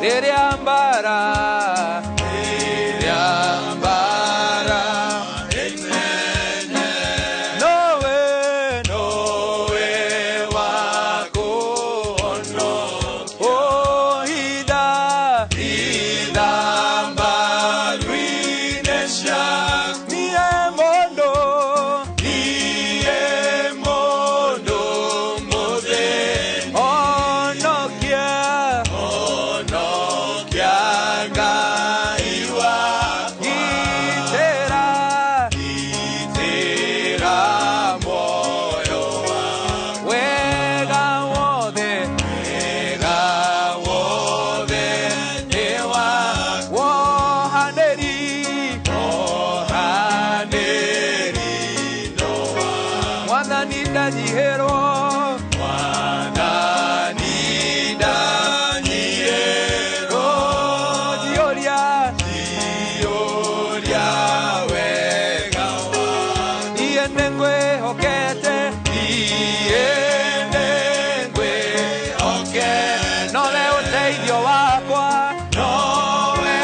Rĩrĩa mbara, rĩrĩa mbara nowe, nowe wa kũhonokia. Oh, hitha, hitha mbaru-inĩ ciaku. Niĩ mũndũ, niĩ mũndũ mũthĩni. Honokia, honokia Ngai wakwa. Gitĩra, gitĩra muoyo wakwa. Wega wothe, wega wothe nĩ waku. Wohanĩri, wohanĩri no waku. Mwathani ndanyihĩrwo, Mwathani ndanyihĩrwo. Njiyũria, njiyũria wega waku. Niĩ nĩngwĩhokete, niĩ nĩngwĩhokete. Nowe ũteithio wakwa, nowe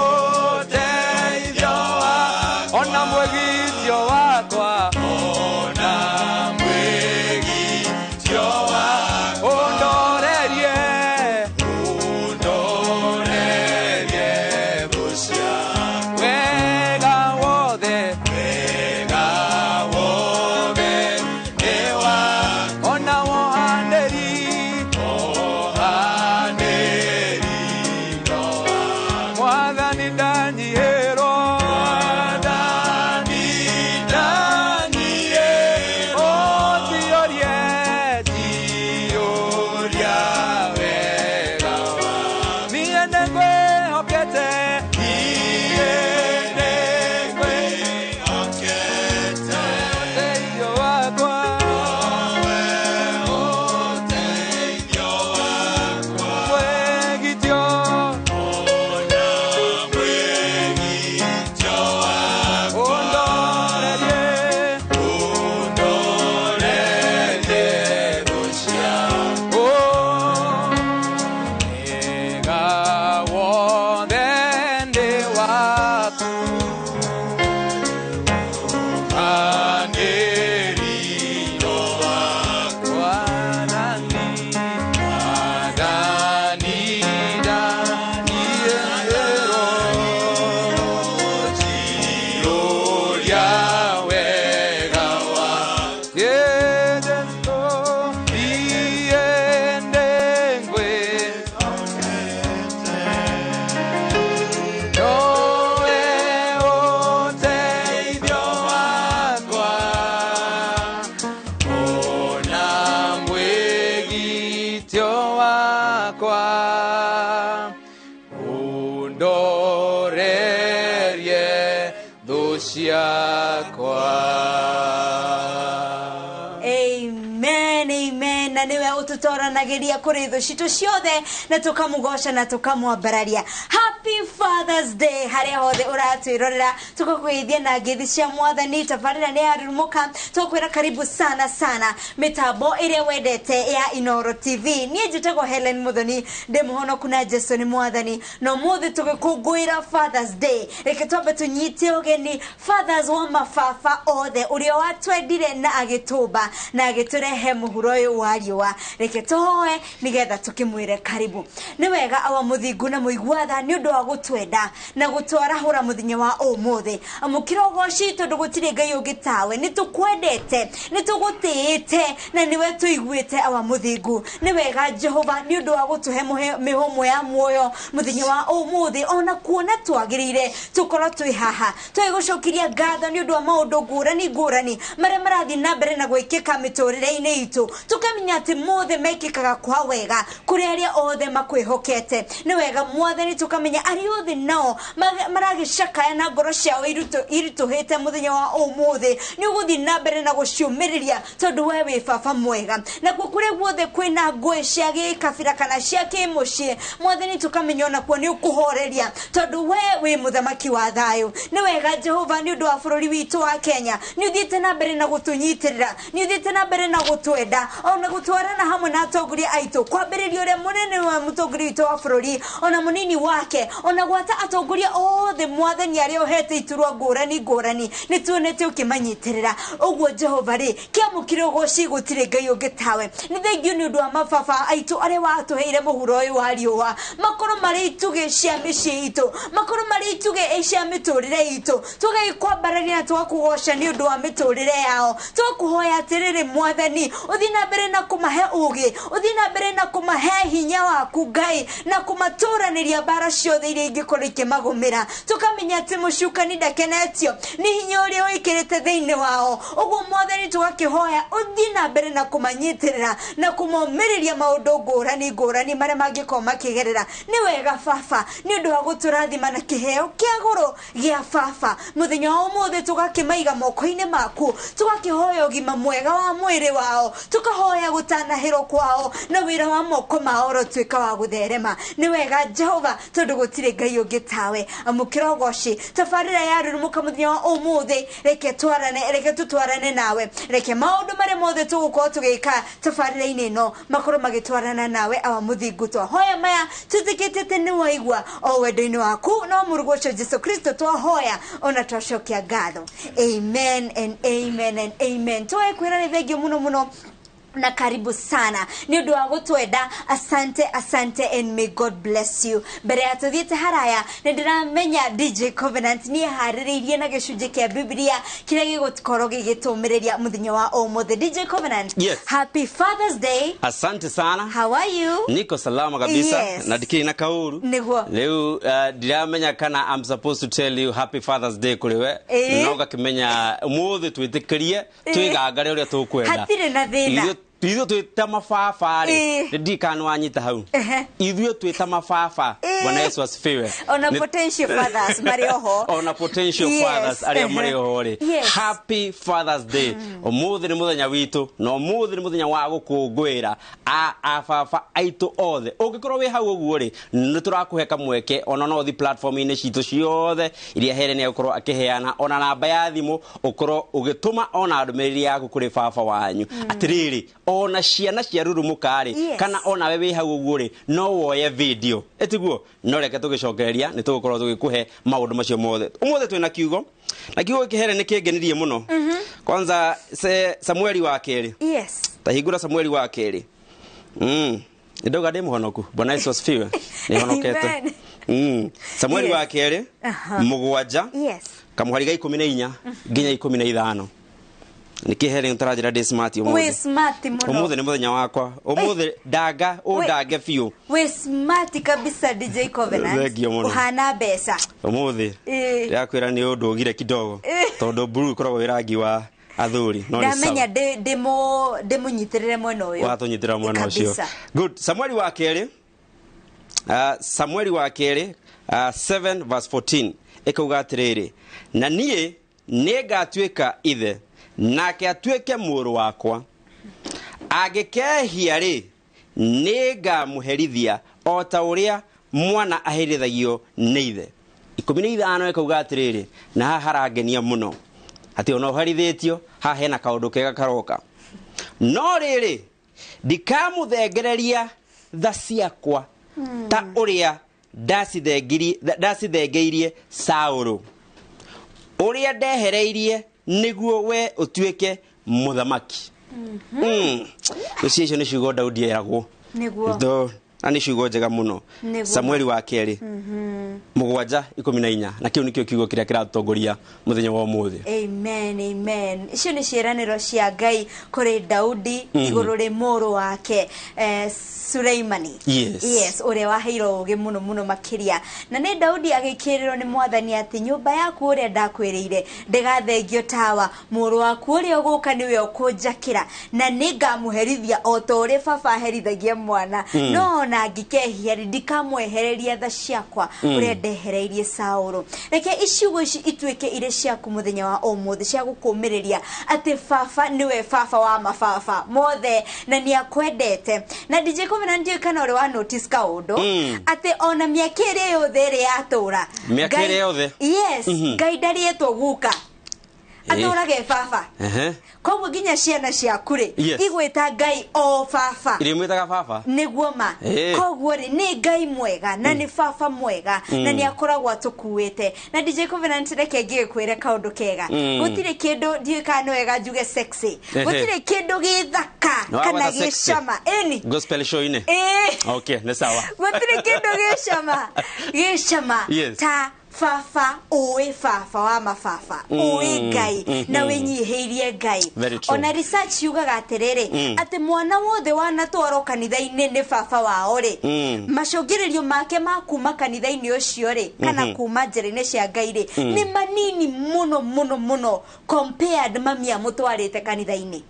ũteithio wakwa. Ona mwĩgitio wakwa, ona mwĩgitio wakwa. Ũndorerie, ũndorerie thũ ciakwa. Wega wothe, wega wothe nĩ waku. Ona wohanĩri, wohanĩri no waku. Mwathani ndanyihĩrwo, Mwathani ndanyihĩrwo. Njiyũrie, njiyũria wega waku. Niĩ nĩngwĩhokete, niĩ nĩngwĩhokete. Ũteithio wakwa, nowe ũteithio wakwa. Mwĩgitio, ona mwĩgitio wakwa. Ũndorerie, ũndorerie thũ ciakwa. Wega wothe nĩ waku. Wohanĩri no waku. Mwathani, Mwathani ndanyihĩrwo. Njiyũria wega waku. Jesũ, niĩ nĩngwĩhokete. Nowe ũteithio wakwa, ona mwĩgitio wakwa. Ũndorerie thũ ciakwa. Amen, amen. Na niwe ututoranagiria kuri thũ citũ ciothe na tukamũgoca na tukamwambararia. Happy Father's Day harĩa hothe ũratwĩrorera, tũkakwĩithia na ngeithi cia Mwathani. Tabarĩra nĩ yarurumũka, tũkwĩra karibu sana sana mĩtambo ĩrĩa wendete ya Inoro TV. Niĩ njĩtagwo Helen Muthoni, ndĩ mũhonoku na Jesu nĩ Mwathani, na ũmũthĩ tũgĩkũngũĩra Father's Day. Reke twambe tũnyite ũgeni fathers wa mababa othe, ũrĩa watwendire na agĩtũmba na agĩtũrehe mũhuro ũyũ wa riũa. Reke tũhoe nĩgetha tũkĩmwĩre karibu. Nĩ wega awa mũthingu na mũigua tha, nĩ ũndũ wa gũtwenda na gũtwarahũra mũthenya wa ũmũthĩ. Amũkĩra ũgoci, tondũ gũtirĩ Ngai ũngĩ tawe. Nĩ tũkwendete, nĩ tũgũtĩĩte, na nĩwe tũiguĩte, awa mũthingu. Nĩ wega Jehova, nĩ ũndũ wa gũtũhe mĩhũmũ ya muoyo mũthenya wa ũmũthĩ, ona kuona twagĩrĩire tũkorwo twĩ haha. Twagĩgũcokeria ngatho nĩ ũndũ wa maũndũ ngũrani ngũrani marĩa marathiĩ na mbere na gwĩkĩka mĩtũrĩre-inĩ itũ, tũkamenya atĩ mothe mekĩkaga kwa wega kũrĩ arĩa othe makwĩhokete. Nĩ wega Mwathani, tũkamenya arĩa othe nao maragĩcakaya na ngoro ciao iritũhĩte mũthenya wa ũmũthĩ, nĩ ũgũthiĩ na mbere na gũciũmĩrĩria, tondũ we wĩ baba mwega. Nakuo kũrĩa guothe kwĩna ngũĩ cia gĩkabira kana cia kĩmũciĩ, Mwathani, tũkamenya onakuo nĩ ũkũhoreria, tondũ we wĩ mũthamaki wa thayũ. Nĩ wega Jehova, nĩ ũndũ wa bũrũri witũ wa Kenya, nĩ ũthiĩte na mbere na gũtũnyitĩrĩra, nĩ ũthiĩte na mbere na gũtwenda ona gũtwara. Twarana hamwe na atongoria aitũ, kwambĩrĩria ũrĩa mũnene wa mũtongoria witũ wa bũrũri, ona mũnini wake, ona gwata atongoria othe mwathani arĩa ũhete iturwa ngũrani ngũrani, nĩ tuonete ũkĩmanyitĩrĩra. Ũguo Jehova rĩ, kĩamũkĩre ũgoci, gũtirĩ Ngai ũngĩ tawe. Nĩ thengio nĩ ũndũ wa mababa aitũ arĩa watũheire mũhuro ũyũ wa riũa, makorwo marĩ itugĩ cia mĩciĩ itũ, makorwo marĩ itugĩ cia mĩtũrĩre itũ. Tũgagĩkwambararia na tũgakũgoca nĩ ũndũ wa mĩtũrĩre yao. Tũgakũhoya atĩrĩrĩ mwathani, ũthiĩ na mbere na kũmahe ũgĩ, ũthiĩ na mbere na kũmahe hinya waku Ngai, na kũmatũranĩria mbara ciothe iria ingĩkorwo ikĩmagũmĩra. Tũkamenya atĩ mũcukani ndakenetio nĩ hinya ũrĩa wĩkĩrĩte thĩinĩ wao. Ũguo mwathani tũgakĩhoya ũthiĩ na mbere na kũmanyitĩrĩra na kũmomĩrĩria maũndũ ngũrani ngũrani marĩa mangĩkorwo makĩgerera. Nĩ wega baba nĩ ũndũ wa gũtũrathima na kĩheo kĩa goro gĩa baba. Mũthenya wa ũmũthĩ tũgakĩmaiga moko-inĩ maku, tũgakĩhoya ũgima mwega wa mwĩrĩ wao, tũkahoya gũtanahĩrwo kwao na wĩra wa moko mao ũrotuĩka wa gũtherema. Nĩ wega Jehova, tondũ gũtirĩ Ngai ũngĩ tawe. Amũkĩra ũgoci. Tabarĩra ya Rurumũka mũthenya wa ũmũthĩ, reke twarane, reke tũtwarane nawe, reke maũndũ marĩa mothe tũgũkorwo tũgĩka tabarĩra-inĩ ĩno makorwo magĩtwarana nawe. Awa mũthingu, twahoya maya twĩtĩkĩtie atĩ nĩ waigua o wendo-inĩ waku no mũrũguo ũcio Jesu Kristo twahoya ona twacokia ngatho. Amen and amen and amen. Twakwĩra nĩ thengio mũno mũno na karibu sana nĩ ũndũ wa gũtwenda. Asante, asante, and may God bless you. Mbere ya tũthiĩte haraya, nĩ ndĩramenya DJ Covenant nĩ eharĩrĩirie na gĩcunjĩ kĩa Biblia kĩrĩa gĩgũkorwo gĩgĩtũmĩrĩria mũthenya wa ũmũthĩ. DJ Covenant, Yes. happy Father's Day. Asante sana. How are you? Niko salama kabisa. Yes. Na ndikiri na kauru. Nĩguo. Rĩu ndiramenya kana I'm supposed to tell you happy Father's Day kũrĩ we. No ngakĩmenya ũmũthĩ twĩtĩkĩrie twĩgangare ũrĩa tũkwenda. Hatirĩ na thĩna. Ithuĩ twĩ ta mababa rĩ, ndiĩ kana nĩwanyita hau. Ithuĩ twĩ ta mababa. Bwana Yesu asifiwe. Ona potential fathers marĩ oho. Ona potential fathers arĩa marĩ oho rĩ. Happy Father's Day. Ũmũthĩ nĩ mũthenya witũ na ũmũthĩ nĩ mũthenya wa gũkũngũĩra a baba aitũ othe. Ũngĩkorwo wĩ hau ũguo rĩ, nĩ tũrakũhe kamweke ona no ũthiĩ platform-inĩ citũ ciothe iria Helen egũkorwo akĩheana, ona namba ya thimũ ũkorwo ũgĩtũma ona ndũmĩrĩri yaku kũrĩ baba wanyu. Atĩrĩrĩ, ona ciana cia Rurumũka rĩ, kana onawe wĩ hau ũguo rĩ, no woye video ĩtiguo. No reke tũgĩcokereria nĩ tũgũkorwo tũgĩkũhe maũndũ macio mothe. Ũmũthĩ twĩna kiugo, na kiugo gĩkĩ Helen nĩ kĩngenirie mũno. Kwanza Samueli wa kerĩ. Ta hingũra Samueli wa kerĩ. Ndauga ndĩ mũhonoku. Bwana Yesu asifiwe. Nĩhonokete. Amen. Samueli wa kerĩ, 7, kamũhari ga 14 nginya 15. Nĩkĩ Helen ũtaranjĩra ndĩ smart ũmũthĩ? Wĩ smart mũno. Ũmũthĩ nĩ mũthenya wakwa. Ũmũthĩ ndanga ũndange biũ. Wĩ smart kabisa, DJ Covenant. Thengio mũno. Ũhana mbeca. Ũmũthĩ ndĩrakwĩra nĩ ũndũ ũgire kidogo tondũ blue ĩkoragwo ĩ rangi wa athuri, no nĩ Ndamenya sawa. Ndĩmũnyitĩrĩre mwena ũyũ. Watũnyitĩra mwena ũcio. Kabisa. Good. Samueli wa kerĩ, Samueli wa kerĩ, 7 verse 14 ĩkauga atĩrĩrĩ, na niĩ nĩngatuĩka ithe nake atuĩke mũrũ wakwa, angĩkehia rĩ, nĩngamũherithia o ta ũrĩa mwana aherithagio nĩ ithe. 15 ĩkauga atĩrĩrĩ, na haha harangenia mũno atĩ ona ũherithĩtio haha hena kaũndũ kega karoka, no rĩrĩ, ndikamũthengereria tha ciakwa ta ũrĩa ndacithengeirie Saũlũ ũrĩa ndehereirie nĩguo we ũtuĩke mũthamaki. Icio icio nĩ ciugo Daudi eragwo. Nĩguo. Na nĩ ciugo njega mũno. Nĩguo. Samueli wa kerĩ 7:14, na kĩu nĩkĩo kiugo kĩrĩa kĩratũtongoria mũthenya wa ũmũthĩ. Amen, amen. Icio nĩ ciĩranĩro cia Ngai kũrĩ Daudi igũrũ rĩ mũrũ wake Suleimani. Yes, ũrĩa waheirwo ũũgĩ mũno mũno makĩria. Na nĩ Daudi agĩkĩrĩrwo nĩ mwathani atĩ nyũmba yaku ũrĩa ndakwĩrĩire ndĩgathengio tawa, mũrũ waku ũrĩa ũgũka nĩwe ũkũnjakĩra na nĩngamũherithia o ta ũrĩa baba aherithagia mwana. No ona angĩkehia rĩ, ndikamwehereria tha ciakwa ũrĩa ndehereirie Saũlũ. Reke iciugo ici ituĩke irĩ ciaku mũthenya wa ũmũthĩ cia gũkũmĩrĩria atĩ baba nĩwe baba wa mababa mothe na nĩ akwendete. Na DJ Covenant, ndiũĩ kana ũrĩ wa notice kaũndũ atĩ ona mĩaka ĩrĩa yothe ĩrĩ yatũra Mĩaka Ngai- ĩrĩa yothe? Yes, Ngai ndarĩetwo guka. Atũrage baba. Koguo nginya ciana ciaku rĩ igwĩta Ngai o baba. Irimwĩtaga baba. Nĩguo ma. Koguo rĩ nĩ Ngai mwega na nĩ baba mwega na nĩ akoragwo atũkuĩte. Na DJ Covenant reke ngĩkwĩre kaũndũ kega. Gũtirĩ kĩndũ ndiũĩ kana nĩ wega njuge sexy. Gũtirĩ kĩndũ gĩthaka kana gĩcama. Ĩni. Gospel show-inĩ. Okay, nĩ sawa. Gũtirĩ kĩndũ gĩcama. Gĩcama ta baba ũĩ baba wa mababa ũĩ Ngai na wĩnyihĩirie Ngai. Ona research yugaga atĩrĩrĩ atĩ mwana wothe wanatwarwo kanitha-inĩ nĩ baba wao rĩ macũngĩrĩrio make ma kuma kanitha-inĩ ũcio rĩ kana kuma njĩra-inĩ cia Ngai rĩ nĩ manini mũno mũno mũno compared mami amũtwarĩte kanitha-inĩ.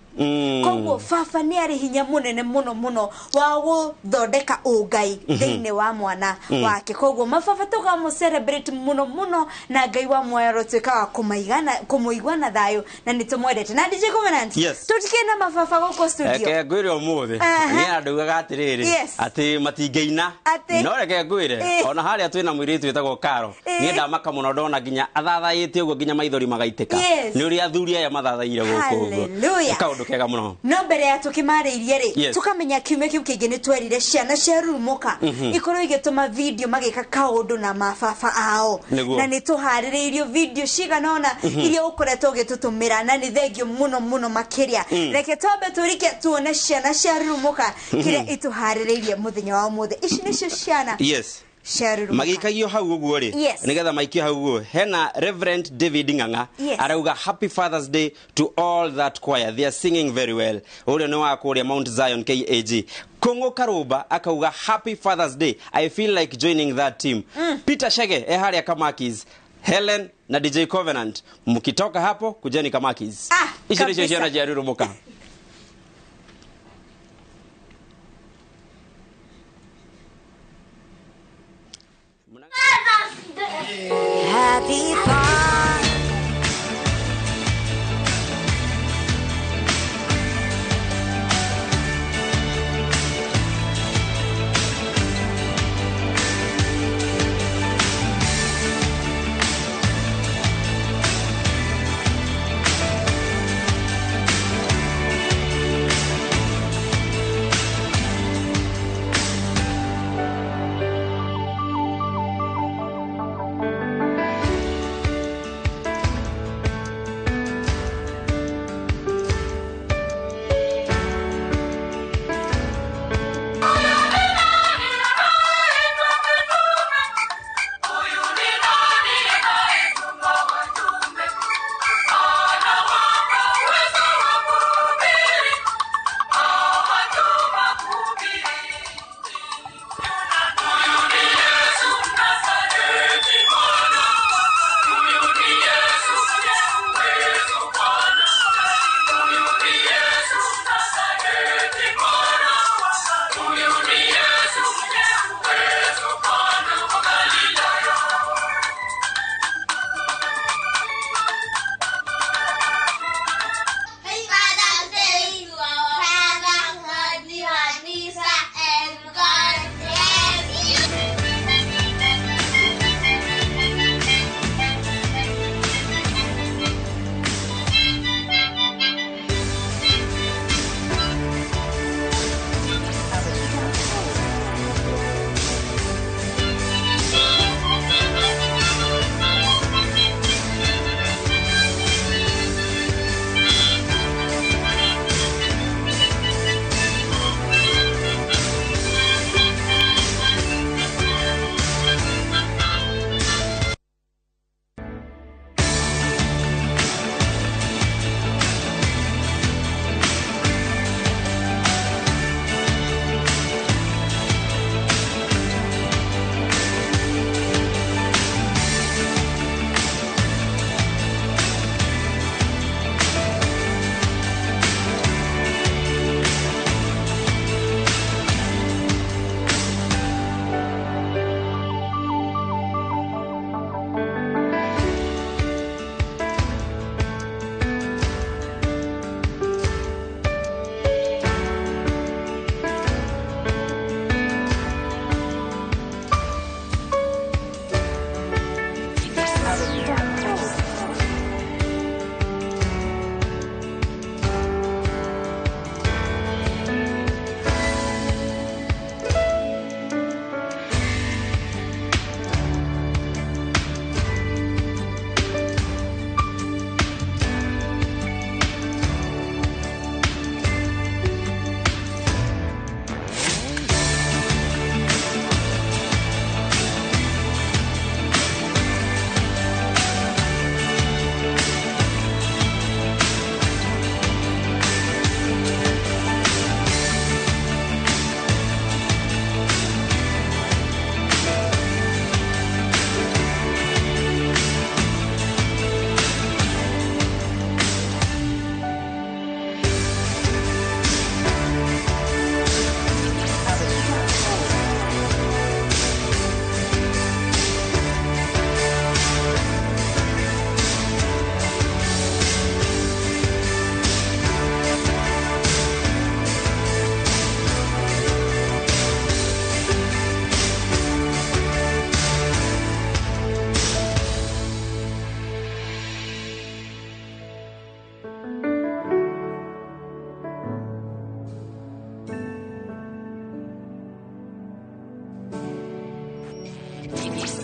Koguo baba nĩ arĩ hinya mũnene mũno mũno wa gũthondeka ũngai thĩinĩ wa mwana wake. Koguo mababa tũkamũ celebrate mũno mũno na Ngai wa muoyo tuĩka wa kũmũigua na thayũ na nĩ tũmwendete. Na DJ Covenant tũtikĩrĩ na mababa gũkũ studio. Reke ngwĩre ũmũthĩ niĩ andaugaga atĩrĩrĩ atĩ matingĩina no reke ngwĩre ona harĩa twĩna mũirĩtu wĩtagwo Karo niĩ ndamaka mũno ndona nginya athathaĩte ũguo nginya maithori magaitĩka nĩ ũrĩa athuri aya mathathaire gũkũ ũguo kaũndũ kega mũno. No mbere ya tũkĩmarĩirie rĩ tũkamenya kiumia kĩu kĩngĩ nĩ twerire ciana cia Rurumuka ikorwo igĩtũma video magĩka kaũndũ na mababa ao na nĩ tũharĩrĩirio video cigana ũna iria ũkoretwo ũgĩtũtũmĩra na nĩ thengio mũno mũno makĩria. Reke twambe tũrike tuone ciana cia Rurumuka kĩrĩa itũharĩrĩirie mũthenya wa ũmũthĩ. Ici nĩcio ciana magĩikagio hau ũguo rĩ nĩgetha maikio hau ũguo. Hena Reverend David Ng'ang'a arauga happy Father's Day to all that choir, they are singing very well. Ũrĩa nĩ wa kũrĩa Mount Zion KAG. Kongo Karuba akauga happy Father's Day, I feel like joining that team. Peter Shege e harĩa Kamakis, Helen na DJ Covenant mkitoka hapo kujeni Kamakis. Icio nĩcio ciana cia Rurumuka. Happy Father's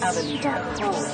peaceavenue.org.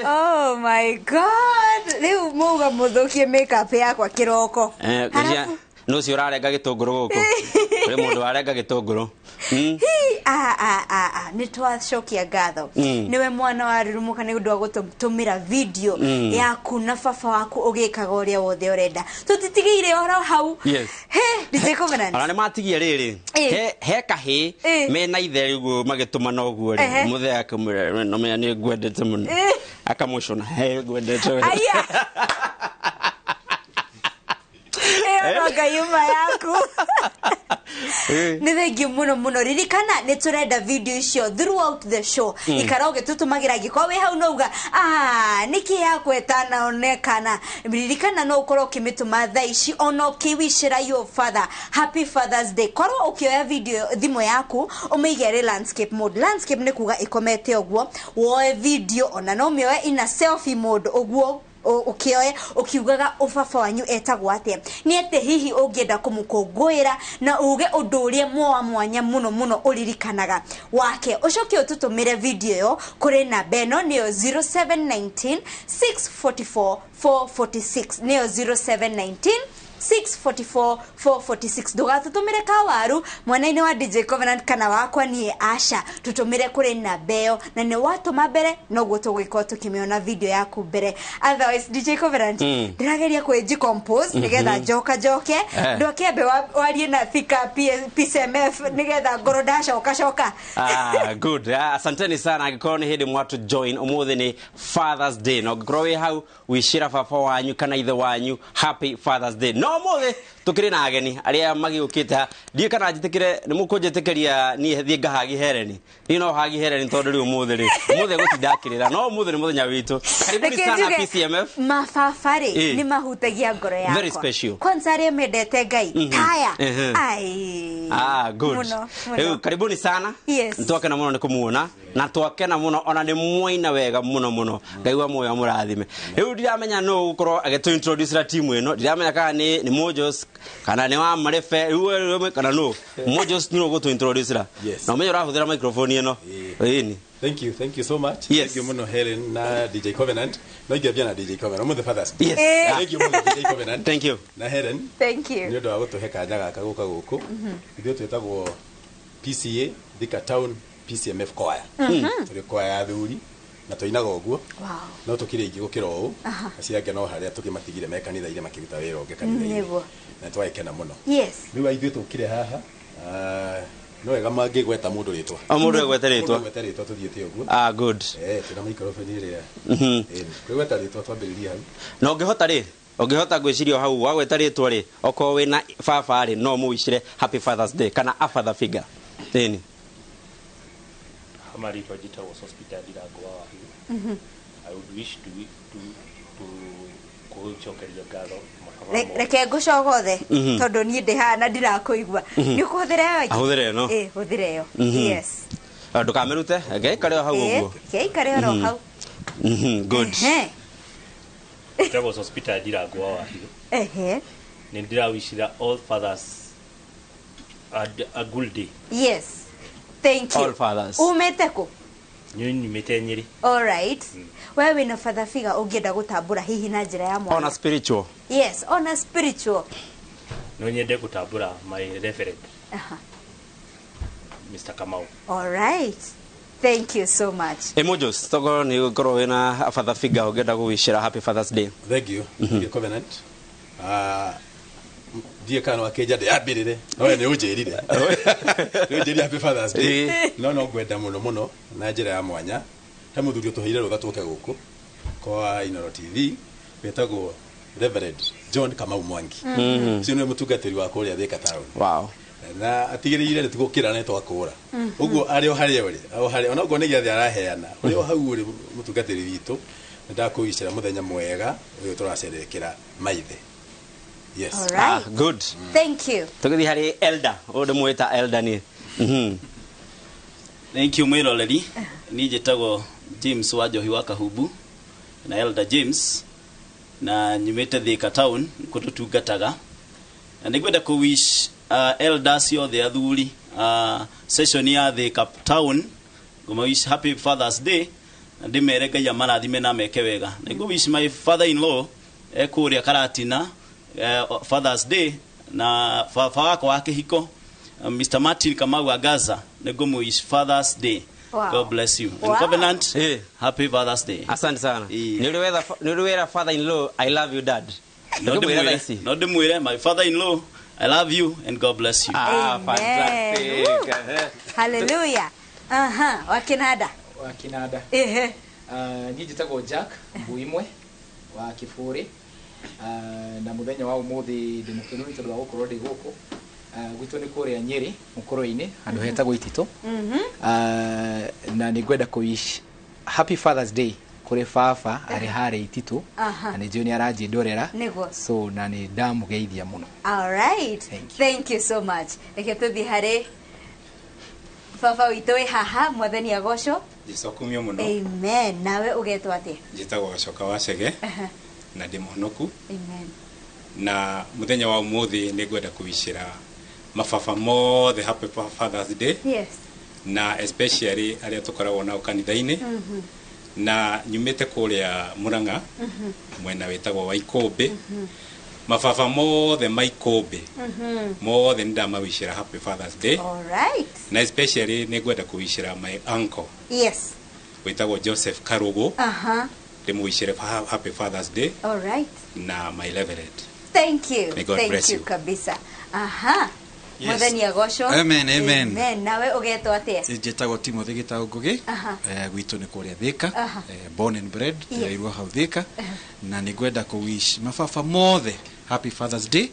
Oh my God, rĩu mauga mũthũkie makeup yakwa kĩroko. Halafu- No cio ũrarenga gĩtũngũrũ gũkũ. Kũrĩ mũndũ warenga gĩtũngũrũ. Nĩ twacokia ngatho. Nĩwe mwana wa rurumuka nĩ ũndũ wa gũtũmĩra video yaku na baba waku ũgĩkaga ũrĩa wothe ũrenda. Tũtitigĩire oro hau. Yes. He, DJ Covenant. Ona nĩ matigia rĩrĩ. He kahĩ mena ithe ũguo magĩtũmana ũguo rĩ. Mũthee akamwĩra no menya nĩ ngwendete mũno. Akamũcũna, he ngwendete we. Aya. Ĩyo no Ngai uma yaku. Nĩ thengiũ mũno mũno. Ririkana nĩ tũrenda video icio throughout the show. Ikara ũgĩtũtũmagĩra angĩkorwo wĩ hau no uga nĩkĩ yakwa ĩtanaonekana. Ririkana no ũkorwo ũkĩmĩtũma thaa ici ona ũkĩwicĩra your father happy Father's Day. Korwo ũkĩoya video thimũ yaku ũmĩige ĩrĩ landscape mode. Landscape nĩ kuga ĩkomete ũguo, woe video ona no ũmĩoe ina selfie mode ũguo ũkĩoe ũkiugaga ũbaba wanyu etagwo atĩa, nĩ atĩ hihi ũngĩenda kũmũkũngũĩra na uge ũndũ ũrĩa mwa mwanya mũno mũno ũririkanaga wake, ũcoke ũtũtũmĩre video ĩyo kũrĩ namba ĩno nĩyo 0719 644 446, nĩyo 0719 644 446. Ndũgatũtũmĩre kawaru mwena-inĩ wa DJ Covenant kana wakwa niĩ Asha, tũtũmĩre kũrĩ namba ĩyo na nĩ watũma mbere noguo tũgũgĩkorwo tũkĩmĩona video yaku mbere. Otherwise DJ Covenant, ndĩrageria kwĩji compose nĩgetha njoka njoke ndwakĩambe warie na Thika PCMF nĩgetha ngorwo ndacoka coka. Good. Asanteni sana angĩkorwo nĩ hĩndĩ mwatũ join ũmũthĩ nĩ Father's Day na ũngĩkorwo wĩ hau wicĩra baba wanyu kana ithe wanyu happy Father's Day. No ũmũthĩ tũkĩrĩ na ageni arĩa magĩũkĩte ndiĩ kana njĩtĩkĩre nĩ mũkũnjĩtĩkĩria niĩ thiĩ ngahagi hereni. Niĩ no hagi hereni tondũ rĩu ũmũthĩ rĩ ũmũthĩ gũtinda akĩrĩra no ũmũthĩ nĩ mũthenya witũ. Karibuni sana PCMF. Mababa rĩ nĩ mahutagia ngoro yakwa. Very special. Kwanza arĩa mendete Ngai taya. Ai. Good. Rĩu karibuni sana. Yes. Nĩtwakena mũno nĩ kũmuona na twakena mũno ona nĩ mwaina wega mũno mũno. Ngai wa muoyo amũrathime. Rĩu ndiramenya nũ ũgũkorwo agĩtũ introduce ra timu ĩno, ndiramenya kana nĩ Mojos kana nĩ wa Marefe rĩu kana nũ. Mojos nĩ ũgũtũ introduce ra. Yes. Na ũmenye ũrahũthĩra microphone ĩno. Ĩni. Thank you, thank you so much. Yes. Thank you muno Helen na DJ Covenant. No ingĩambia na DJ Covenant. Ũmũthĩ Fathers. Yes. Thank you muno DJ Covenant. Thank you. Na Helen. Thank you. Nĩ ũndũ wa gũtũhe kanya gaka gũka gũkũ. Ithuĩ twĩtagwo PCA Thika Town PCMF Choir. Tũrĩ choir ya athuri na tũinaga ũguo. No tũkĩrĩ aingĩ gũkĩra ũũ. Acio angĩ no harĩa tũkĩmatigire me kanitha-inĩ makĩruta wĩra ũngĩ kanitha-inĩ. Nĩguo. Na twagĩkena mũno. Yes. Rĩu ithuĩ tũkire haha. No wega mangĩgweta mũndũ rĩtwa. O mũndũ egwete rĩtwa. Mũndũ egwete rĩtwa tũthiĩte ũguo. Good. Twĩna microphone ĩrĩa. Kwĩgweta rĩtwa twambĩrĩrie hau. Na ũngĩhota rĩ, ũngĩhota ngwĩciria hau wagweta rĩtwa rĩ, okorwo wĩna baba rĩ, no mũwicire happy Father's Day kana a father figure. Ĩni. Marĩtwa njĩtagwo Sospeter Ndirango wa Wahiũ. I would wish to kũcokeria ngatho. Reke ngũcogothe tondũ niĩ ndĩ haha na ndirakũigua. Nĩ ũkũhũthĩra ĩyo? Ahũthĩre ĩno. Hũthĩra ĩyo. Yes. Ndũkamĩrute, reke ĩikare o hau ũguo. Reke ĩikare oro hau. Good. Njĩtagwo Sospeter Ndirango wa Wahiũ. Nĩ ndĩrawicĩra all fathers A good day. Yes, thank you. All fathers. Umĩte kũ? Niĩ nyumĩte Nyĩrĩ. All right. We wĩna father figure ũngĩenda gũtambũra hihi na njĩra ya mwanya? Ona spiritual. Yes, ona spiritual. No nyende gũtambũra my reverend. Aha. Mr. Kamau. All right, thank you so much. Emojos, tokorwo nĩ ũkorwo wĩna father figure ũngĩenda gũwicĩra happy Father's Day. Thank you. Mm-hmm. Covenant. Ndiä kana wakĩnja ndĩambĩrĩre no we nĩ ũnjĩrire nĩ ũnjĩrire happy Father's Day. No no ngwenda mũno mũno na njĩra ya mwanya he mũthuri ũtũheire rũtha tũke gũkũ kwa Inooro TV wĩtagwo Reverend John Kamau Mwangi. Ũcio nĩwe mũtungatĩri wa kũrĩa Thika Town. Wow. Na atigĩrĩire nĩ tũgũkĩra na twakũra ũguo arĩ o harĩa ũrĩ o harĩa ona okorwo nĩ gĩathĩ araheana ũrĩ o hau ũrĩ mũtungatĩri witũ nĩ ndakũwicĩra mũthenya mwega ũyũ tũracerekera maithe. Yes. All right. Ah, good. Thank you. Tũgĩthiĩ harĩ elder, ũyũ ndĩmwĩta elder niĩ. Thank you mwĩroreri. Niĩ njĩtagwo James wa Njohi wa Kahubu na Elder James na nyumĩte Thika Town nĩkuo tũtungataga. Na nĩngwenda kũ wish elders othe athuri session ya Thika Town ngũma wish happy Father's Day na ndĩmere Ngai amarathime na meke wega. Na ngũ wish my father in law ekũrĩa Karatina Father's Day na baba wakwa wa kĩhiko Mr. Martin Kamau Agaza nĩngũmũ wish Father's Day. Wow. God bless you. Wow. And Covenant, Eh. happy Father's Day. Asante sana. Eh. Nĩ ũrĩ wera father in law, I love you dad. No Ndũkĩmwĩra thaa ici? ndĩmwĩre, no ndĩmwĩre, my father in law, I love you and God bless you. Ah, Amen. fantastic. Woo. Hallelujah. Aha, wakinada. Wa kinada. Ehe. Niĩ njĩtagwo Jack Mbuimwe wa Kibũrĩ. Na mũthenya wa ũmũthĩ ndĩ mũkenu nĩ tondũ wa gũkorwo ndĩ gũkũ. Gwitũ nĩ kũrĩa Nyĩrĩ mũkũrũ-inĩ handũ hetagwo Ititũ. Na nĩ ngwenda kũ wish happy Father's Day kũrĩ baba arĩ harĩa Ititũ. Aha. Na nĩ njũĩ nĩ aranjĩndorera. Nĩguo. So na nĩ ndamũgeithia mũno. All right. Thank you. Thank you so much. Reke tũthiĩ harĩ baba witũ wĩ haha mwathani agocwo. Jesu akumio mũno. Amen. Nawe ũgetwo atĩa? Njĩtagwo Gacoka wa Chege na ndĩ mũhonoku. Amen. Na mũthenya wa ũmũthĩ nĩ ngwenda kũwicĩra mababa mothe happy Father's Day. Yes. Na especially arĩa tũkoragwo nao kanitha-inĩ. Na nyumĩte kũrĩa Murang'a mwena wĩtagwo wa Ikũmbĩ. Mababa mothe ma Ikũmbĩ mothe nĩ ndamawicĩra happy Father's Day. All right. Na especially nĩ ngwenda kũwicĩra my uncle Yes. wĩtagwo Joseph Karugu. Aha. Ndĩmũwicĩre happy Father's Day. All right. Na my reverend. Thank you. May God Thank bless you you. kabisa. Aha. Yes. Mwathani agocwo. Amen, amen. Amen. Nawe ũgetwo atĩa? Njĩtagwo Timothy Gĩtaũ Ngũgĩ. Aha. Gwitũ nĩ kũrĩa Thika. Aha. Born and bred Yes. ndĩrairwo hau Thika na nĩ ngwenda kũ wish mababa mothe happy Father's Day.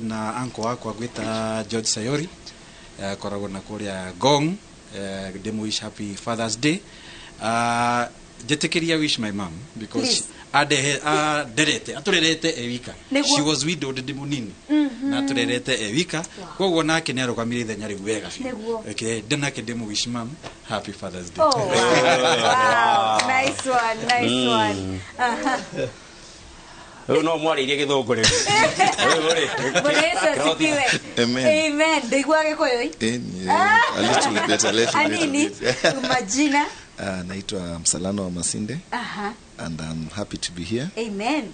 Na uncle wakwa ngwĩta George Sayori akoragwo na kũrĩa Ngong. Ndĩmũ wish happy Father's Day. Njĩtĩkĩria wish my mom because Please. anderete atũrerete e wika. Nĩguo. She was widowed ndĩ mũnini na atũrerete e wika koguo nake nĩ arũgamire ithenya rĩu wega biũ. Nĩguo. Reke ndĩ nake ndĩmũ wish mom happy Father's Day. Oh, wow. Wow. Nice one. Nice one. Aha. Rĩu no mwarĩirie gĩthũngũ rĩu. Rĩu rĩ. Bwana Yesu asifiwe. Amen. Amen. Ndĩigua Gĩkũyũ? A little bit, a little Anini? bit. Majina? Naitwa Msalano wa Masinde. Aha. And I'm happy to be here. Amen.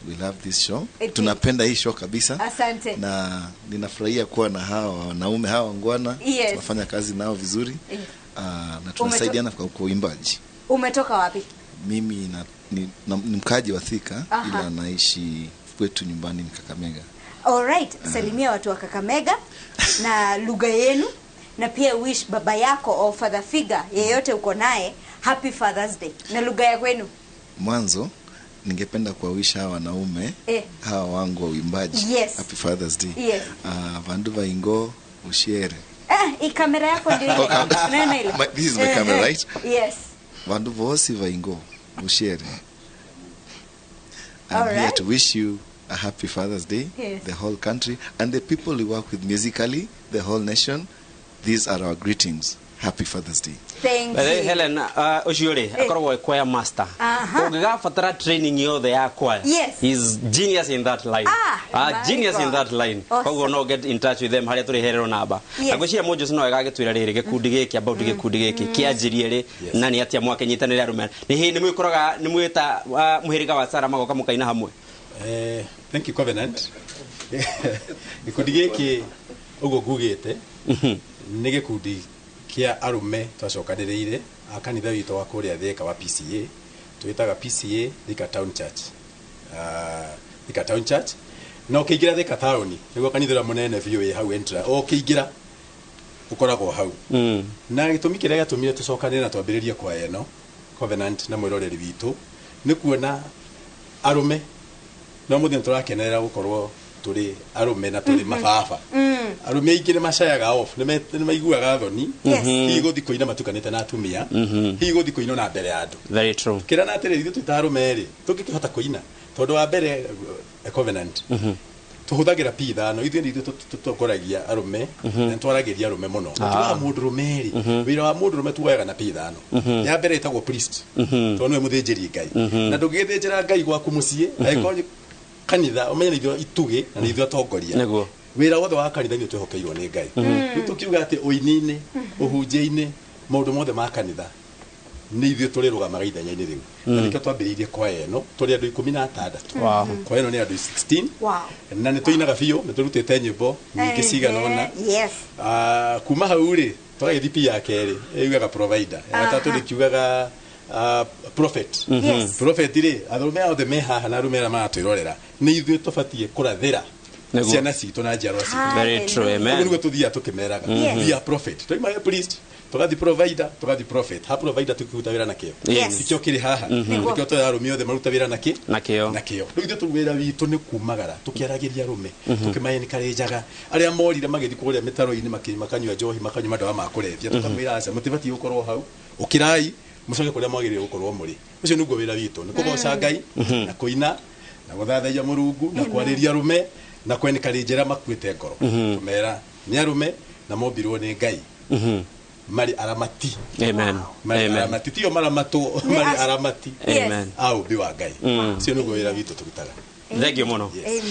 We love this show. It Tunapenda hii show kabisa. Asante. Na ninafurahia kuwa na hawa wanaume hawa wangwana. Yes. Tunafanya kazi nao vizuri. Yes. Na tunasaidiana kwa uimbaji. Umetoka wapi? Mimi ni mkaji wa Thika ila naishi kwetu nyumbani ni Kakamega. All right. Salimia watu wa Kakamega na lugha yenu na pia wish baba yako au father figure yeyote uko naye happy Father's Day na lugha ya kwenu. Mwanzo ningependa kuwawisha hawa wanaume hawa wangu wa uimbaji. Yes. Happy Father's Day. Yes. Vandu vaingo ushiere. Hii kamera yako ndio ile. Unaona ile? This is my camera, right? Yes. Vandu vosi vaingo ushiere. I'm All here right. to wish you a happy Father's Day. Yes. The whole country and the people we work with musically, the whole nation. These are our greetings. Happy Father's Day. Thank By the way, you. Helen, ũcio rĩ akoragwo e choir master. Ũngĩgabatara training yothe ya choir, Yes. he's genius in that line. Ah, my genius in God. that line. Awesome. Koguo no get in touch with them harĩa tũrĩhererwo namba. Yes. Na ngwĩciria Mũnjũ no agagĩtwĩra rĩrĩ gĩkundi gĩkĩ about gĩkundi gĩkĩ kĩanjirie rĩ na nĩ atĩa mwakĩnyitanĩra arũme. Nĩ hĩndĩ nĩ mwĩkoraga nĩ mwĩta mũhĩrĩga wa Sara magoka mũkaina hamwe. Thank you, Covenant. Gĩkundi gĩkĩ ũguo ngugĩte nĩ gĩkundi kĩa arũme twacokanĩrĩire a kanitha witũ wa kũrĩa Thika wa PCA, twĩtaga PCA Thika Town Church. Thika Town Church na ũkĩingĩra Thika Town nĩguo kanitha ũrĩa mũnene biũ wĩ hau entra, o ũkĩingĩra ũkoragwo hau. Na gĩtũmi kĩrĩa gĩatũmire tũcokanĩre na twambĩrĩrie kwaya ĩno, Covenant na mwĩroreri witũ, nĩ kuona arũme no mũthenya tũrakenerera gũkorwo tũrĩ arũme na tũrĩ mababa. Arũme aingĩ nĩ macayaga off, nĩ maiguaga thoni hihi gũthiĩ kũina matukanĩte na atumia, hihi gũthiĩ kũina na mbere ya andũ. Very true. Kĩrĩa na atĩrĩrĩ, ithuĩ twĩ ta arũme rĩ, tũngĩkĩhota kũina tondũ wa mbere, Covenant, tũhũthagĩra P ithano. Ithuĩ nĩ ithuĩ tũtongoragia arũme na nĩtwaragĩria arũme mũno. Na tugaga mũndũrũme rĩ, wĩra wa mũndũrũme tuoyaga na P ithano. Ya mbere ĩtagwo priest, tondũ nĩwe mũthĩnjĩri Ngai, na ndũngĩgĩthĩnjĩra Ngai gwaku mũciĩ angĩkorwo kanitha ũmenye nĩ ithuĩ itugĩ na nĩ ithuĩ atongoria. Wĩra wothe wa kanitha nĩ twĩhokeirwo nĩ Ngai. Rĩu tũkiuga atĩ ũini-inĩ, ũhunjia-inĩ, maũndũ mothe ma kanitha nĩ ithuĩ tũrĩrũgamaga ithenya-inĩ rĩu, na nĩkĩo twambĩrĩirie kwaya ĩno tũrĩ andũ 16. Kwaya ĩno nĩ andũ 16. Na nĩ tũinaga biũ, nĩ tũrutĩte nyĩmbo nyingĩ cigana ũna. Kuma hau rĩ, tũgagĩthiĩ P ya kerĩ ĩugaga provider, ya gatatũ rĩkiugaga prophet. Prophet rĩ, arũme othe me haha na arũme arĩa maratwĩrorera, nĩ ithuĩ tũbatiĩ kũrathĩra ciana citũ na njiarwa citũ. Very true. Ũguo Amen. nĩguo tũthiaga tũkĩmeraga. We are prophet. Twaima he priest, tũgathiĩ provider, tũgathiĩ prophet. Ha provider tũkĩruta wĩra na kĩo. Ikĩo kĩrĩ haha. Nĩkĩo tũrĩ arũme othe maruta wĩra na kĩ? Na kĩo. Na kĩo. Rĩu ithuĩ wĩra witũ nĩ kumagara tũkĩaragĩria arũme, tũkĩmaencourageaga arĩa morire magĩthiĩ kũrĩa mĩtaro-inĩ, makanyua njohi, makanyua madawa ma kũrebia, tũkamwĩra aca, mũtibatiĩ gũkorwo hau, ũkĩrai mũcoke kũrĩa mwagĩrĩire gũkorwo mũrĩ. Ũcio nĩguo wĩra witũ, nĩ kũgoca Ngai na kũina na gũthathaiya Mũrungu na kwarĩria arũme na kwenĩkarĩnja arĩa makuĩte ngoro, kũmera nĩ arũme na mombirwo nĩ Ngai marĩ aramati. Amen. Marĩ Amen. aramati, tio maramatwo, marĩ aramati Amen. a ũmbi wa Ngai. Ũcio nĩguo wĩra witũ tũrutaga. Thank you mũno. Amen.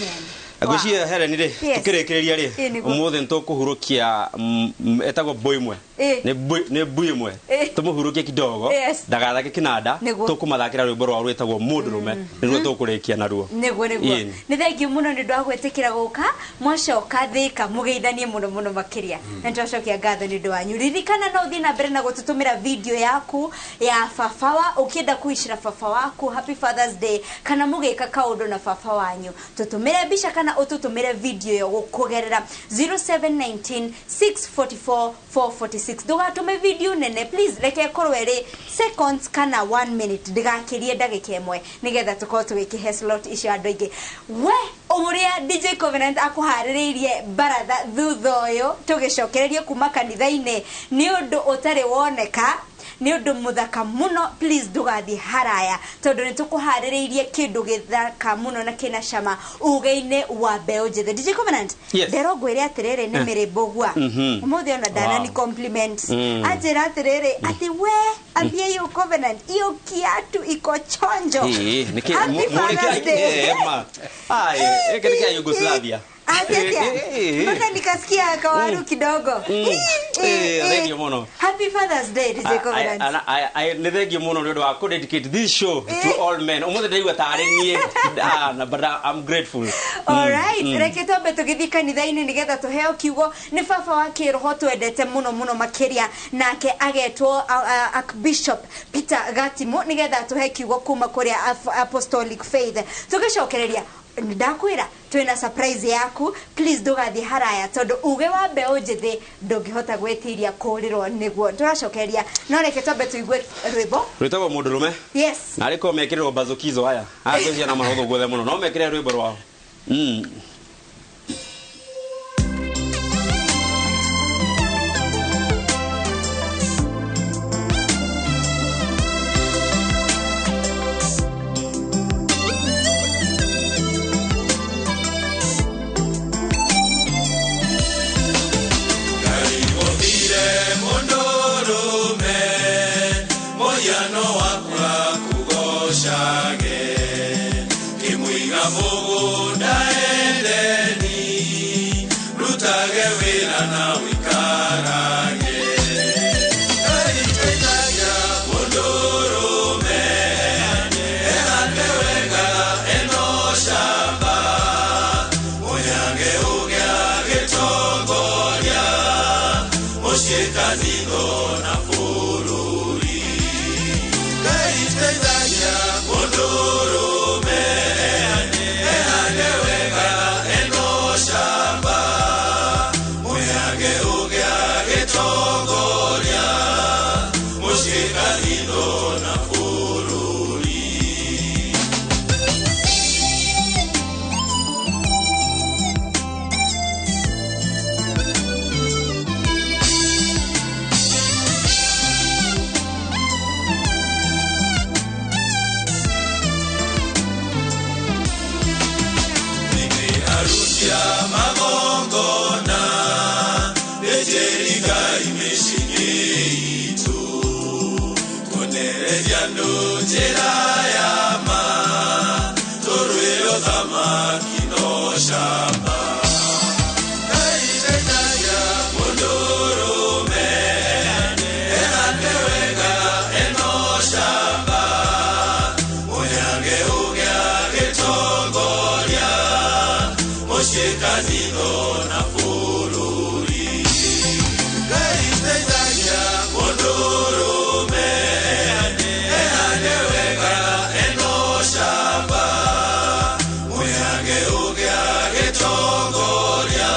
Ngwĩciria Helen rĩ, tũkĩrĩkĩrĩria rĩ, ũmũthĩ nĩ tũkũhurũkia etagwo mbũ ĩmwe. Nĩ mbũ ĩmwe tũmũhurũkie kidogo ndagathake kĩnanda. Tũkũmathakĩra rwĩmbo rwao rwĩtagwo Mũndũrũme, nĩruo tũkũrĩkia naruo. Nĩguo nĩ thengiũ mũno nĩ ũndũ wa gwĩtĩkĩra gũka mwacoka Thĩka mũgeithanie mũno mũno makĩria, na nĩtwacokia ngatho nĩ ũndũ wanyu. Ririkana no ũthiĩ na mbere na gũtũtũmĩra video yaku ya baba wa ũkĩenda kũicĩra baba waku Happy Father's Day, kana mũgĩka kaũndũ na baba wanyu, tũtũmĩre mbica kana ũtũtũmĩre video ĩyo kũgerera 0719 644 446. Ndũgatũme video nene, please, reke ĩkorwo ĩrĩ seconds kana 1 minute, ndĩgakĩrie ndagĩka ĩmwe, nĩgetha tũkorwo tũgĩkĩhe slot icio andũ aingĩ. We ũrĩa DJ Covenant akũharĩrĩirie baratha thutha ũyũ tũgĩcokererie kuma kanitha-inĩ nĩ ũndũ ũtarĩ woneka, nĩ ũndũ mũthaka mũno. Please ndũgathiĩ haraya tondũ nĩ tũkũharĩrĩirie kĩndũ gĩthaka mũno na kĩna cama uge-inĩ wa mbeũ njĩthĩ. DJ Covenant, nderwo ngwĩre atĩrĩrĩ, nĩ mĩrĩmbo gua ũmũthĩ ona ndanani compliment, anjĩra atĩrĩrĩ atĩ we ambia hiyo Covenant, hiyo kiatu iko chonjo. Nĩkĩ- Happy Father's Day. Ma. Ai, gĩkĩ nĩ kĩa Yugoslavia. Ati atia mpaka nikasikia kawaru kidogo. Thank you mũno. Happy Father's Day, DJ Covenant. Nĩ thengiũ mũno nĩ ũndũ wa kũ dedicate this show to all men. Ũmũthĩ ndaigua tarĩ niĩ. But I'm grateful. All right, reke twambe tũgĩthiĩ kanitha-inĩ nĩgetha tũheo kiugo nĩ baba wa kĩroho twendete mũno mũno makĩria, nake agetwo Archbishop Peter Gatimu, nĩgetha tũhe kiugo kuma kũrĩa Apostolic Faith. Tũgĩcokereria ndakwĩra twĩna surprise yaku. Please ndũgathiĩ haraya tondũ uge wa mbeũ njĩthĩ ndũngĩhota gwĩtiria kũrĩrwo nĩguo tũracokeria, no reke twambe tũigue rwĩmbo. Rwĩtagwo Mũndũrũme. Na arĩ korwo mekĩrĩrwo bazukizo aya aya ngwĩciria no mahũthũngũthe mũno, no mekĩre rwĩmbo rwao. Mũndũ ũikarage. Ngai teithagia mũndũrũme ehande wega eno shamba, mũnyange ũgĩa gĩtongoria mũciĩ kanitho na bũrũri. Ngai teithagia mũndũrũme ehande wega eno shamba, mũnyange ũgĩa gĩtongoria mũciĩ kanitho na bũrũri. Arutia magongona nĩnjĩrigai mĩciĩ itũ, tuonereria andũ njĩra ya ma, tũrũe ũthamaki no camba. Ngai teithagia mũndũrũme ehande wega eno shamba, mũnyange ũgĩa gĩtongoria mũciĩ kanitho na bũrũri. Ngai teithagia mũndũrũme ehande wega eno shamba, mũnyange ũgĩa gĩtongoria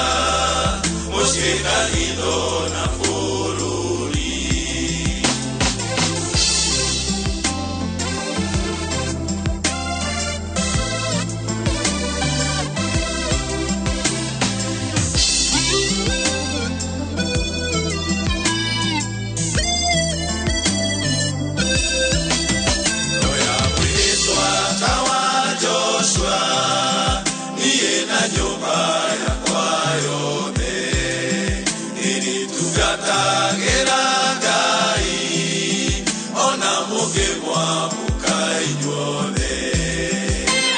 mũciĩ kanitho na bũrũri. Oya mwĩhĩtwa ta wa Joshua, niĩ na nyũmba yakwa yothe, nĩrĩtungatagĩra Ngai, ona mũngĩmwamũka inyuothe.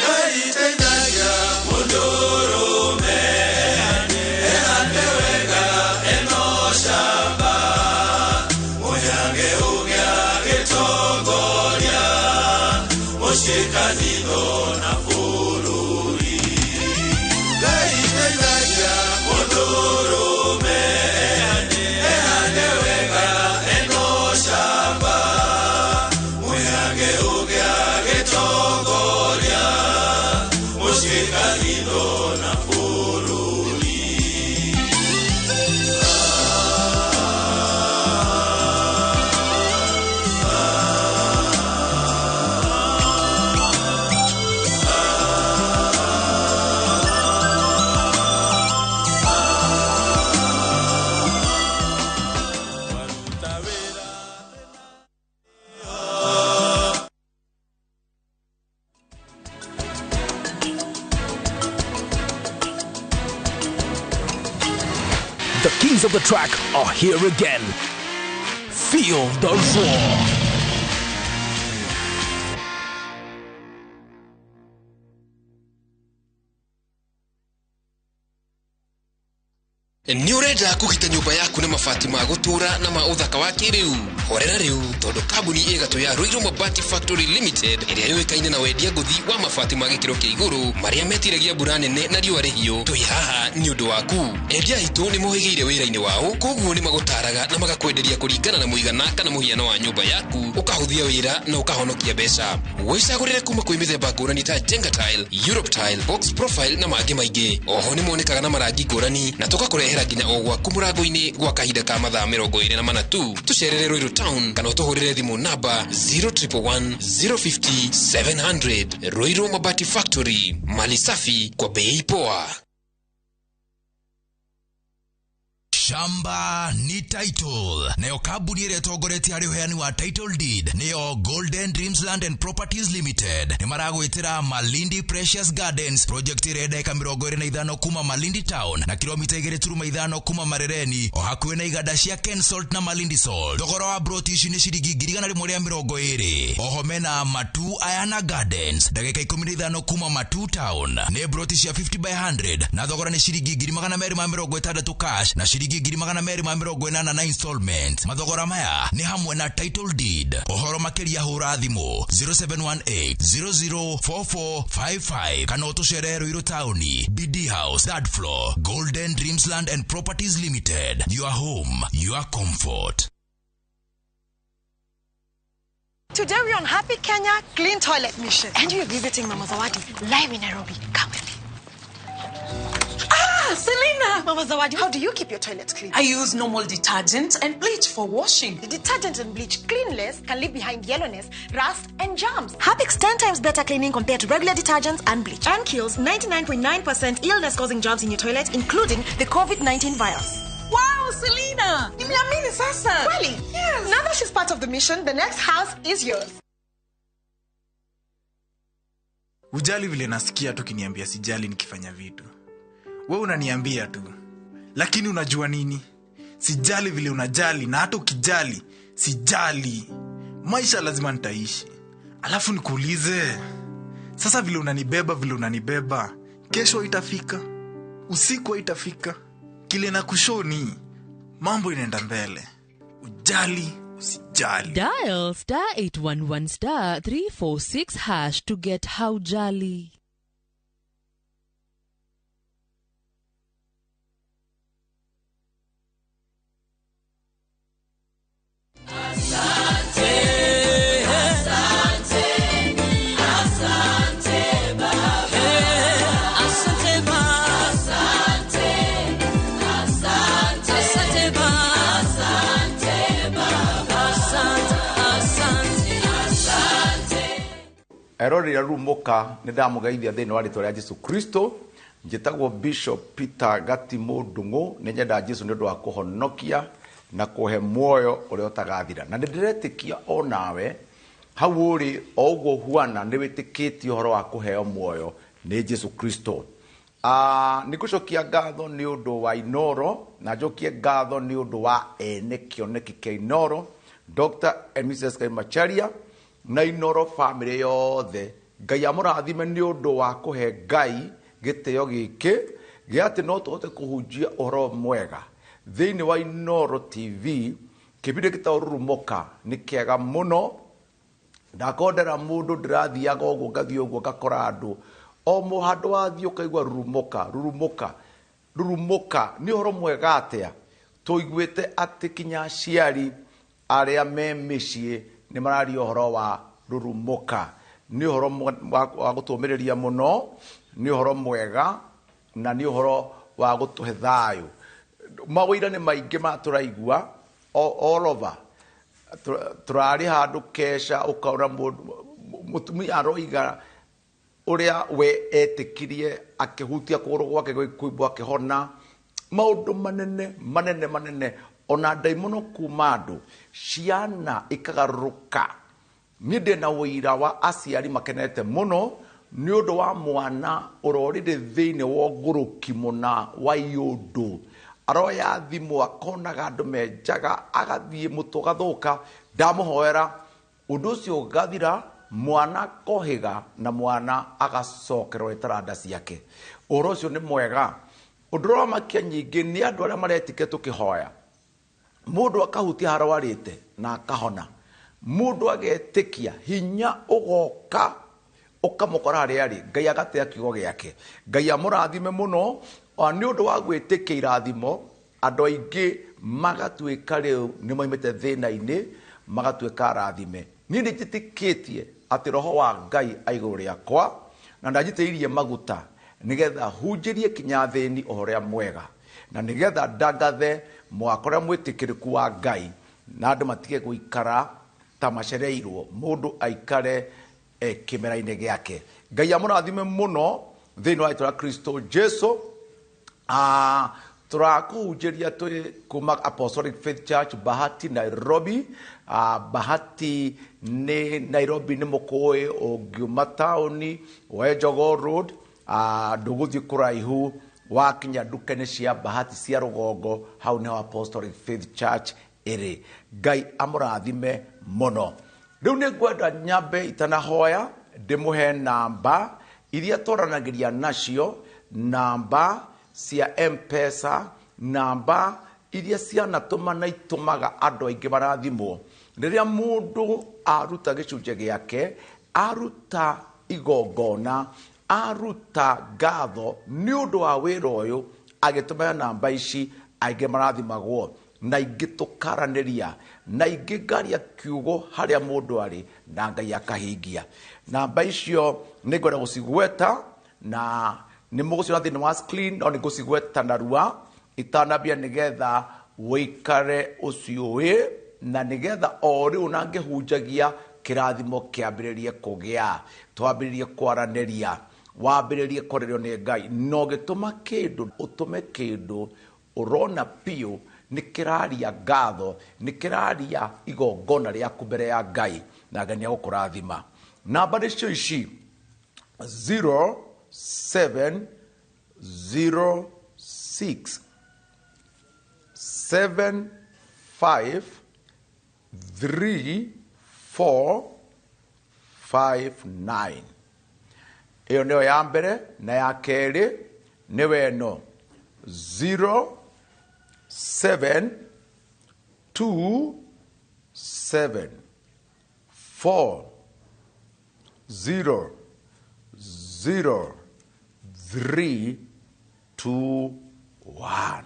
Ngai teithagia mũndũrũme ehande wega eno shamba, mũnyange ũgĩa gĩtongoria mũciĩ kanitho na bũrũri. Ngai teithagia mũndũrũme ehande wega eno shamba, mũnyange ũgĩa gĩtongoria mũciĩ kanitho na bũrũri. Waruta wĩra The kings of the track are here again. Feel the roar. Nĩ ũrenda kũgita nyũmba yaku na mabati ma gũtũũra na ma ũthaka wa kĩrĩu? Horera rĩu, tondũ kambuni ĩgatũ ya Ruiru Mabati Factory Limited ĩrĩa yũĩkaine na wendia ngũthi wa mabati ma gĩkĩro kĩa igũrũ marĩa metiragia mbura nene na riũa rĩhiũ, twĩ haha nĩ ũndũ waku. Endia aitũ nĩ mohĩgĩire wĩra-inĩ wao, koguo nĩ magũtaraga na magakwenderia kũringana na mũigana kana mũhiano wa nyũmba yaku, ũkahũthia wĩra na ũkahonokia mbeca. Wĩcagũrĩre kuma kwĩ mĩthemba ngũrani ta Jenga Tile, Europe Tile, Box Profile na mangĩ maingĩ. Oho nĩ monekaga na marangi ngũrani na tũgakũrehera nginya o gwaku mũrango-inĩ gwa kahinda ka mathaa 24 tu. Tũcerere Ruiru Town kana ũtũhũrĩre thimũ namba 0111 050 700. Ruiru Mabati Factory, mali safi kwa bei poa. Shamba ni title, nayo kambuni ĩrĩa ĩtongoretie harĩ ũheani wa title deed nĩyo Golden Dreams Land and Properties Limited. Nĩ maragwĩtĩra Malindi Precious Gardens project ĩrĩa ndagĩka 25 kuma Malindi Town na kilomita 2.5 kuma Marereni, o hakuhĩ na iganda cia Ken Salt na Malindi Salt. Thogora wa broti ici nĩ ciringi 120,000. Oho mena Matu Ayana Gardens ndagĩka 15 kuma Matu Town, nĩ broti cia 50 by 100 na thogora nĩ ciringi 260,000 cash na ciringi ciringi 280,000 na installment. Mathogora maya nĩ hamwe na title deed. Ũhoro makĩria hũra thimũ 0718 004455 kana ũtũcerere Ruiru taũni, BD House, third floor, Golden Dreams Land and Properties Limited. Your home, your comfort. Today we're on Happy Kenya Clean Toilet Mission. And we're visiting Mama Zawadi live in Nairobi. Come with me. Ah, Selena! Mama Zawadi, how do you keep your toilet clean? I use normal detergent and bleach for washing. The detergent and bleach cleanless can leave behind yellowness, rust, and germs. Harpic's 10 times better cleaning compared to regular detergents and bleach. And kills 99.9% illness-causing germs in your toilet, including the COVID-19 virus. Wow, Selena! Nimeamini sasa. Really? Yes. Now that she's part of the mission, the next house is yours. Ujali vile nasikia tu kiniambia sijali nikifanya vitu. We unaniambia tu. Lakini unajua nini? Sijali vile unajali na hata ukijali, sijali. Maisha lazima nitaishi. Alafu nikuulize. Sasa vile unanibeba, kesho itafika, usiku itafika. Kile na kushoni, mambo inaenda mbele. Ujali, usijali. Dial star 811 star 346 hash to get Haujali. Erori ya Rumuka nĩ ndamũgeithia thĩinĩ wa rĩtwa rĩa Jesu Kristo. Njĩtagwo Bishop Peter Gatimu Ndung'u. Nĩ nyendaga Jesu nĩ ũndũ wa kũhonokia na kũhe muoyo ũrĩa ũtagathira. Na nĩ ndĩretĩkia o nawe hau ũrĩ o ũguo huana nĩ wĩtĩkĩtie ũhoro wa kũheo muoyo nĩ Jesu Kristo. Nĩ ngũcokia ngatho nĩ ũndũ wa Inoro na njokie ngatho nĩ ũndũ wa ene kĩoneki kĩa Inoro, Dr. and Mrs. Kaimacharia na Inoro family yothe. Ngai amũrathime nĩ ũndũ wa kũhe Ngai gĩtĩo gĩkĩ gĩa atĩ no tũhote kũhunjia ũhoro mwega thĩinĩ wa Inoro TV. Kĩbindi gĩtagwo Rurumũka nĩ kĩega mũno. Ndakondera mũndũ ndĩrathiaga ũguo ngathiĩ ũguo ngakora andũ o mũhandũ wathiĩ ũkaigua rurumũka rurumũka rurumũka. Nĩ ũhoro mwega atĩa tũiguĩte atĩ kinya aciari arĩa me mĩciĩ nĩ mararia ũhoro wa rurumũka. Nĩ ũhoro wa gũtũmĩrĩria mũno, nĩ ũhoro mwega na nĩ ũhoro wa gũtũhe thayũ. Mawĩra nĩ maingĩ ma tũraigua all over. Tũrarĩ handũ kesha ũkaona mũtumia aroiga ũrĩa we etĩkirie akĩhutia kũgũrũ gwake gwĩkũimbwo akĩhona. Maũndũ manene manene manene, ona ndaimono kuma andũ, ciana ikagarũrũka. Niĩ ndĩ na ũira wa aciari makenete mũno nĩ ũndũ wa mwana ũrorire thĩinĩ wa ũgũrũki mũna wa iũndũ. Aroya thimũ akonaga andũ menjaga, agathiĩ mũtwe ũgathũka. Ndamũhoera ũndũ ũcio ũgathira, mwana akohĩga na mwana agacokerwo nĩ taranda ciake. Ũhoro ũcio nĩ mwega. Ũndũ ũrĩa wamakia nyingĩ nĩ andũ arĩa maretĩkia tũkĩhoya. Mũndũ akahutia harwarĩte na akahona. Mũndũ agetĩkia hinya ũgoka ũkamũkora harĩa arĩ. Ngai agatĩa kiugo gĩake. Ngai amũrathime mũno nĩ ũndũ wa gwĩtĩkia irathimo. Andũ aingĩ magatuĩka rĩu nĩ moimĩte thĩna-inĩ, magatuĩka arathime. Niĩ nĩ njĩtĩkĩtie atĩ roho wa Ngai aigũrũ rĩakwa na ndanjitĩrĩirie maguta nĩgetha hunjĩrie kinya thĩni ũhoro ũrĩa mwega na nĩgetha ndangathe mwaka ũrĩa mwĩtĩkĩrĩku wa Ngai na andũ matige gũikara ta macereirwo, mũndũ aikare kĩmera-inĩ gĩake. Ngai amũrathime mũno thĩinĩ wa rĩtwa rĩa Kristo Jesu. Tũrakũhunjĩria twĩ kuma Apostolic Faith Church Bahati Nairobi. Bahati nĩ Nairobi nĩ mũkũĩ, ũngiuma taũni woe Jogoo Road, ndũgũthiĩ kũraihu, wakinya nduka-inĩ cia Bahati cia rũgongo, hau nĩho Apostolic Faith Church ĩrĩ. Ngai amũrathime mũno. Rĩu nĩ ngwenda nyambe itanahoya ndĩmũhe namba iria twaranagĩria nacio, namba cia M-Pesa, namba Iria cianatũma na itũmaga andũ aingĩ marathimwo. Rĩrĩa mũndũ aruta gĩcunjĩ gĩake, aruta igongona, aruta ngatho nĩ ũndũ wa wĩra ũyũ, agĩtũmĩra namba ici, aingĩ marathimagwo. Na ingĩ tũkaranĩria, na ingĩ ngaria kiugo harĩa mũndũ arĩ, na Ngai akahingia. Namba icio nĩ ngwenda gũcigweta, na nĩ mũgũciona thĩinĩ wa screen, no nĩ ngũcigweta narua itanambia nĩgetha wĩikare ũciũĩ, na nĩgetha o rĩu na ngĩhunjagia kĩrathimo kĩambĩrĩrie kũgĩa, twambĩrĩrie kwaranĩria, wambĩrĩrie kwarĩrio nĩ Ngai. Na ũgĩtũma kĩndũ, ũtũme kĩndũ ũrona biũ nĩ kĩraria ngatho, nĩ kĩraria igongona rĩaku mbere ya Ngai, na Ngai nĩegũkũrathima. Namba nĩcio ici: 0706 75 3 4 5 9. Ĩyo nĩyo ya mbere, na ya kerĩ nĩwe ĩno: 0 7 2 7 4 0 0 3 2 1.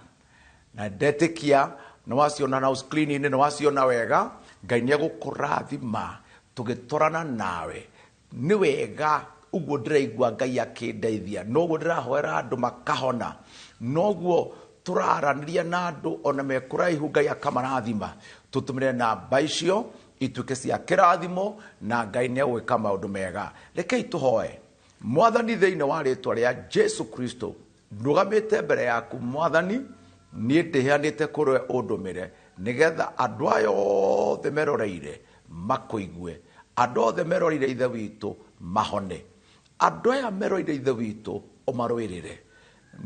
Na ndetĩkia nĩ waciona na screen-inĩ, nĩ waciona wega. Ngai nĩ egũkũrathima tũgĩtwarana nawe. Nĩ wega ũguo ndĩraigua Ngai akĩndeithia, noguo ndĩrahoera andũ makahona, noguo tũraranĩria na andũ ona me kũraihu Ngai akamarathima. Tũtũmĩre namba icio ituĩke cia kĩrathimo, na Ngai nĩ egwĩka maũndũ mega. Rekei tũhoe. Mwathani, thĩinĩ wa rĩtwa rĩa Jesu Kristo, ndũgamĩte mbere yaku Mwathani, niĩ ndĩheanĩte kũrĩ ũndũmĩre, nĩgetha andũ aya othe meroreire makũigue, andũ othe meroreire Ithe witũ mahone, andũ aya meroreire Ithe witũ ũmarũĩrĩre.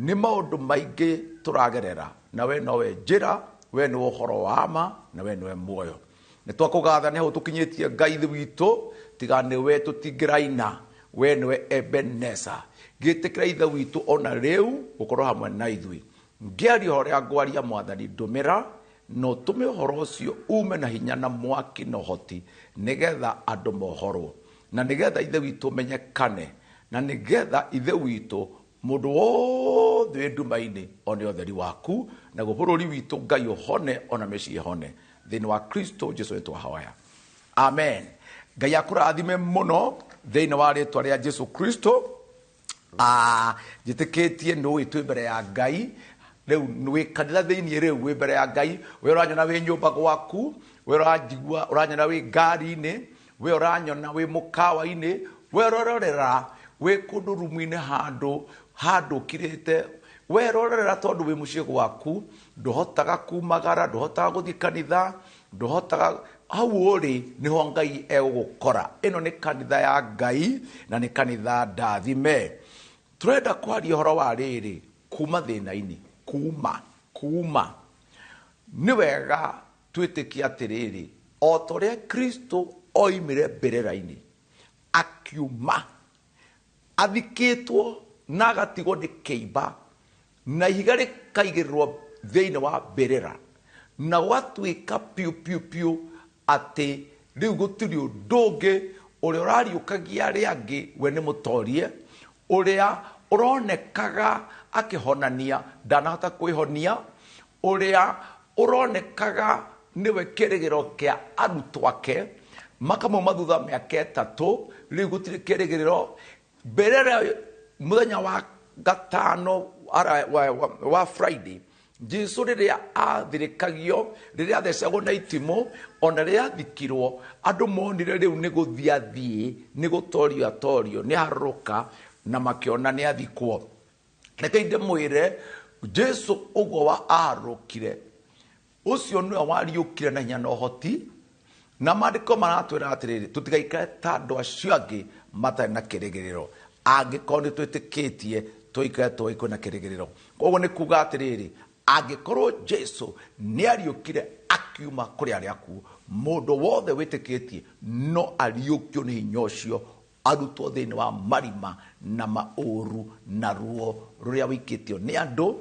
Nĩ maũndũ maingĩ tũragerera, na we nowe njĩra, we nĩwe ũhoro wa ma, na we nĩwe muoyo. Nĩ twakũgatha nĩ hau tũkinyĩtie Ngai Ithe witũ, tiga nĩwe tũtingĩraina, we nĩwe Ebeneza. Gĩtĩkĩra Ithe witũ ona rĩu gũkorwo hamwe na ithuĩ. Ngĩaria ũrĩa ngwaria Mwathani, ndũmĩra na ũtũme ũhoro ũcio ume na hinya na mwaki na ũhoti, nĩgetha andũ mohorwo, na nĩgetha Ithe witũ menyekane, na nĩgetha Ithe witũ mũndũ wothe wĩ nduma-inĩ one ũtheri waku, naguo bũrũri witũ Ngai ũhone, ona mĩciĩ ĩhone. Thĩinĩ wa Kristo Jesu nĩtwahoya, amen. Ngai akũrathime mũno thĩinĩ wa rĩtwa rĩa Jesu Kristo. Njĩtĩkĩtie nĩũĩ twĩ mbere ya Ngai rĩu, wĩ kanitha thĩinĩ rĩu wĩ mbere ya Ngai. We ũranyona wĩ nyũmba gwaku, we ũranjigua ũranyona wĩ ngari-inĩ, we ũranyona wĩ mũkawa-inĩ, we ũrorera wĩ kũndũ rumu-inĩ handũ handũ ũkirĩte, we rorera tondũ wĩ mũciĩ gwaku, ndũhotaga kumagara, ndũhotaga gũthiĩ kanitha, ndũhotaga hau ũrĩ nĩho Ngai egũgũkora. Ĩno nĩ kanitha ya Ngai na nĩ kanitha ndathime. Tũrenda kwaria ũhoro wa rĩrĩ kuma thĩna-inĩ, kuma nĩ wega twĩtĩkie atĩrĩrĩ, o ta ũrĩa Kristo oimire mbĩrĩra-inĩ akiuma athikĩtwo na agatigwo nĩ kĩimba, na ihiga rĩkaigĩrĩrwo thĩinĩ wa mbĩrĩra, na gwatuĩka piũ piũ piũ atĩ rĩu gũtirĩ ũndũ ũngĩ. Ũrĩa ũrariũkagia arĩa angĩ we nĩ mũtorie, ũrĩa ũronekaga akĩhonania ndanahota kwĩhonia, ũrĩa ũronekaga nĩwe kĩrĩgĩrĩro kĩa arutwo ake makamauma thutha mĩaka 3, rĩu gũtirĩ kĩrĩgĩrĩro. Mbĩrĩra mũthenya wa gatano wa Friday, Jesu rĩrĩa athirĩkagio, rĩrĩa athecagwo na itimũ, ona rĩrĩa athikirwo, andũ monire rĩu nĩ gũthiĩ athiĩ, nĩ gũtorio atorio, nĩ harũrũka, na makĩona nĩ athikwo. Reke ndĩmwĩre, Jesu ũguo wa aharũrũkire, ũcio nĩwe wariũkire na hinya na ũhoti, na maandĩko maratwĩra atĩrĩrĩ, tũtigaikare ta andũ acio angĩ matarĩ na kĩrĩgĩrĩro. Angĩkorwo nĩ twĩtĩkĩtie, tũikare tũĩ kwĩna kĩrĩgĩrĩro. Koguo nĩ kuga atĩrĩrĩ, angĩkorwo Jesu nĩ ariũkire akiuma kũrĩ arĩa akuũ, mũndũ wothe wĩtĩkĩtie no ariũkio nĩ hinya ũcio, arutwo thĩinĩ wa marima na maũru na ruo rũrĩa wĩikĩtio nĩ andũ,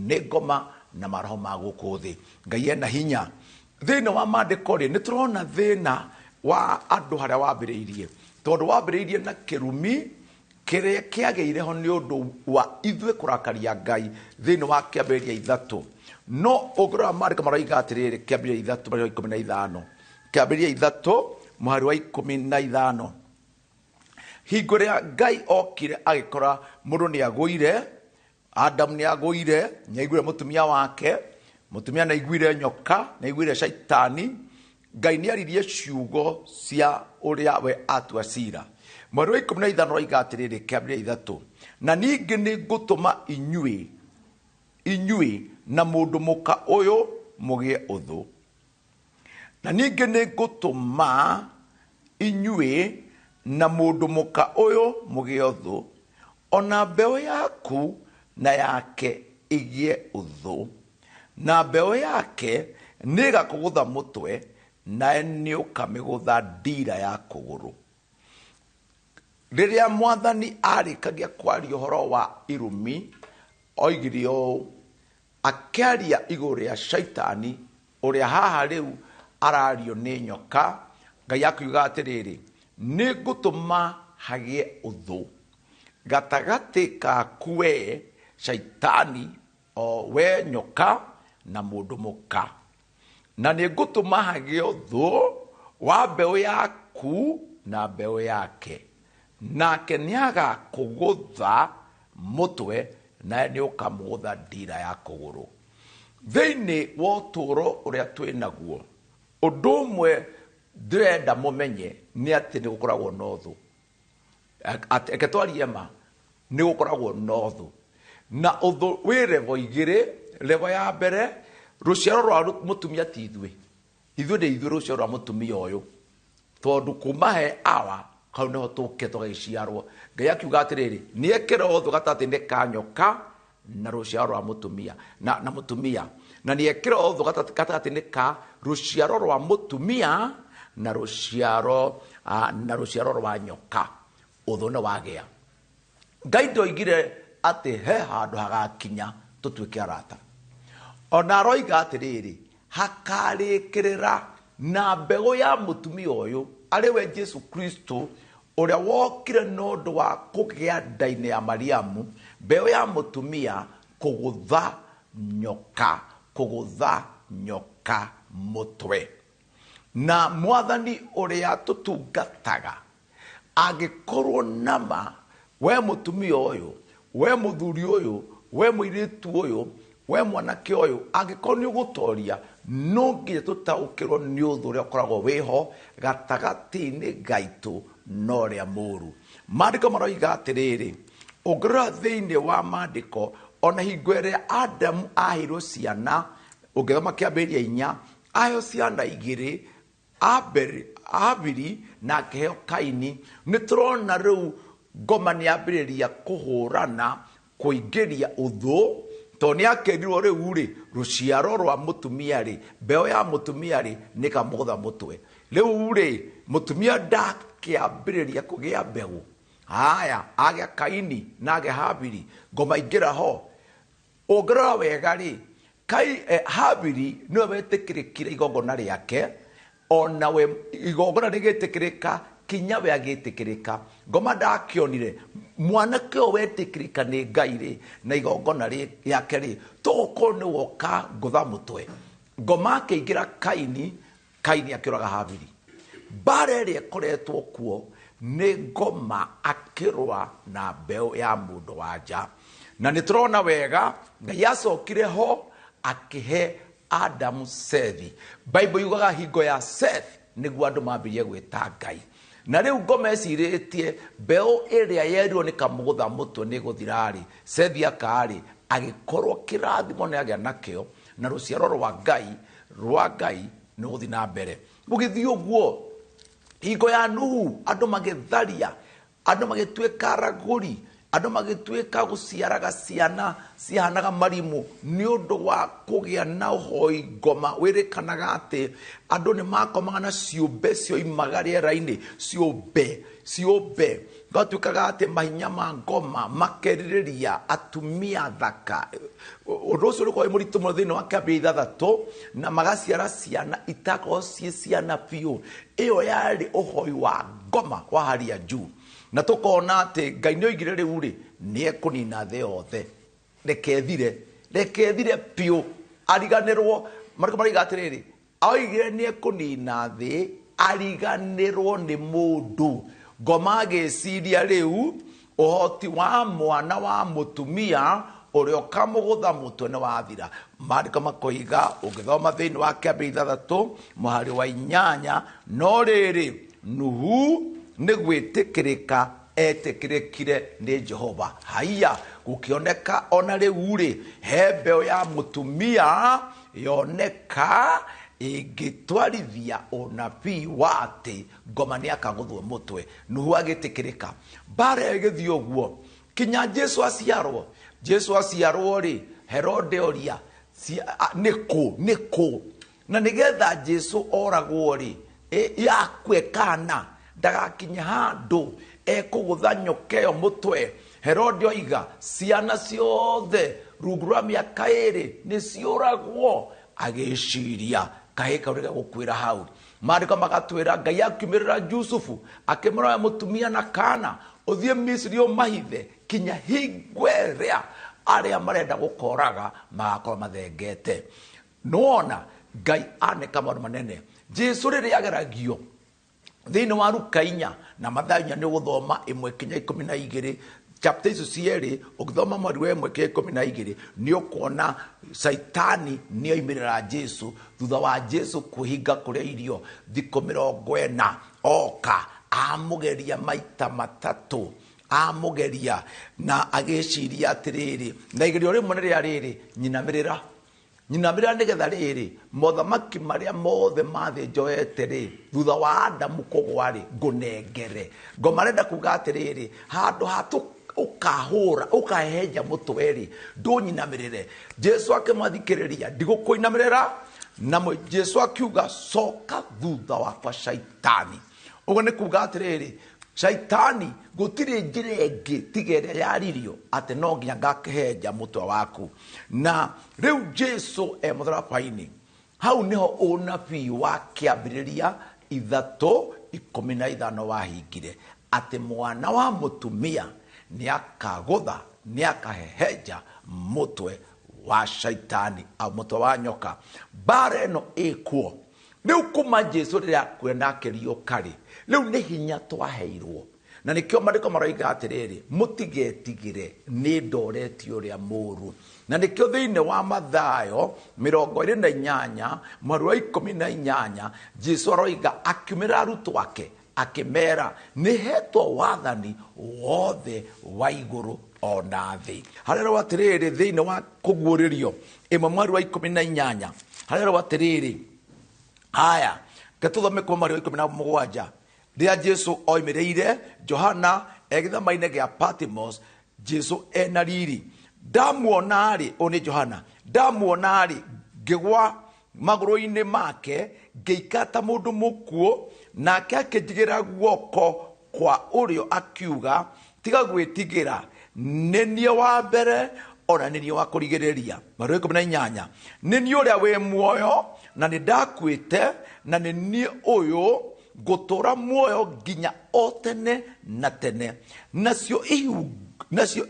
nĩ ngoma na maroho ma gũkũ thĩ. Ngai ena hinya. Thĩinĩ wa maandĩko rĩ, nĩ tũrona thĩna wa andũ harĩa wambĩrĩirie, tondũ wambĩrĩirie na kĩrumi kĩrĩa kĩagĩire ho nĩ ũndũ wa ithuĩ kũrakaria Ngai thĩinĩ wa kĩambĩrĩria 3. No ũngĩrora maandĩko maroiga atĩrĩrĩ, kĩambĩrĩria 3 mũhari wa 15, kĩambĩrĩria 3 mũhari wa 15, hingo ĩrĩa Ngai okire agĩkora mũndũ nĩ agũire, Adamu nĩ agũire, nĩ aiguire mũtumia wake, mũtumia nĩ aiguire nyoka, nĩ aiguire caitani. Ngai nĩ aririe ciugo cia ũrĩa we atua cira. Mweri wa 15 roiga atĩrĩrĩ, kĩambĩrĩria 3, na ningĩ nĩ ngũtũma inyuĩ na mũndũ mũka ũyũ mũgĩe ũthũ, na ningĩ nĩ ngũtũma inyuĩ na mũndũ mũka ũyũ mũgĩe ũthũ, ona mbeũ yaku na yake ĩgĩe ũthũ, na mbeũ yake nĩ ĩgakũgũtha mũtwe, nawe nĩ ũkamĩgũtha ndira ya kũgũrũ. Rĩrĩa mwathani arĩkagia kwaria ũhoro wa irumi, oigire ũũ, akĩaria igũrũ rĩa caitani ũrĩa haha rĩu arario nĩ nyoka. Ngai akiuga atĩrĩrĩ, nĩ ngũtũma hagĩe ũthũ gatagatĩ kaku we caitani, o we nyoka na mũndũ mũka, na nĩ ngũtũma hagĩe ũthũ wa mbeũ yaku na mbeũ yake, nake nĩ agakũgũtha mũtwe, nawe nĩ ũkamũgũtha ndira ya kũgũrũ. Thĩinĩ wa ũtũũro ũrĩa twĩ naguo, ũndũ ũmwe ndĩrenda mũmenye nĩ atĩ nĩ gũkoragwo na ũthũ. Reke twarie ma, nĩ gũkoragwo na ũthũ, na ũthũ wĩ revo igĩrĩ. Revo ya mbere, rũciaro rwa mũtumia ti ithuĩ, ithuĩ nĩ ithuĩ rũciaro rwa mũtumia ũyũ, tondũ kuma he awa kau nĩho tũke tũgagĩciarwo. Ngai akiuga atĩrĩrĩ, nĩ ekĩra ũthũ gatagatĩ-inĩ ka nyoka na rũciaro rwa mũtumia na mũtumia, na nĩ ekĩra ũthũ gatagatĩ-inĩ ka rũciaro rwa mũtumia na rũciaro rwa nyoka. Ũthũ nĩ wagĩa. Ngai ndoigire atĩ he handũ hagakinya tũtuĩke arata, ona aroiga atĩrĩrĩ, hakarĩkĩrĩra na mbegũ ya mũtumia ũyũ arĩ we Jesu Kristo ũrĩa wokire na ũndũ wa kũgĩa nda-inĩ ya Mariamu, mbeũ ya mũtumia kũgũtha nyoka, kũgũtha nyoka mũtwe. Na mwathani ũrĩa tũtungataga angĩkorwo nama we mũtumia ũyũ, we mũthuri ũyũ, we mũirĩtu ũyũ, we mwanake ũyũ, angĩkorwo nĩ ũgũtoria, no nginya tũtaũkĩrwo nĩ ũthũ ũrĩa ũkoragwo wĩho gatagatĩ-inĩ gaitũ na ũrĩa mũũru. Maandĩko maroiga atĩrĩrĩ, ũngĩrora thĩinĩ wa maandĩko, ona hingo ĩrĩa Adamu aheirwo ciana, ũngĩthoma kĩambĩrĩria 4, aheo ciana 2, Abiri na akĩheo Kaini. Nĩ tũrona rĩu ngoma nĩ yambĩrĩria kũhũrana, kũingĩria ũthũ, tondũ nĩ akerirwo rĩu rĩ, rũciaro rwa mũtumia rĩ, mbeũ ya mũtumia rĩ, nĩ ĩkamũgũtha mũtwe. Rĩu rĩ, mũtumia ndakĩambĩrĩria kũgĩa mbegũ. Haya, agĩa Kaini na agĩa Habiri, ngoma ingĩra ho. Ũngĩrora wega rĩ, Habiri nĩwe wetĩkĩrĩkire igongona rĩake, ona we igongona rĩgĩtĩkĩrĩka, kinya we agĩtĩkĩrĩka. Ngoma ndakĩonire mwanake ũyũ wetĩkĩrĩka nĩ Ngai rĩ, na igongona rĩake rĩ, tũgũkorwo nĩ woka ngũtha mũtwe. Ngoma akĩingĩra Kaini, Kaini akĩũraga Habiri. Mbara ĩrĩa ĩkoretwo kuo nĩ ngoma akĩrũa na mbeũ ya mũndũ wa nja. Na nĩ tũrona wega Ngai acokire ho akĩhe Adamu Sethi. Bible yugaga hingo ya Seth nĩguo andũ mambirie gwĩta Ngai. Na rĩu ngoma ĩcirĩtie mbeũ ĩrĩa yerirwo nĩ kamũgũtha mũtwe nĩ gũthira-rĩ, Sethi akarĩ agĩkorwo kĩrathimo nĩ agĩa nakĩo, na rũciaro rwa Ngai nĩ gũthiĩ na mbere. Gũgĩthiĩ ũguo hingo ya Nuhu, andũ magĩtharia, andũ magĩtuĩka aragũri, Andũ magĩtuĩka gũciaraga ciana cihanaga marimũ nĩ ũndũ wa kũgĩa na ũhoi ngoma. Wĩrĩkanaga atĩ andũ nĩ makomaga na ciũmbe cioimaga rĩera-inĩ, ciũmbe gwatuĩkaga atĩ mahinya ma ngoma makerirĩria atumia thaka. Ũndũ ũcio ũrĩkorwo wĩ mũritũ mũno thĩinĩ wa kĩambĩrĩria 6, na magaciara ciana itakorwo ciĩ ciana biũ. Ĩyo yarĩ ũhoi wa ngoma wa hali ya juu. Na tukona atĩ Ngai nĩ oigire rĩu rĩ nĩ ekũnina thĩ yothe, reke ethire biũ ariganĩrwo. Marĩko maraiga atĩrĩrĩ, oigire nĩ ekũnina thĩ ariganĩrwo nĩ mũndũ. Ngoma agĩciria rĩu ũhoti wa mwana wa mũtumia ũrĩa ũkamũgũtha mũtwe nĩ wathira. Maandĩko makoiga ũngĩthoma thĩinĩ wa kĩambĩrĩria 6 mũhari wa 8, no rĩrĩ Nuhu nĩ gwĩtĩkĩrĩka etĩkĩrĩkire nĩ Jehova. Haiya, gũkĩoneka ona rĩu rĩ he mbeũ ya mũtumia yoneka ĩngĩtwarithia ũnabii wa atĩ ngoma nĩ akagũthwo mũtwe. Nuhu agĩtĩkĩrĩka. Mbara ĩgĩthiĩ ũguo kinya Jesu aciarwo. Jesu aciarwo rĩ, Herode oria nĩkũ, na nĩgetha Jesu oragwo rĩ, yakue kana ndagakinya handũ ekũgũtha nyoka ĩyo mũtwe. Herode oiga ciana ciothe rungu rwa mĩaka 2 nĩ ciũragwo. Agĩciria kahĩĩ kau nĩgegũkuĩra hau. Maandĩko magatwĩra Ngai akiumĩrĩra Jusufu akĩmũroya mũtumia na kana ũthiĩ Misiri ũmahithe kinya hingo ĩrĩa arĩa marenda gũkoraga magakorwo mathengete. Nĩwona Ngai aneka maũndũ manene. Jesu rĩrĩa ageragio thĩinĩ wa Luka 4 na Mathayo 4 nĩ ũgũthoma 1 kinya 12, chapter icio cierĩ ũgĩthoma mweri wa 1 kinya 12 nĩ ũkuona Saitani nĩ oimĩrĩra Jesu thutha wa Jesu kwĩhinga kũrĩa irio thikũ 40. Oka amũgeria maita 3, amũgeria na agĩciria atĩrĩrĩ, na igerio rĩmwe nĩ rĩa rĩrĩ, nyinamĩrĩra nĩgetha rĩrĩ mothamaki marĩa mothe ma thĩ njoete rĩ thutha wa Adamu kũgwa rĩ ngũnengere. Ngoma arenda kuga atĩrĩrĩ, handũ ha ũkahũra ũkahehenja mũtwe rĩ ndũnyinamĩrĩre. Jesu akĩmathikĩrĩria, ndigũkũinamĩrĩra. Na Jesu akiuga coka thutha wakwa Shaitani. Ũguo nĩ kuga atĩrĩrĩ, Shaitani gũtirĩ njĩra ĩngĩ tiga ĩrĩa yaririo atĩ no nginya ngakĩhenja mũtwe waku. Na rĩu Jesu e mũtharaba-inĩ, hau nĩho ũnabii wa kĩambĩrĩria 3:15 wahingire atĩ mwana wa mũtumia nĩ akagũtha, nĩ akahehenja mũtwe wa Shaitani au mũtwe wa nyoka. Mbara ĩno ĩkuo rĩu kuma Jesu rĩrĩa akuire na akĩriũka rĩ, rĩu nĩ hinya twaheirwo. Na nĩkĩo maandĩko maroiga atĩrĩrĩ, mũtigetigĩre nĩ ndoretie ũrĩa mũũru. Na nĩkĩo thĩinĩ wa Mathayo 28 mweri wa 18 Jesu aroiga akiumĩra arutwo ake akĩmera nĩ hetwo wathani wothe wa igũrũ ona thĩ. Harerwo atĩrĩrĩ thĩinĩ wa kũguũrĩrio 1 mweri wa 18, harerwo atĩrĩrĩ, haya ketũthome kuma mweri wa 17 rĩrĩa Jesu oimĩrĩire Johana e gĩthama-inĩ gĩa Patmos. Jesu ena riri, ndamuona rĩ, ũyũ nĩ Johana, ndamuona rĩ ngĩgwa magũrũ-inĩ make ngĩikara ta mũndũ mũkuũ, nake akĩnjigĩra guoko kwa ũrĩo akiuga tiga gwĩtigĩra, nĩ niĩ wa mbere ona nĩ niĩ wa kũrigĩrĩria. Mweri wa 18, nĩ niĩ ũrĩa wĩ muoyo na nĩ ndakuĩte, na nĩ niĩ ũyũ ngũtũũra muoyo nginya o tene na tene. Nacio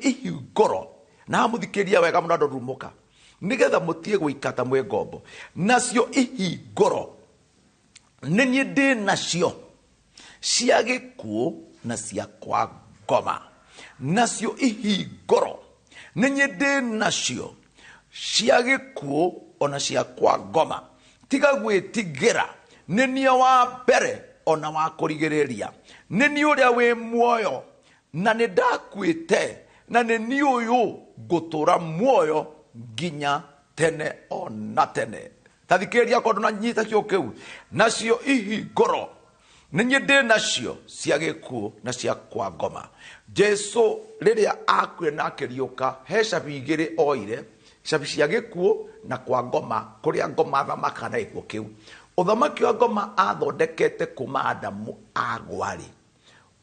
ihingũro, na mũthikĩria wega mũno andũ rumũka, nĩgetha mũtige gũikara ta mwĩ ngombo. Nacio ihingũro nĩ niĩ ndĩ nacio cia gĩkuũ na cia kwa ngoma. Nacio ihingũro nĩ niĩ ndĩ nacio cia gĩkuũ ona cia kwa ngoma. Tiga gwĩtigĩra, nĩ niĩ wa mbere ona wa kũrigĩrĩria, nĩ niĩ ũrĩa wĩ muoyo na nĩ ndakuĩte, na nĩ niĩ ũyũ ngũtũũra muoyo nginya tene ona tene. Ta thikĩrĩria korwo ndũnanyita kiugo kĩu. Nacio ihingũro Nĩ niĩ ndĩ nacio cia gĩkuũ na cia kwa ngoma. Jesu rĩrĩa akuire na akĩriũka, he cabi igĩrĩ oire, cabi cia gĩkuũ na kwa ngoma, kũrĩa ngoma thamaka na gĩkuũ kĩu. Ũthamaki wa ngoma athondekete kuma Adamu agwa rĩ,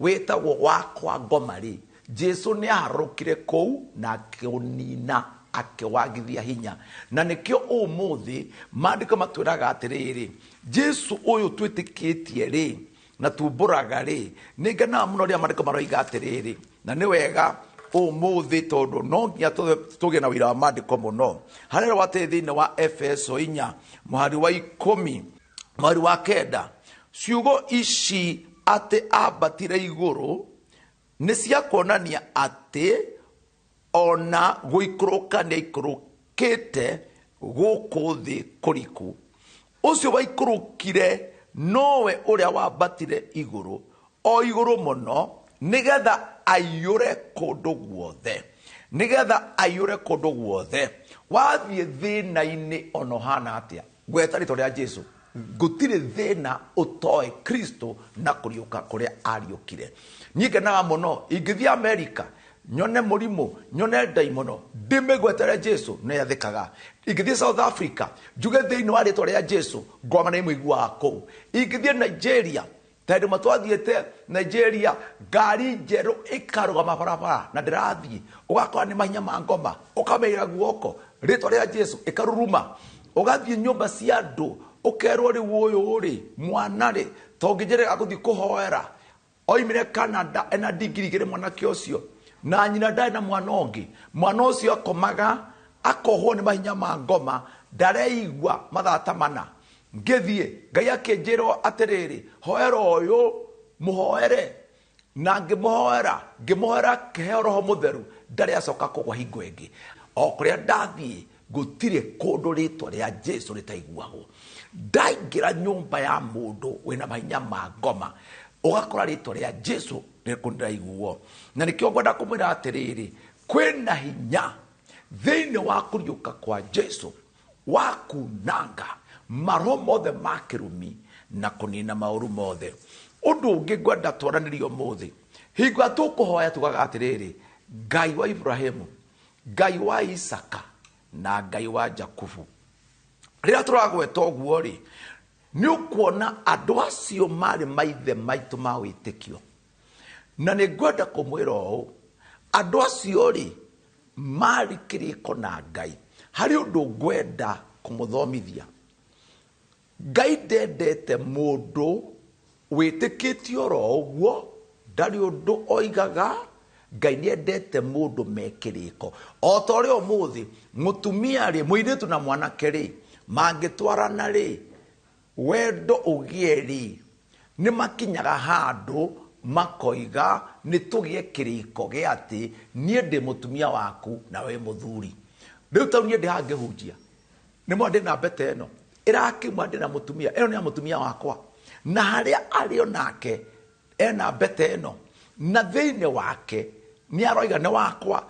wĩtagwo wa kwa ngoma rĩ, Jesu nĩ aharũrũkire kũu na akĩũnina, akĩwagithia hinya. Na nĩkĩo ũmũthĩ maandĩko matwĩraga atĩrĩrĩ, Jesu ũyũ twĩtĩkĩtie rĩ na tumbũraga rĩ, nĩ ngenaga mũno rĩrĩa maandĩko maroiga atĩrĩrĩ, na nĩ wega ũmũthĩ tondũ no nginya tũgĩe na ũira wa maandĩko mũno. Harĩa atĩ thĩinĩ wa Efeso 4 mũhari wa 10 mũhari wa 9, ciugo ici atĩ ambatire igũrũ nĩ cia kuonania atĩ ona gũikũrũka nĩ aikũrũkĩte gũkũ thĩ kũriku. Ũcio waikũrũkire nowe ũrĩa wambatire igũrũ, o igũrũ mũno, nĩgetha aiyũre kũndũ guothe, nĩgetha aiyũre kũndũ guothe. Wathiĩ thĩna-inĩ ona ũhana atĩa, gweta rĩtwa rĩa Jesu, gũtirĩ thĩna ũtoĩ Kristo na kũriũka kũrĩa ariũkire. Niĩ ngenaga mũno ingĩthiĩ Amerika nyone mũrimũ, nyone ndaimono, ndĩmĩgwetere Jesu nĩ yathĩkaga. Ingĩthiĩ South Africa njuge thĩinĩ wa rĩtwa rĩa Jesu, ngoma nĩ ĩmũiguaga kũu. Ingĩthiĩ Nigeria, tondũ matwathiĩte Nigeria, ngari njerũ ĩkarũgama barabara na ndĩrathiĩ, ũgakora nĩ mahinya ma ngoma, ũkamĩira guoko rĩtwa rĩa Jesu ĩkaruruma. Ũgathiĩ nyũmba cia andũ ũkerwo rĩu ũyũ rĩ mwana rĩ tongĩnjĩrĩga gũthiĩ kũhoera, oimire Canada ena digiri igĩrĩ mwanake ũcio, na nyina ndarĩ na mwana ũngĩ. Mwana ũcio akomaga akohwo nĩ mahinya ma ngoma, ndareigua mathaa ta mana. Ngĩthiĩ Ngai akĩnjĩrwo atĩrĩrĩ, hoera ũyũ mũhoere, na ngĩmũhoera, ngĩmũhoera kĩheo Roho Mũtheru, ndarĩ acoka kũgwa hingo ĩngĩ. O kũrĩa ndathiĩ gũtirĩ kũndũ rĩtwa rĩa Jesu rĩtaiguagwo. Ndaingĩra nyũmba ya mũndũ wĩna mahinya ma ngoma, ũgakora rĩtwa rĩa Jesu nĩkũndĩraiguo. Na nĩkĩo ngwenda kũmwĩra atĩrĩrĩ, kwĩna hinya thĩinĩ wa kũriũka kwa Jesu wa kunanga maroho mothe ma kĩrumi na kũnina maũru mothe. Ũndũ ũngĩ ngwenda twaranĩrie ũmũthĩ, hingo ĩrĩa tũkũhoya tugaga atĩrĩrĩ, Ngai wa Ibrahimu, Ngai wa Isaka na Ngai wa Jakubu. Rĩrĩa tũragweta ũguo rĩ, nĩ ũkuona andũ acio marĩ maithe maitũ ma wĩtĩkio. Na nĩ ngwenda kũmwĩra ũũ, andũ acio rĩ marĩ kĩrĩko na Ngai. Harĩ ũndũ ngwenda kũmũthomithia. Ngai ndendete mũndũ wĩtĩkĩtie oro ũguo, ndarĩ ũndũ oigaga. Ngai nĩendete mũndũ me kĩrĩko. O ta ũrĩa ũmũthĩ mũtumia rĩ, mũirĩtu na mwanake rĩ, mangĩtwarana rĩ, wendo ũgĩe rĩ, nĩ makinyaga handũ makoiga nĩ tũgĩe kĩrĩko gĩa atĩ niĩ ndĩ mũtumia waku na we mũthuri. Rĩu tau niĩ ndĩ haha ngĩhunjia, nĩ mwa ndĩ na mbete ĩno ĩrakiuma ndĩ na mũtumia, ĩno nĩ ya mũtumia wakwa, na harĩa arĩ onake ena mbete ĩno, na thĩinĩ wake nĩ aroiga nĩ wakwa,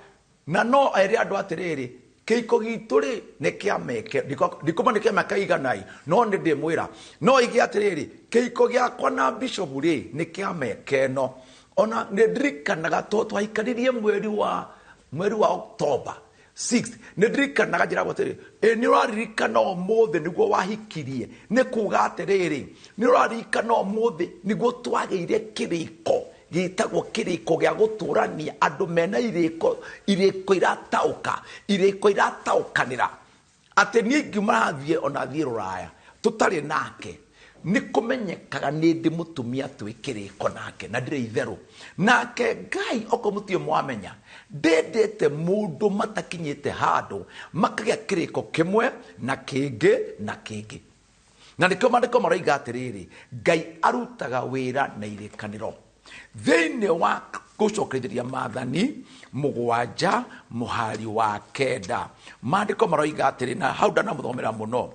na no ere andũ atĩrĩrĩ, kĩhiko gitũ rĩ nĩ kĩa meke, ndikũma nĩ kĩa mĩaka iganai, no nĩ ndĩmwĩra no ige atĩrĩrĩ, kĩhiko gĩakwa na bishop rĩ nĩ kĩa mĩaka ĩno. Ona nĩ ndirikanaga to twaikaririe mweri wa October 6, nĩ ndirikanaga njĩragwo atĩrĩrĩ, ĩ nĩ ũraririkana ũmũthĩ nĩguo wahikirie, nĩ kuga atĩrĩrĩ, nĩ ũraririkana ũmũthĩ nĩguo twagĩire kĩrĩko gĩtagwo kĩrĩko gĩa gũtũrania andũ mena irĩko, irĩko irataũka, irĩko irataũkanĩra. Atĩ niĩ ingiuma hathiĩ ona thiĩ rũraya tũtarĩ nake, nĩ kũmenyekaga nĩ ndĩ mũtumia twĩ kĩrĩko nake na ndirĩ itherũ nake. Ngai okorwo mũtirĩ mwamenya, ndendete mũndũ matakinyĩte handũ makagĩa kĩrĩko kĩmwe na kĩngĩ na kĩngĩ. Na nĩkĩo maandĩko maroiga atĩrĩrĩ, Ngai arutaga wĩra na irĩkanĩro. Thĩinĩ wa gũcokereria maathani 7 mũhari wa 9, maandĩko maroiga atĩrĩ, na hau ndanamũthomera mũno,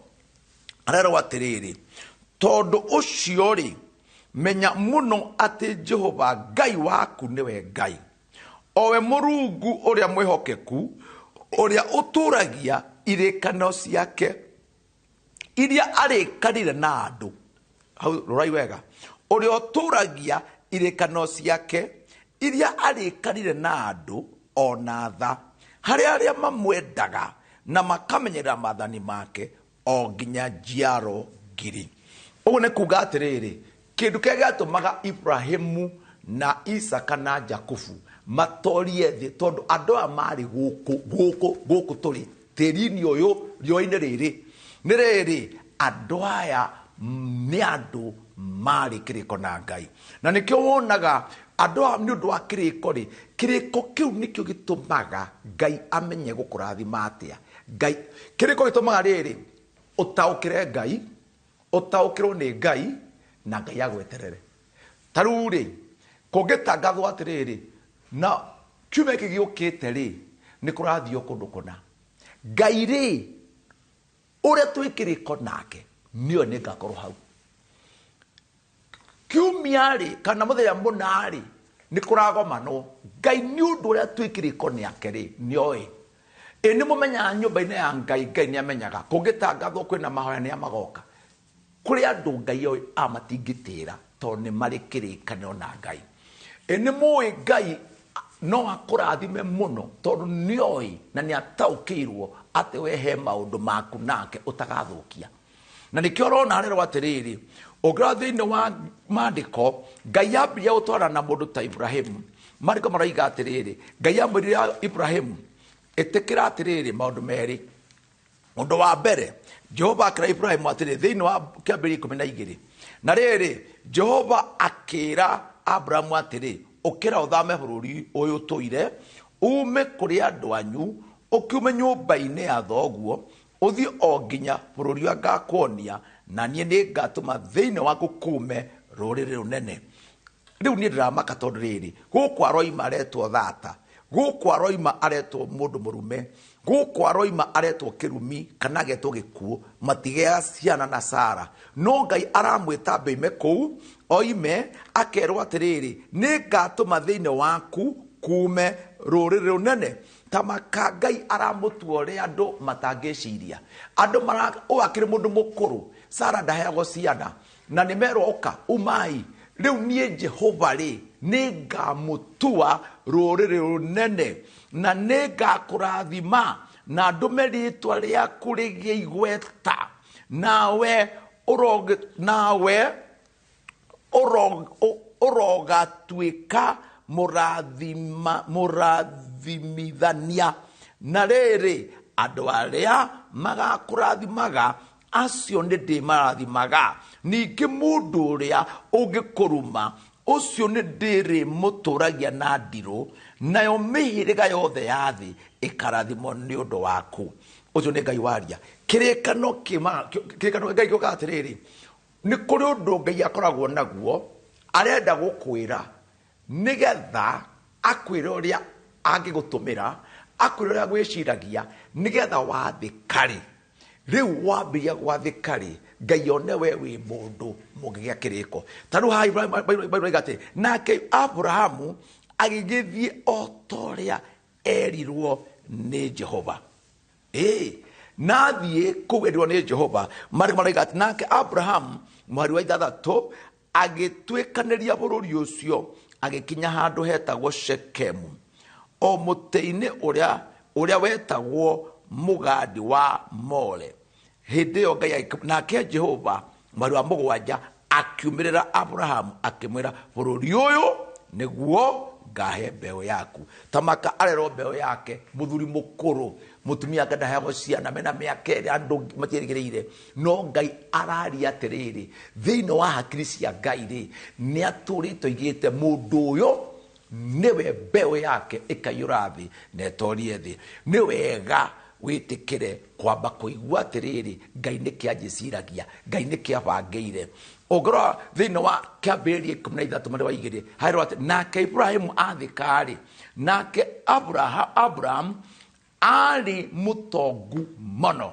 arerwo atĩrĩrĩ, tondũ ũcio rĩ, menya mũno atĩ Jehova Ngai waku nĩwe Ngai, o we Mũrungu ũrĩa mwĩhokeku, ũrĩa ũtũũragia irĩkanĩro ciake iria arĩkanĩire na andũ. Hau rorai wega, Ũrĩa ũtũũragia irĩkano ciake iria arĩkanire na andũ ona tha harĩ arĩa mamwendaga na makamenyerera maathani make o nginya njiaro ngiri. Ũguo nĩ kuga atĩrĩrĩ, kĩndũ kĩrĩa gĩatũmaga Ibrahimu na Isaka na Jakubu matorie thĩ, tondũ andũ aya marĩ gũkũ gũkũ gũkũ tũrĩ tĩri-inĩ ũyũ riũa-inĩ rĩrĩ nĩ rĩrĩ, andũ aya nĩ andũ marĩ kĩrĩko na Ngai. Na nĩkĩo wonaga andũ aya nĩ ũndũ wa kĩrĩko rĩ, kĩrĩko kĩu nĩkĩo gĩtũmaga Ngai amenye gũkũrathima atĩa. Ngai kĩrĩko gĩtũmaga rĩrĩ ũtaũkĩre Ngai, ũtaũkĩrwo nĩ Ngai na Ngai agweterere. Ta rĩu rĩ, kũngĩtangathwo atĩrĩrĩ, na kiumia gĩkĩ gĩũkĩte rĩ, nĩ kũrathio kũndũ kũna. Ngai rĩ, ũrĩa twĩ kĩrĩko nake, nĩoĩ nĩ ngakorwo hau. Kiumia rĩ, kana mũthenya mũna rĩ, nĩ kũragomanwo. Ngai nĩ ũndũ ũrĩa twĩ kĩrĩko nĩake rĩ, nĩoĩ. Ĩ nĩ mũmenyaga nyũmba-inĩ ya Ngai, Ngai nĩ amenyaga. Kũngĩtangathwo kwĩna mahoya nĩ magoka. Kũrĩ andũ Ngai oĩ a matingĩtĩra tondũ nĩ marĩ kĩrĩkanĩro na Ngai. Ĩ nĩ mũĩ Ngai no akũrathime mũno tondũ nĩoĩ na nĩ ataũkĩirwo atĩ we he maũndũ maku nake ũtagathũkia. Na nĩkĩo ũrona arerwo atĩrĩrĩ, ũngĩrora thĩinĩ wa maandĩko, Ngai ambĩrĩria gũtwarana na mũndũ ta Ibrahimu. Maandĩko maroiga atĩrĩrĩ, Ngai amwĩrire Ibrahimu, ĩtĩkĩra atĩrĩrĩ maũndũ merĩ. Ũndũ wa mbere, Jehova akĩra Ibrahimu atĩrĩ thĩinĩ wa kĩambĩrĩria 12. Na rĩrĩ, Jehova akĩra Abrahamu atĩrĩ, ũkĩra ũthame bũrũri ũyũ ũtũire, ume kũrĩ andũ anyu, ũkiume nyũmba-inĩ ya thoguo, ũthiĩ o nginya bũrũri ũrĩa ngakuonia, na niĩ nĩngatũma thĩinĩ waku kuume rũrĩrĩ rũnene. Rĩu niĩ ndĩramaka tondũ rĩrĩ, gũkũ aroima aretwo thata, gũkũ aroima aretwo mũndũ mũrume, gũkũ aroima aretwo kĩrumi kana agetwo gĩkuũ, matigĩaga ciana na Sara. No Ngai aramwĩta ambe kũu, oime akerwo atĩrĩrĩ, nĩngatũma thĩinĩ waku kuume rũrĩrĩ rũnene. Ta maka Ngai aramũtua ũrĩa andũ matangĩciria. Andũ ũyũ akĩrĩ mũndũ mũkũrũ, Sara ndaheagwo ciana, na nĩ merwo ũka, umai. Rĩu niĩ Jehova rĩ, nĩngamũtua rũrĩrĩ rũnene, na nĩngakũrathima, na ndũme rĩĩtwa rĩaku rĩgĩe igweta, nawe ũrogatuĩka mũrathimithania. Na rĩrĩ, andũ arĩa magakũrathimaga acio nĩ ndĩmarathimaga, ningĩ mũndũ ũrĩa ũngĩkũruma ũcio nĩ ndĩrĩmũtũragia na ndirũ, nayo mĩhĩrĩga yothe ya thĩ ĩkarathimwo nĩ ũndũ waku. Ũcio nĩ Ngai waria. Kĩrĩkano kĩrĩkano Ngai gĩũkaga atĩrĩrĩ, nĩ kũrĩ ũndũ Ngai akoragwo naguo arenda gũkwĩra nĩgetha akwĩre ũrĩa angĩgũtũmĩra, akwĩre ũrĩa agwĩciragia, nĩgetha wathĩka-rĩ. Rĩu wambĩrĩria gwathĩka-rĩ, Ngai one we wĩ mũndũ mũngĩgĩa kĩrĩko. Ta rĩu haha Bible ĩroiga atĩ, nake Abrahamu agĩgĩthiĩ o ta ũrĩa erirwo nĩ Jehova. Na athiĩ kũu erirwo nĩ Jehova, Marĩko maroiga atĩ nake Abrahamu mũhari wa 6 agĩtuĩkanĩria bũrũri ũcio, agĩkinya handũ hetagwo Shekemu, o mũtĩ-inĩ ũrĩa wetagwo mũgandi wa More. Hĩndĩ ĩyo Ngai nake Jehova mweri wa 7 akiumĩrĩra Abrahamu akĩmwĩra, bũrũri ũyũ nĩguo ngahe mbeũ yaku. Ta maka arerwo mbeũ yake, mũthuri mũkũrũ, mũtumia wake ndaheagwo ciana, mena mĩaka ĩrĩa andũ matierĩgĩrĩire. No Ngai araria atĩrĩrĩ, thĩinĩ wa hakiri cia Ngai rĩ, nĩ atũrĩte oigĩte mũndũ ũyũ nĩwe mbeũ yake ĩkaiyũra thĩ na ĩtorie thĩ. Nĩ wega wĩtĩkĩre kwamba kũigua atĩrĩrĩ, Ngai nĩkĩ anjĩciragia, Ngai nĩkĩ abangĩire. Ũngĩrora thĩinĩ wa kĩambĩrĩria 13 mweri wa 2, harerwo atĩ nake Ibrahimu athĩka-rĩ, nake Abraham arĩ mũtongu mũno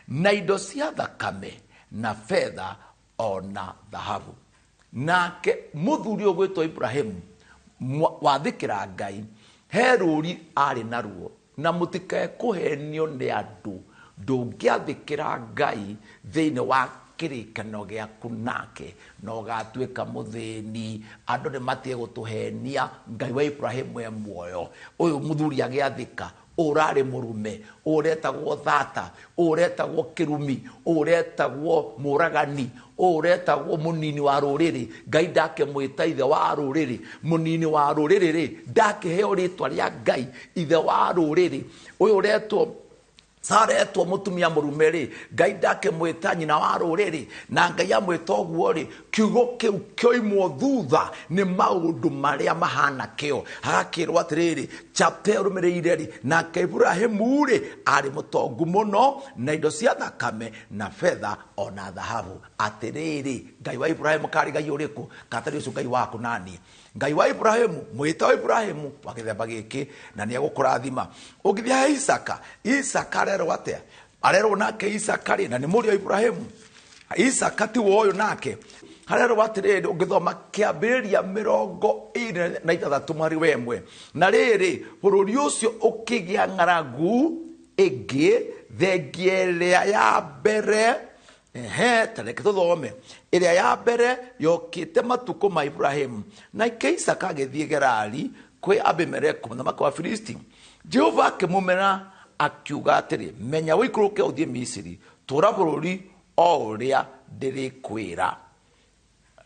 na indo cia thakame na betha ona thahabu. Nake mũthuri ũgwĩtwo Ibrahimu wathĩkĩra Ngai, he rũri arĩ naruo, na mũtikae kũhenio nĩ andũ. Ndũngĩathĩkĩra Ngai thĩinĩ wa kĩrĩkano gĩaku nake na ũgatuĩka mũthĩni. Andũ nĩ matige gũtũhenia, Ngai wa Ibrahimu e muoyo. Ũyũ mũthuri agĩathĩka, ũrarĩ mũrume, ũretagwo thata, ũretagwo kĩrumi, ũretagwo mũragani, ũretagwo mũnini wa rũrĩrĩ. Ngai ndakĩmwĩta ithe wa rũrĩrĩ. Mũnini wa rũrĩrĩ rĩ, ndakĩheo rĩtwa rĩa Ngai ithe wa rũrĩrĩ. Ũyũ ũretwo Sara etwo mũtumia mũrume rĩ, Ngai ndakĩmwĩta nyina wa rũrĩrĩ. Na Ngai amwĩta ũguo rĩ, kiugo kĩu kĩoimwo thutha nĩ maũndũ marĩa mahana kĩo. Hagakĩrwo atĩrĩrĩ, chapter ĩrũmĩrĩire rĩ, nake Ibrahimu rĩ arĩ mũtongu mũno na indo cia thakame na betha ona thahabu. Atĩrĩrĩ, Ngai wa Ibrahimu karĩ Ngai ũrĩkũ? Katarĩ ũcio Ngai waku nani? Ngai wa Ibrahimu, mwĩta wa Ibrahimu wa gĩthemba gĩkĩ, na nĩ egũkũrathima. Ũngĩthiĩ he Isaka, Isaka arerwo atĩa? Arerwo nake Isaka rĩ, na nĩ mũriũ wa Ibrahimu. Isaka ti woyũ nake. Harerwo atĩrĩrĩ, ũngĩthoma kĩambĩrĩria 26 mweri wa 1, na rĩrĩ, bũrũri ũcio ũkĩgĩa ng'aragu ĩngĩ thengia ĩrĩa ya mbere. Ehe, ta reke tũthome. Ĩrĩa ya mbere yokĩte matukũ ma Ibrahimu. Nake Isaka agĩthiĩ Gerari kwĩ Abimeleku mũthamaki wa Filisti. Jehova akĩmũmena akiuga atĩrĩ, menya ũikũrũke ũthiĩ Misiri, tũũra bũrũri o ũrĩa ndĩrĩkwĩra.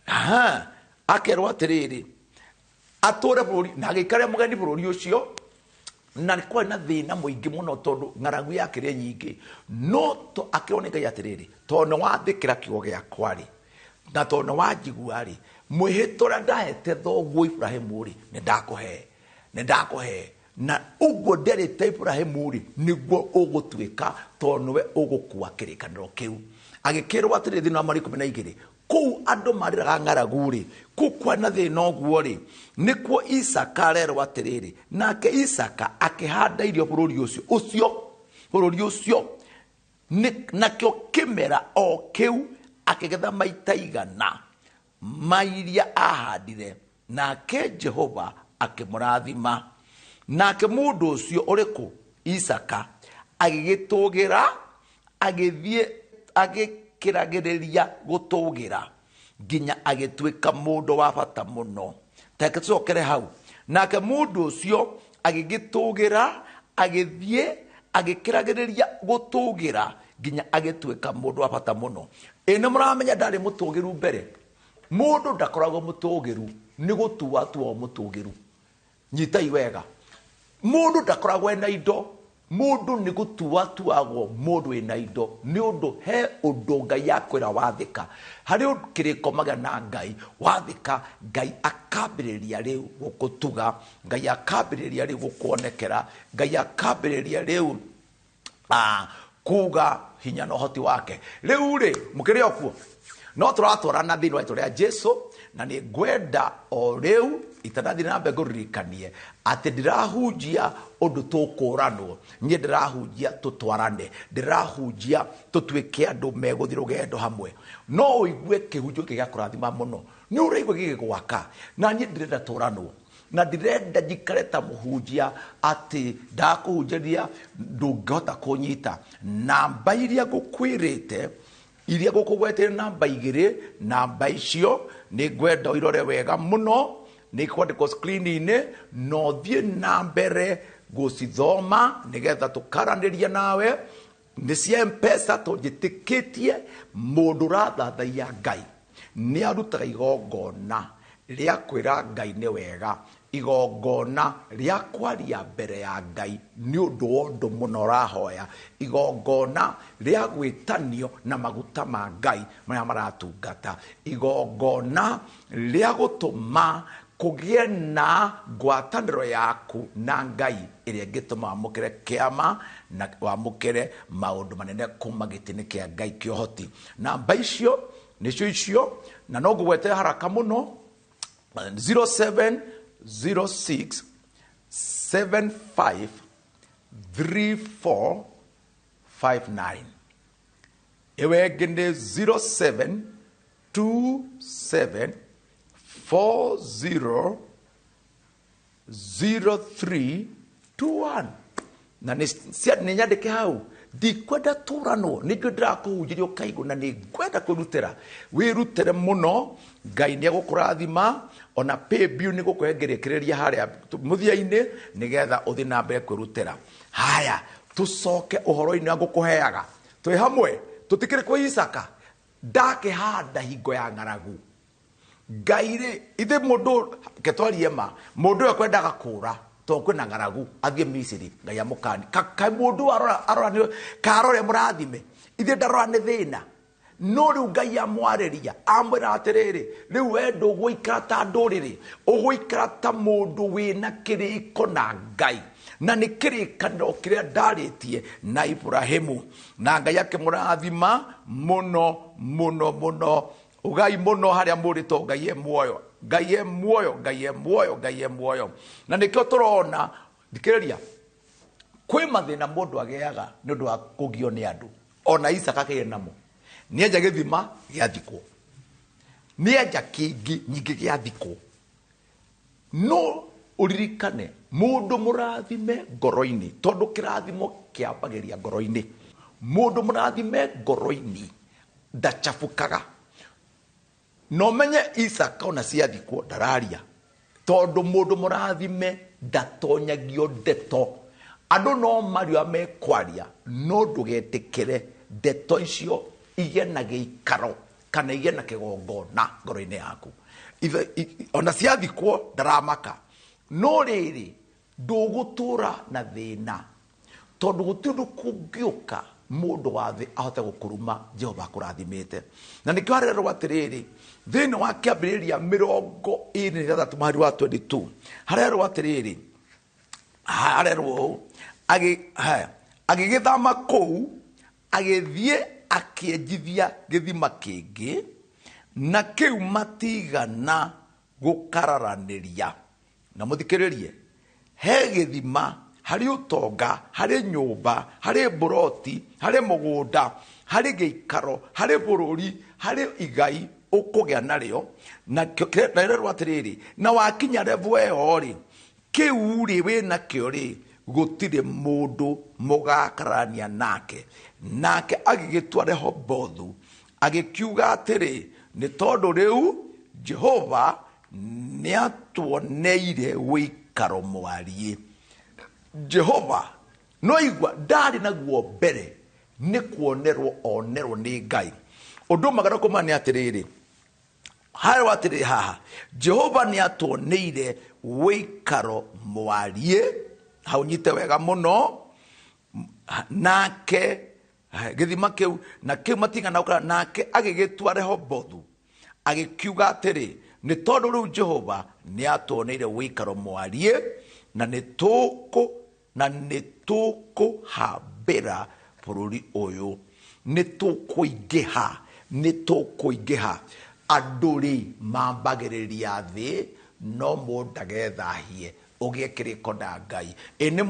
Aha, akerwo atĩrĩrĩ, atũũre bũrũri na agĩikare mũgeni bũrũri ũcio, na nĩ kwarĩ na thĩna mũingĩ mũno tondũ ng'aragu yakĩrĩ nyingĩ. No akĩrwo nĩ Ngai atĩrĩrĩ, tondũ nĩ wathĩkĩra kiugo gĩakwa rĩ, na tondũ nĩ wanjigua rĩ, mwĩhĩtwa ũrĩa ndahete thoguo Ibrahimu rĩ, nĩ ndakũhe, nĩ ndakũhe. Na ũguo nderĩte Ibrahimu rĩ, nĩguo ũgũtuĩka, tondũ nĩwe ũgũkua kĩrĩkanĩro kĩu. Agĩkĩrwo atĩrĩ thĩinĩ wa mweri 12, kũu andũ marĩraga ng'aragu rĩ, kũu kwarĩ na thĩna ũguo rĩ, nĩkuo Isaka arerwo atĩrĩrĩ, nake Isaka akĩhanda irio bũrũri ũcio, ũcio, bũrũri ũcio, nakĩo kĩmera o kĩu akĩgetha maita 100 ma iria ahandire, nake Jehova akĩmũrathima. Nake mũndũ ũcio ũrĩkũ? Isaka agĩgĩtũgĩra, agĩthiĩ agĩkĩragĩrĩria gũtũgĩra nginya agĩtuĩka mũndũ wa bata mũno. Take tũcokere hau. Nake mũndũ ũcio agĩgĩtũgĩra, agĩthiĩ agĩkĩragĩrĩria gũtũgĩra nginya agĩtuĩka mũndũ wa bata mũno. Ĩ nĩ mũramenya ndarĩ mũtũgĩru mbere. Mũndũ ndakoragwo mũtũgĩru, nĩ gũtua atuagwo mũtũgĩru. Nyitai wega. Mũndũ ndakoragwo ena indo, mũndũ nĩ gũtua atuagwo mũndũ wĩna indo, nĩ ũndũ he ũndũ Ngai akwĩra wathĩka. Harĩ kĩrĩko magĩa na Ngai, wathĩka Ngai akambĩrĩria rĩu gũkũtuga, Ngai akambĩrĩria rĩu gũkuonekera, Ngai akambĩrĩria rĩu kuga hinya na ũhoti wake. Rĩu rĩ, mũkĩrĩ o kuo? No tũratwarana thĩinĩ wa rĩĩtwa rĩa Jesũ, na nĩ ngwenda o rĩu itanathiĩ na mbere ngũririkanie atĩ ndĩrahunjia ũndũ tũkũranwo. Niĩ ndĩrahunjia tũtwarane, ndĩrahunjia tũtuĩke andũ megũthiĩ rũgendo hamwe. No ũigue kĩhunjio gĩkĩ gĩa kũrathima mũno, nĩ ũraigua gĩgĩgwaka, na niĩ ndĩrenda tũranwo. Na ndĩrenda njikare ta mũhunjia atĩ ndakũhunjĩria ndũngĩhota kũnyita. Namba iria ngũkwĩrĩte, iria ngũkũgweteire namba 2, namba icio nĩ ngwenda ũirore wega mũno, nĩ kwandĩkwo screen-inĩ, na ũthiĩ na mbere gũcithoma nĩgetha tũkaranĩria nawe. Nĩ cia M-Pesa, tũnjĩtĩkĩtie mũndũ ũrathathaiya Ngai nĩ arutaga igongona rĩa kwĩra Ngai nĩ wega, igongona rĩa kwaria mbere ya Ngai nĩ ũndũ wa ũndũ mũno ũrahoya, igongona rĩa gwĩtanio na maguta ma Ngai marĩa maratungata, igongona rĩa gũtũma kũgĩe na ngwatanĩro yaku na Ngai ĩrĩa ĩngĩtũma wamũkĩre kĩama na wamũkĩre maũndũ manene kuma gĩtĩ-inĩ kĩa Ngai kĩa ũhoti. Namba icio nĩcio icio, na no ngũgwetera haraka mũno, 0706 75 34 59. Ĩyo ĩngĩ nĩ 0727 40 03 21. Na nĩ nyandĩke hau, Ndikwenda tũranwo, nĩkĩo ndĩrakũhunjĩria ũkaigua na nĩngwenda kwĩrutĩra. Wĩrutĩre mũno, Ngai nĩegũkũrathima, ona paybill nĩgũkũhengerekereria harĩa mũthia-inĩ nĩgetha ũthiĩ na mbere kwĩrutĩra. Haya, tũcoke ũhoro-inĩ wa ngũkũheaga. Twĩ hamwe, tũtikĩrĩ kwĩ Isaka. Ndakĩhanda hingo ya ng'aragu. Ngai rĩ, ithe mũndũ, reke twarie ma, mũndũ ũyũ ekwendaga kũũra tondũ kwĩna ng'aragu, athiĩ Misiri, Ngai amũkanie. Ka mũndũ arora, arora nĩ, karore mũrathime. Ithe ndarora nĩ thĩna. No rĩu Ngai amwarĩria, amwĩra atĩrĩrĩ, rĩu we ndũgũikara ta ndũrĩrĩ, ũgũikara ta mũndũ wĩna kĩrĩko na Ngai. Na nĩ kĩrĩkanĩro kĩrĩa ndarĩtie na Ibrahimu. Na Ngai akĩmũrathima mũno, mũno, mũno. Ugai mũno harĩa mũrĩ to Ngai e muoyo. Ngai e muoyo, Ngai e muoyo, Ngai e muoyo. Na nĩkĩo tũrona, thikĩrĩria, kwĩ mathĩna mũndũ agĩaga nĩ ũndũ wa kũgio nĩ andũ. Ona Isaka akĩgĩa namo. Nĩenja gĩthima gĩathikwo. Nĩenja kĩngĩ nyingĩ gĩathikwo. No ũririkane mũndũ mũrathime ngoro-inĩ, tondũ kĩrathimo kĩambagĩria ngoro-inĩ. Mũndũ mũrathime ngoro-inĩ ndacabukaga. No menye Isaka ona ciathikwo ndararia, tondũ mũndũ mũrathime ndatonyagio ndeto. Andũ no maria mekwaria, no ndũgetĩkĩre ndeto icio igĩe na gĩikaro kana igĩe na kĩgongona ngoro-inĩ yaku. Ona ciathikwo ndaramaka. No rĩrĩ, ndũgũtũra na thĩna, tondũ gũtirĩ ũndũ kũngĩũka mũndũ wa thĩ ahote gũkũruma Jehova akũrathimĩte. Na nĩkĩo harerwo atĩrĩrĩ, thĩinĩ wa kĩambĩrĩria mĩrongo ĩrĩ na ithathatũ mũhari wa 22, harerwo atĩrĩrĩ, harerwo ũũ, agĩgĩthama kũu, agĩthiĩ akĩenjithia gĩthima kĩngĩ, na kĩu matigana gũkararanĩria. Na mũthikĩrĩrie, he gĩthima, harĩ ũtonga, harĩ nyũmba, harĩ mburoti, harĩ mũgũnda, harĩ gĩikaro, harĩ bũrũri, harĩ igai ũkũgĩa narĩo. Na na rĩrerwo atĩrĩrĩ, na wakinya level ĩyo rĩ, kĩu rĩ wĩna kĩo rĩ, gũtirĩ mũndũ mũgakararania nake. Nake agĩgĩtua Rehobothu, agĩkiuga atĩrĩ, nĩ tondũ rĩu Jehova nĩatuoneire wĩikaro mwariĩ. Jehova no igua ndarĩ naguo mbere, nĩ kuonerwo onerwo nĩ Ngai. Ũndũ ũmwe ngwenda kũmenya nĩ atĩrĩrĩ, harĩ atĩrĩrĩ haha, Jehova nĩatuoneire wĩikaro mwariĩ, hau nyite wega mũno, nake gĩthima kĩu, na kĩu matigana gũkara, nake agĩgĩtua Rehobothu, agĩkiuga atĩrĩ, nĩ tondũ rĩu Jehova nĩatuoneire wĩikaro mwariĩ, na nĩtũkũhambĩra bũrũri ũyũ, nĩtũkũingĩha, nĩtũkũingĩha. Andũ rĩ mambagĩrĩria thĩ, no mũndũ ndagethahie, ũgĩe kĩrĩko na Ngai. Ĩ nĩ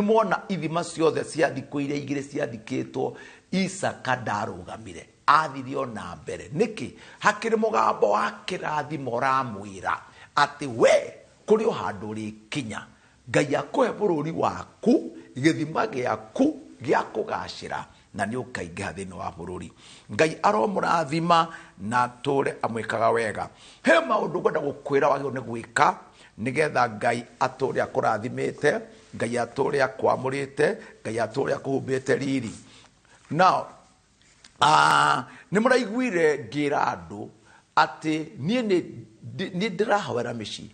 mwona ithima ciothe cia thikũ iria igĩrĩ ciathikĩtwo, Isaka ndarũgamire, athire ona mbere. Nĩkĩ? Hakĩrĩ mũgambo wa kĩrathimo ũramwĩra atĩ we kũrĩ o handũ ũrĩkinya, Ngai akũhe bũrũri waku, gĩthima gĩaku gĩa kũgacĩra, na nĩ ũkaingĩha thĩinĩ wa bũrũri. Ngai aromũrathima na atũre amwĩkaga wega. He maũndũ ngwenda gũkwĩra wagĩrĩirwo nĩ gwĩka nĩgetha Ngai atũre akũrathimĩte, Ngai atũre akwamũrĩte, Ngai atũre akũhumbĩte riri. Now, nĩ mũraiguire ngĩra andũ atĩ niĩ nĩ ndĩrahoera mĩciĩ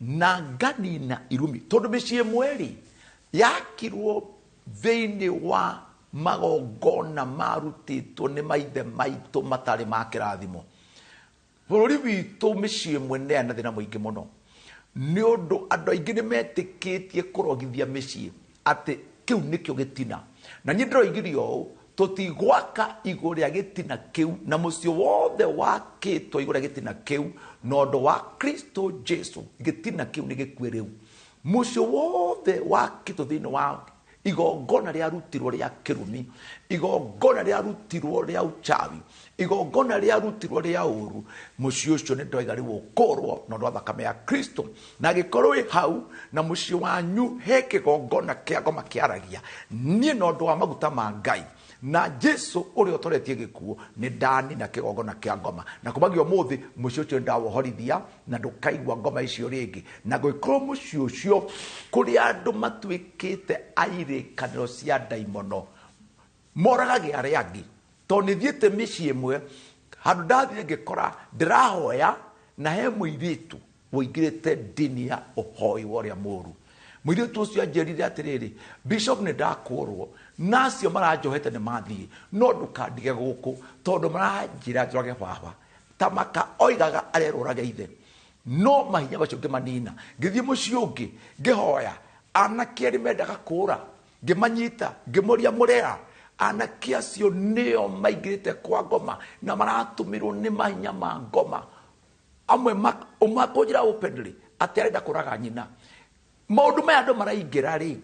na nganina irumi, tondũ mĩciĩ ĩmwe rĩ yakirwo thĩinĩ wa magongona marutĩtwo nĩ maithe maitũ matarĩ ma kĩrathimo. Bũrũri witũ mĩciĩ ĩmwe nĩ yarĩ na thĩna mũingĩ mũno, nĩ ũndũ andũ aingĩ nĩ metĩkĩtie kũrogithia mĩciĩ atĩ kĩu nĩkĩo gĩtina. Na niĩ ndĩroigire ũũ, tũtigwaka igũrũ rĩa gĩtina kĩu, na mũciĩ wothe wakĩtwo igũrũ rĩa gĩtina kĩu, na ũndũ wa Kristo Jesu, gĩtina kĩu nĩ gĩkue rĩu. Mũciĩ wothe wakĩtwo thĩinĩ wa Igongona rĩarutirwo rĩa kĩrumi, igongona rĩarutirwo rĩa uchawi, igongona rĩarutirwo rĩa ũru, mũciĩ ũcio nĩ ndoiga rĩu ũkũrwo na ũndũ wa thakame ya Kristo. Na angĩkorwo wĩ hau na mũciĩ wanyu he kĩgongona kĩa ngoma kĩaragia, niĩ na ũndũ wa maguta ma Ngai na Jesu ũrĩa ũtoretie gĩkuũ nĩ ndanina kĩgongona kĩa ngoma, na kumagia ũmũthĩ mũciĩ ũcio nĩndawohorithia na ndũkaigua ngoma icio rĩngĩ. Na gwĩkorwo mũciĩ ũcio kũrĩ andũ matuĩkĩte airĩkanĩro cia ndaimono, moragage arĩa angĩ. Tondũ nĩ thiĩte mĩciĩ ĩmwe handũ ndathire ngĩkora ndĩrahoya na he mũirĩtu ũingĩrĩte ndini ya ũhoi wa ũrĩa mũũru. Mũirĩtu ũcio anjĩrire atĩrĩrĩ, Bishop, nĩ ndakũrwo na acio maranjohete nĩ mathiĩ, no ndũkandige gũkũ tondũ maranjĩra njũrage baba. Ta maka oigaga arerũrage ithe, no mahinya macio ngĩmanina. Ngĩthiĩ mũciĩ ũngĩ ngĩhoya, anake erĩ mendaga kũũra, ngĩmanyita ngĩmũria mũrera. Anake acio nĩo maingĩrĩte kwa ngoma na maratũmĩrwo nĩ mahinya ma ngoma. Amwe ũmwe akũnjĩra openly atĩ arenda kũraga nyina. Maũndũ maya andũ maraingĩra rĩ,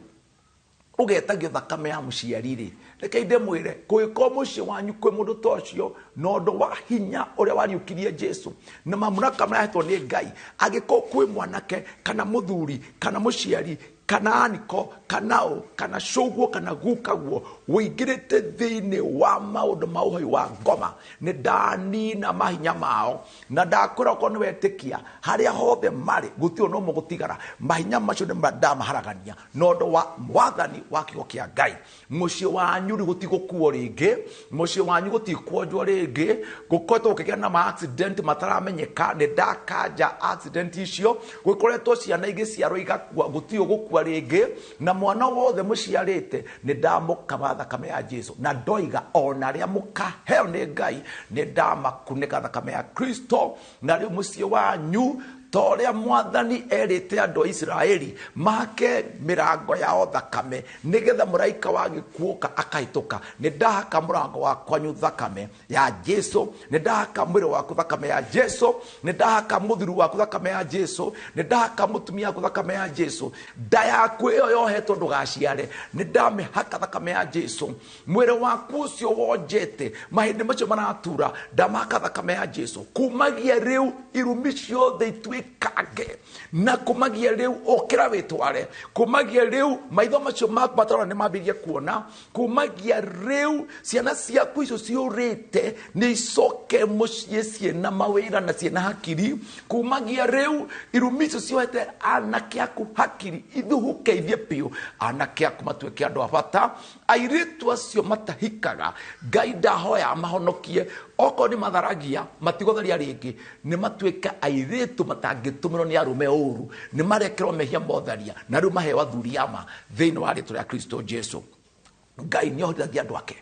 ũgetagio thakame ya mũciari rĩ, reke ndĩmwĩre, kũngĩkorwo mũciĩ wanyu kwĩ mũndũ ta ũcio, na ũndũ wa hinya ũrĩa wariũkirie Jesu na mamlaka marahetwo nĩ Ngai, angĩkorwo kwĩ mwanake kana mũthuri kana mũciari kana aniko kana ũ kana cũguo kana gukaguo wĩingĩrĩte thĩinĩ wa maũndũ ma ũhoi wa ngoma, nĩ ndanina mahinya mao na ndakwĩra okorwo nĩ wetĩkia harĩa hothe marĩ gũtirĩ no mũgũtigara. Mahinya macio nĩ ndamaharagania na ũndũ wa mwathani wa kiugo kĩa Ngai. Mũciĩ wanyu rĩu gũtigũkuo rĩngĩ, mũciĩ wanyu gũtikuonjwo rĩngĩ, gũkoretwo gũkĩgĩa na ma accident mataramenyeka, nĩ ndakanja accident icio, gũkoretwo ciana igĩciarwo igakua, gũtirĩ gũkua rĩngĩ, na mwana wothe mũciarĩte nĩ ndamũkama thakame ya Jesu. Na ndoiga ona arĩa mũkaheo nĩ Ngai nĩ ndamakunĩka thakame ya Kristo. Na rĩu mũciĩ wanyu ta ũrĩa mwathani erĩte andũ a Isiraeli make mĩrango yao thakame nĩgetha mũraika wa gĩkuũ akahĩtũka, nĩ ndahaka mũrango wa kwanyu thakame ya Jesu, nĩ ndahaka mwĩrĩ waku thakame ya Jesu, nĩ ndahaka mũthuri waku thakame ya Jesu, nĩ ndahaka mũtumia waku thakame ya Jesu, nda yaku ĩyo yohetwo ndũgaciare, nĩ ndamĩhaka thakame ya Jesu, mwĩrĩ waku ũcio wonjete mahĩndĩ macio maratura ndamahaka thakame ya Jesu. Kumagia rĩu irumi ciothe ituĩkange, na kumagia rĩu ũkĩra wĩtware, kumagia rĩu maitho macio maku matarona nĩ mambĩrĩrie kuona, kumagia rĩu ciana ciaku icio ciũrĩte nĩ icoke mũciĩ ciĩna mawĩra na ciĩna hakiri, kumagia rĩu irumi icio ciohete anake aku hakiri ithuhuke ithiĩ biũ, anake aku matuĩke andũ a bata, airĩtu acio matahikaga Ngai ndahoya amahonokie, okorwo nĩ matharagia matigũtharia rĩngĩ, nĩ matuĩke airĩtu matangĩtũmĩrwo nĩ arũme ũru, nĩ marekerwo mehia motharia na rĩu maheo athuri ama thĩinĩ wa rĩtwa rĩa Kristo Jesu. Ngai nĩ ahotithagia andũ ake.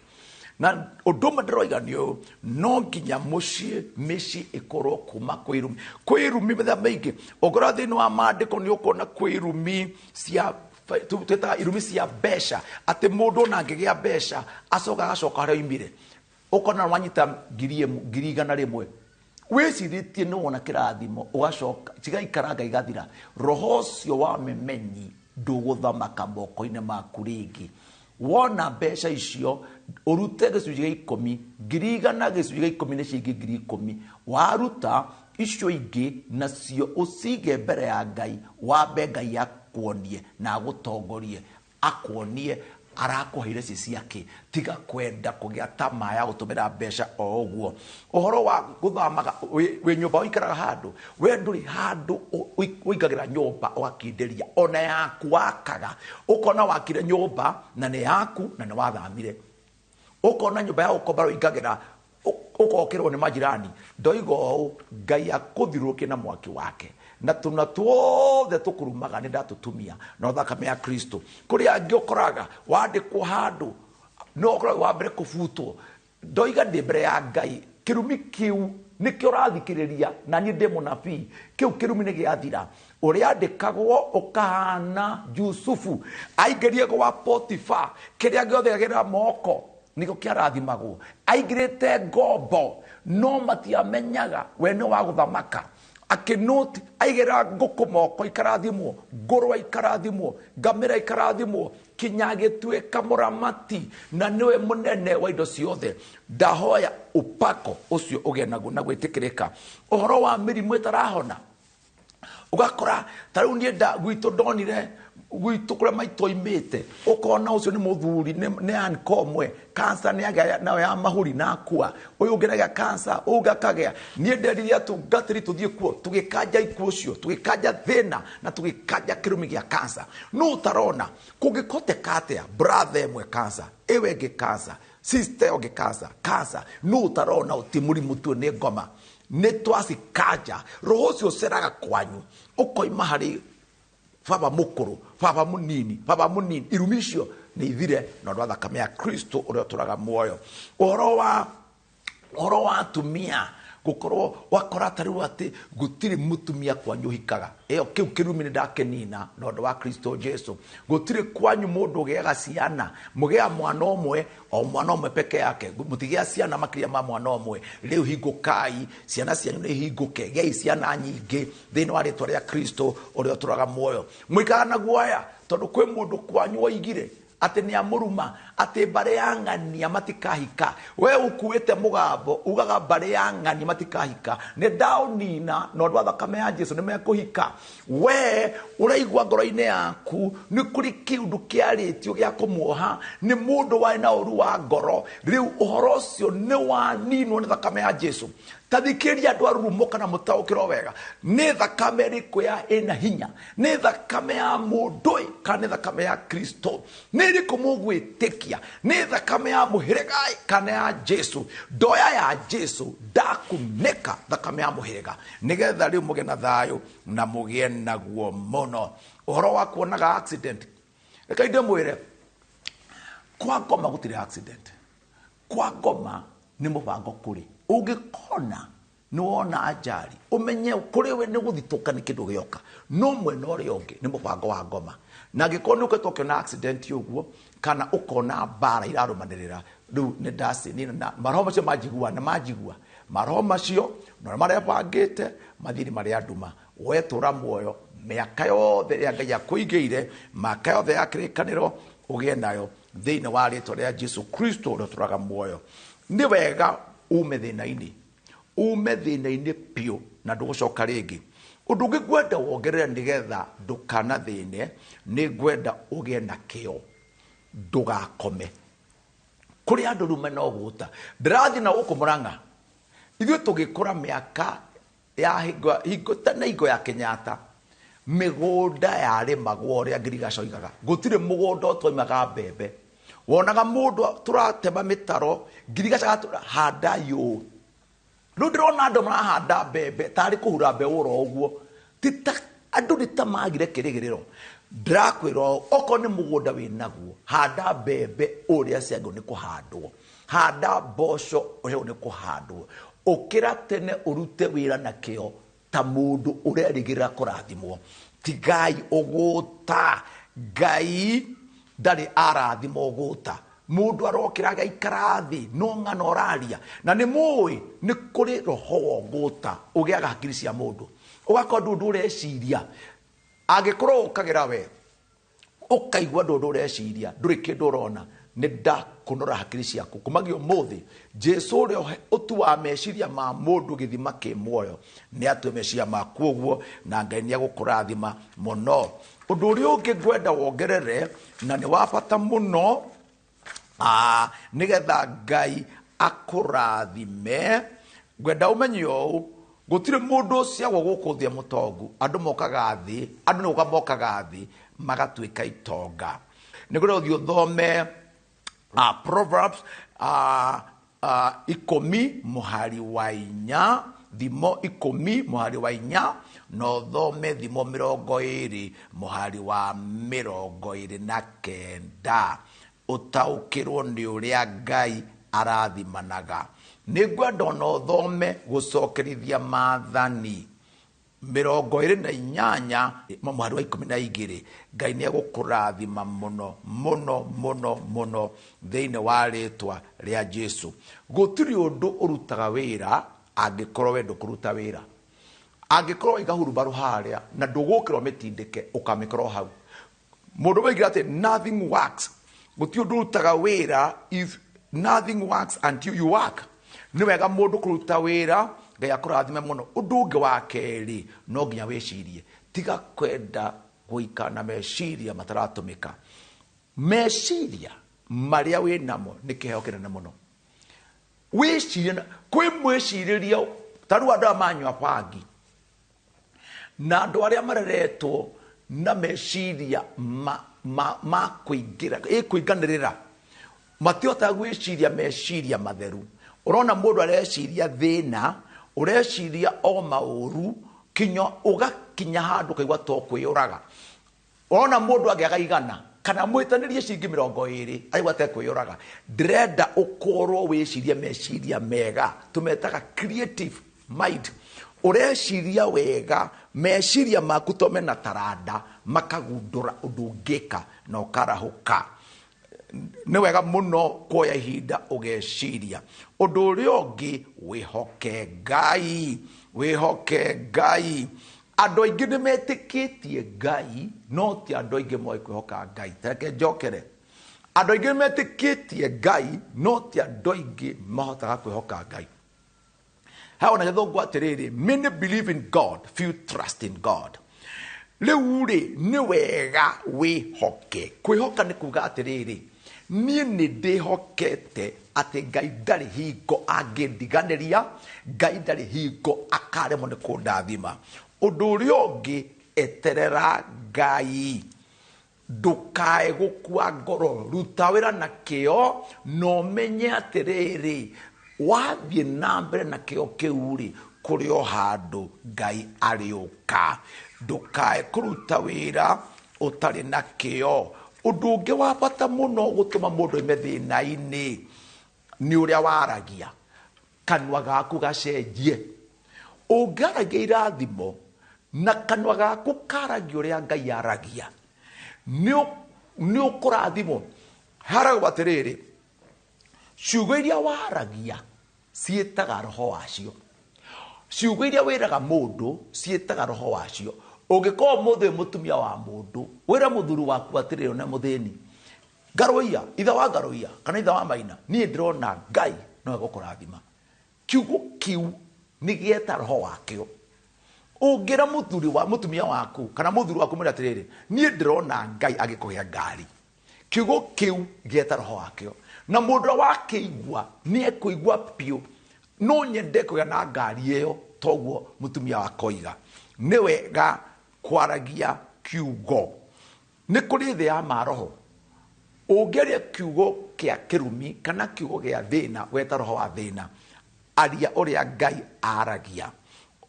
Na ũndũ ũmwe ndĩroiga nĩ ũyũ, no nginya mũciĩ mĩciĩ ĩkorwo kuma kwĩ irumi. Kwĩ irumi mĩthemba mĩingĩ. Ũngĩrora thĩinĩ wa maandĩko nĩ ũkuona kwĩ irumi cia twĩtaga irumi cia mbeca, atĩ mũndũ ona angĩgĩa mbeca acoka agacoka harĩa oimire. Ũkona wanyita 100,000 wĩcirĩtie nĩ wona kĩrathimo, ũgacoka cigaikaranga igathira. Roho ũcio wa memenyi ndũgũthamaka moko-inĩ maku rĩngĩ. Wona mbeca icio ũrute gĩcunjĩ gĩa 10, 100,000 gĩcunjĩ gĩa 10 nĩ ciringi 10,000. Waruta icio ingĩ nacio ũcige mbere ya Ngai, wambe Ngai akuonie na agũtongorie, akuonie arakũheire ci ciake. Tiga kwenda kũgĩa tamaa ya gũtũmĩra mbeca o ũguo. Ũhoro wa gũthamaga wĩ nyũmba ũikaraga handũ, we ndũrĩ handũ ũingagĩra nyũmba ũgakindĩria, ona yaku wakaga ũkona wakire nyũmba na nĩ yaku na nĩ wathamire, ũkona nyũmba ya gũkomba ũingagĩra ũkokĩrwo nĩ majirani. Ndoiga ũũ, Ngai akũthirũrũkie na mwaki wake, na tũnua tuothe tũkũrumaga nĩ ndatũtumia na thakame ya Kristo. Kũrĩ angĩ ũkoraga wandĩkwo handũ no ũkoragwo wa mbere kũbutwo. Ndoiga ndĩ mbere ya Ngai, kĩrumi kĩu nĩkĩo ũrathikĩrĩria, na niĩ ndĩ mũnabii, kĩu kĩrumi nĩ gĩathira. Ũrĩa andĩkagwo ũkahana Jusufu aingĩrie gwa Potifa, kĩrĩa gĩothe agĩra moko nĩkĩo kĩarathimagwo. Aingĩrĩte ngombo no matiamenyaga we nĩ wa gũthamaka. Akĩnũti aigĩra ngũkũ moko ikarathimwo, ngũrwe ikarathimwo, ngamĩra ikarathimwo, Kinya agĩtuĩka mũramati na nĩwe mũnene wa indo ciothe. Ndahoya upako ũcio ũgĩe naguo na gwĩtĩkĩrĩka. Ũhoro wa mĩrimũ ĩtarahona, ũgakora ta rĩu niĩ gwitũ ndonire gwitũ kũrĩa maitũ oimĩte, ũkona ũcio nĩ mũthuri nĩ anko ũmwe kansa nĩ agĩa nayo ya mahũri na akua, ũyũ ũngĩ nĩagĩa kansa, ũyũ ũngĩ akagĩa. Niĩ nderire atungatĩri tũthiĩ kuo, tũgĩkanja ikuũ ũcio, tũgĩkanja thĩna na tũgĩkanja kĩrumi gĩa kansa. No ũtarona kũngĩkoteka atĩa brother ĩmwe kansa, ĩyo ĩngĩ kansa, sister ĩyo ĩngĩ kansa, kansa. No ũtarona ũti mũrimũ tu nĩ ngoma, nĩ twacikanja. Roho ũcio ũceraga kwanyu ũkoima harĩ baba mũkũrũ, baba mũnini, baba mũnini. Irumi icio nĩ ithire na ũndũ wa thakame ya Kristo ũrĩa ũtũraga muoyo. Ũhoro wa atumia gũkorwo wakora ta rĩu atĩ gũtirĩ mũtumia kwanyu ũhikaga, ĩyo kĩu kĩrumi nĩ ndakĩnina na ũndũ wa Kristo Jesu. Gũtirĩ kwanyu mũndũ ũgĩaga ciana, mũgĩa mwana ũmwe, o mwana ũmwe peke yake, mũtigĩa ciana makĩria ma mwana ũmwe. Rĩu hingũkai, ciana cianyu nĩ ihingũke, gĩai ciana nyingĩ thĩinĩ wa rĩtwa rĩa Kristo ũrĩa ũtũraga muoyo. Mũikaraga na guoya tondũ kwĩ mũndũ kwanyu woigire atĩ nĩ amũruma, atĩ mbarĩ ya ng'ania matikahika. We ũkuĩte mũgambo ugaga mbarĩ ya ng'ania matikahika, nĩ ndaũnina na ũndũ wa thakame ya Jesu nĩ mekũhika. We ũraigua ngoro-inĩ yaku nĩ kũrĩ kĩũndũ kĩarĩtio gĩa kũmuoha nĩ mũndũ warĩ na ũru wa ngoro, rĩu ũhoro ũcio nĩ waninwo nĩ thakame ya Jesu. Ta thikĩrĩria andũ a rurumo kana mũtaũkĩrwo wega, nĩ thakame ĩrĩkũ ya ĩna hinya? Nĩ thakame ya mũndũ ĩ kana nĩ thakame ya Kristo? Nĩ ĩrĩkũ mũgwĩtĩkia? Nĩ thakame ya mũhĩrĩga ĩ kana ya Jesu? Ndoya ya Jesu ndakunĩka thakame ya mũhĩrĩga, nĩgetha rĩu mũgĩe na thayũ na mũgĩe naguo mũno. Ũhoro wa kuonaga accident, reke ndĩmwĩre, kwa ngoma gũtirĩ accident. Kwa ngoma nĩ mũbango kũrĩ. Ũngĩkona nĩ wona ajali, ũmenye kũrĩ we nĩ gũthitũka nĩ kĩndũ gĩoka, no mwena ũrĩa ũngĩ nĩ mũbango wa ngoma. Na angĩkorwo nĩ ũkoretwo ũkĩona accident ũguo kana ũkona mbara irarũmanĩrĩra, rĩu nĩ ndacinina na maroho macio manjigua na manjigua maroho macio na ũrĩa marebangĩte mathiĩ nĩ marĩa nduma. Wetũra muoyo mĩaka yothe ĩrĩa Ngai akũigĩire, mĩaka yothe ya kĩrĩkanĩro ũgĩe nayo thĩinĩ wa rĩtwa rĩa Jesu Kristo ũrĩa ũtũraga muoyo. Nĩ wega ume thĩna-inĩ, ume thĩna-inĩ biũ na ndũgũcoka rĩngĩ. Ũndũ ũngĩ ngwenda wongerere nĩgetha ndũkanathĩne, nĩ ngwenda ũgĩe na kĩyo, ndũgakome. Kũrĩ andũ rĩu mena ũgũta. Ndĩrathiĩ na gũkũ Mũrang'a, ithuĩ tũgĩkũra mĩaka ya hingo tene, hingo ya Kenyatta, mĩgũnda yarĩmagwo ũrĩa ngirigaca oigaga. Gũtirĩ mũgũnda ũtoimaga mbembe. Wonaga mũndũ tũratema mĩtaro, ngirigaca agatwĩra, handa yũ. Rĩu ndĩrona andũ marahanda mbembe tarĩ kũhura mbeũ oro ũguo. Ti ta andũ nĩ ta magire kĩrĩgĩrĩro. Ndĩrakwĩra ũũ, okorwo nĩ mũgũnda wĩ naguo, handa mbembe ũrĩa ciagĩrĩirwo nĩ kũhandwo, handa mboco ũrĩa nĩ kũhandwo. Ũkĩra tene ũrute wĩra na kĩyo ta mũndũ ũrerĩgĩrĩra kũrathimwo. Tigai ũgũta. Ngai ndarĩ arathima ũgũta. Mũndũ arokĩra agaikara thĩ no ng'ano ũraria. Na nĩ mũĩ nĩ kũrĩ roho wa ũgũta ũgĩaga hakiri cia mũndũ, ũgakorwo ndũ ũreciria. Angĩkorwo ũkagĩra we ũkaigua ndũ ũreciria, ndũrĩ kĩndũ ũrona, nĩ ndakũnora hakiri ciaku. Kumagia ũmũthĩ Jesu ũrĩa ũtuaga meciria ma mũndũ gĩthima kĩ muoyo nĩ atue meciria maku ũguo, na Ngai nĩ egũkũrathima mũno. Ũndũ ũrĩa ũngĩ ngwenda wongerere na nĩ wa bata mũno, nĩgetha Ngai akũrathime, ngwenda ũmenye ũũ, gũtirĩ mũndũ ũciagwo gũkũ thĩ e mũtongu. Andũ mokaga thĩ, andũ nĩ gũka mokaga thĩ magatuĩka itonga. Nĩ ngwenda ũthiĩ ũthome Proverbs 10 mũhari wa 4, thimo 10 mũhari wa 4, na ũthome thimo 20 mũhari wa 29, ũtaũkĩrwo nĩ ũrĩa Ngai arathimanaga. Nĩ ngwenda ona ũthome gũcokerithia maathani 28 mũhari wa 12. Ngai nĩ egũkũrathima mũno mũno mũno mũno thĩinĩ wa rĩtwa rĩa Jesu. Gũtirĩ ũndũ ũrutaga wĩra angĩkorwo we ndũkũruta wĩra. Angĩkorwo waiga hurumbarũ harĩa na ndũgũkĩrwo mĩtindĩke, ũkamĩkorwo hau. Mũndũ oigire atĩ nothing works, gũtirĩ ũndũ ũrutaga wĩra, if nothing works until you work. Nĩ wega mũndũ kũruta wĩra. Ngai akũrathime mũno. Ũndũ ũngĩ wa kerĩ, no nginya wĩcirie, tiga kwenda gũikara na meciria mataratũmĩka. Meciria marĩa wĩ namo nĩ kĩheo kĩnene mũno. Wĩcirie kwĩ mwĩcirĩria, ta rĩu andũ aya manyua bangi na andũ arĩa mareretwo na meciria ma kũingĩra ĩkũinganĩrĩra, matihotaga gwĩciria meciria matheru. Ũrona mũndũ areciria thĩna, ũreciria o maũru, kinya ũgakinya handũ ũkaigua to kwĩyũraga. Ũrona mũndũ angĩaga 100 kana mwĩtanĩrie ciringi 20 aigua te kwĩyũraga. Ndĩrenda ũkorwo wĩcirie meciria mega, tũmetaga creative mind. Ũreciria wega, meciria maku to mena taranda, makagundũra ũndũ ũngĩka na ũkarahũka. Nĩ wega mũno kuoya ihinda ũgeciria. Ũndũ ũrĩa ũngĩ, wĩhoke Ngai, wĩhoke Ngai. Andũ aingĩ nĩ metĩkĩtie Ngai, no ti andũ aingĩ moĩ kwĩhoka Ngai. Reke njokere, andũ aingĩ nĩ metĩkĩtie Ngai, no ti andũ aingĩ mahotaga kwĩhoka Ngai. Hau na gĩthũngũ atĩrĩrĩ, many believe in God, few trust in God. Rĩu rĩ, nĩ wega wĩhoke. Kwĩhoka nĩ kuga atĩrĩrĩ, niĩ nĩ ndĩhokete atĩ Ngai ndarĩ hingo angĩndiganĩria, Ngai ndarĩ hingo akaremwo nĩ kũndathima. Ũndũ ũrĩa ũngĩ, eterera Ngai, ndũkae gũkua ngoro, ruta wĩra na kĩo, na ũmenye atĩrĩrĩ, wathiĩ na mbere na kĩo kĩu rĩ, kũrĩ o handũ Ngai arĩũka. Ndũkae kũruta wĩra ũtarĩ na kĩo. Ũndũ ũngĩ wa bata mũno gũtũma mũndũ oime thĩna-inĩ nĩ ũrĩa waragia. Kanua gaku gacenjie. Ũngĩaragia irathimo na kanua gaku karagia ũrĩa Ngai aragia, nĩ ũkũrathimwo. Haragwo atĩrĩrĩ, ciugo iria waragia ciĩtaga roho wacio. Ciugo iria wĩraga mũndũ ciĩtaga roho wacio. Ũngĩkorwo mũthĩ wĩ mũtumia wa mũndũ, wĩra mũthuri waku atĩrĩrĩ, one mũthĩni, ngarũiya, ithe wa ngarũiya kana ithe wa maina, niĩ ndĩrona Ngai no egũkũrathima. Kiugo kĩu nĩ gĩeta roho wakĩo. Ũngĩra mũthuri wa mũtumia waku kana mũthuri waku mwĩre atĩrĩrĩ, niĩ ndĩrona Ngai agĩkũhe ngari, kiugo kĩu gĩeta roho wakĩo. Na mũndũ ũrĩa wakĩigua nĩ ekũigua biũ, no nyende kũgĩa na ngari ĩyo, toguo mũtumia wakwa oiga. Nĩ wega kwaragia kiugo. Nĩ kũrĩ thĩ ya maroho. Ũngĩaria kiugo kĩa kĩrumi kana kiugo gĩa thĩna, weta roho wa thĩna. Aria ũrĩa Ngai aragia.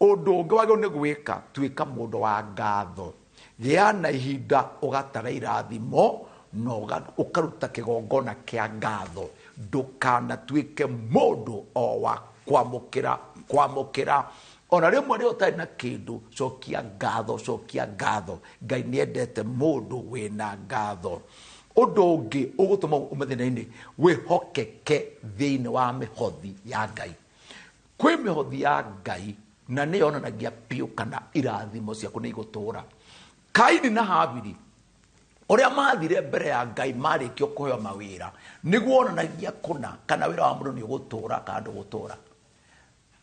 Ũndũ ũngĩ wagĩrĩirwo nĩ gwĩka, tuĩka mũndũ wa ngatho. Gĩa na ihinda ũgatara irathimo na ũkaruta kĩgongona kĩa ngatho. Ndũkanatuĩke mũndũ o wa kwamũkĩra, kwamũkĩra. Ona rĩmwe rĩrĩa ũtarĩ na kĩndũ, cokia ngatho, cokia ngatho. Ngai nĩendete mũndũ wĩna ngatho. Ũndũ ũngĩ ũgũtũma ume thĩna-inĩ, wĩhokeke thĩinĩ wa mĩhothi ya Ngai. Kwĩ mĩhothi ya Ngai na nĩ yonanagia biũ kana irathimo ciaku nĩ igũtũũra. Kaini na Habili ũrĩa mathire mbere ya Ngai marĩkio kũheo mawĩra, nĩguo wonanagia kũna kana wĩra wa mũndũ nĩ ũgũtũũra kana ndũgũtũũra.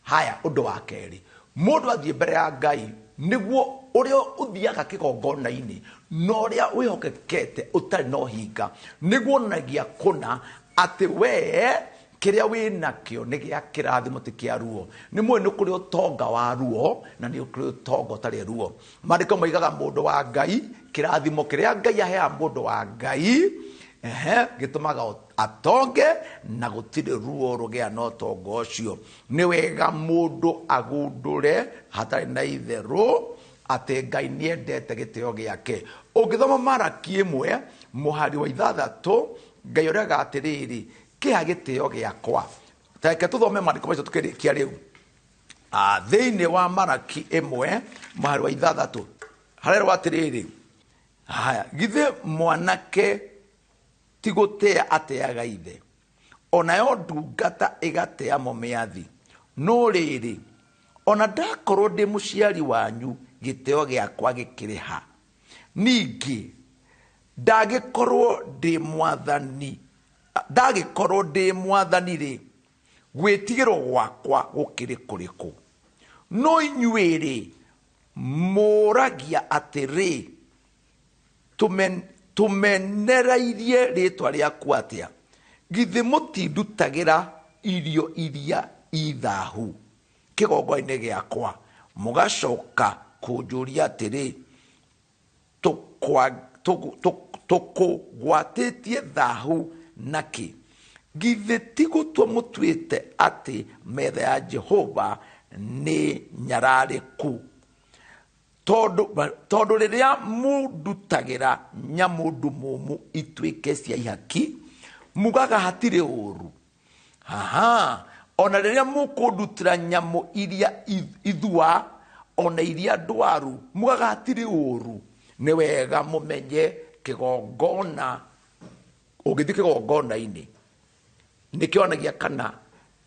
Haya, ũndũ wa kerĩ, mũndũ athiĩ mbere ya Ngai nĩguo ũrĩa ũthiaga kĩgongona-inĩ na ũrĩa wĩhokekete ũtarĩ na ũhinga, nĩguo wonanagia kũna atĩ we kĩrĩa wĩnakĩo nĩ gĩa kĩrathimo ti kĩa ruo. Nĩ mũĩ nĩ kũrĩ ũtonga wa ruo na nĩ kũrĩ ũtonga ũtarĩ ruo. Maandĩko moigaga mũndũ wa Ngai, kĩrathimo kĩrĩa Ngai aheaga mũndũ wa Ngai, gĩtũmaga atonge na gũtirĩ ruo rũgĩa na ũtonga ũcio. Nĩ wega mũndũ agundũre hatarĩ na itherũ atĩ Ngai nĩendete gĩtĩo gĩake. Ũngĩthoma Maraki 1 mũhari wa 6, Ngai oigaga atĩrĩrĩ, kĩha gĩtĩo gĩakwa. Ta reke tũthome maandĩko macio tũkĩrĩkia rĩu. Thĩinĩ wa Maraki 1 mũhari wa 6, harerwo atĩrĩrĩ, haya, githĩ mwanake ti gũtĩa ateaga ithe, onayo ndungata ĩgatea mũmĩathi. No rĩrĩ, ona ndakorwo ndĩ mũciari wanyu, gĩtĩo gĩakwa gĩkĩrĩ ha? Ningĩ Ndagĩkorwo ndĩ mwathani, ndagĩkorwo ndĩ mwathani rĩ, gwĩtigĩrwo gwakwa gũkĩrĩ kũrĩkũ? No inyuĩ rĩ, mũragia atĩrĩ, tũmenereirie rĩtwa rĩaku atĩa? Githĩ mũtindutagĩra irio iria ithahu kĩgongona-inĩ gĩakwa, mũgacoka kũnjũria atĩrĩ, tũkũgwatĩtie thahu nakĩ? Githĩ ti gũtua mũtuĩte atĩ metha ya Jehova nĩ nyararĩku? Tondũ rĩrĩa mũndutagĩra nyamũ ndumumu ituĩke cia ihaki, mugaga hatirĩ ũũru. Aha, ona rĩrĩa mũkũndutĩra nyamũ iria ithua ona iria ndwaru, mugaga hatirĩ ũũru. Nĩ wega mũmenye kĩgongona, ũngĩthiĩ kĩgongona-inĩ nĩ kĩonagia kana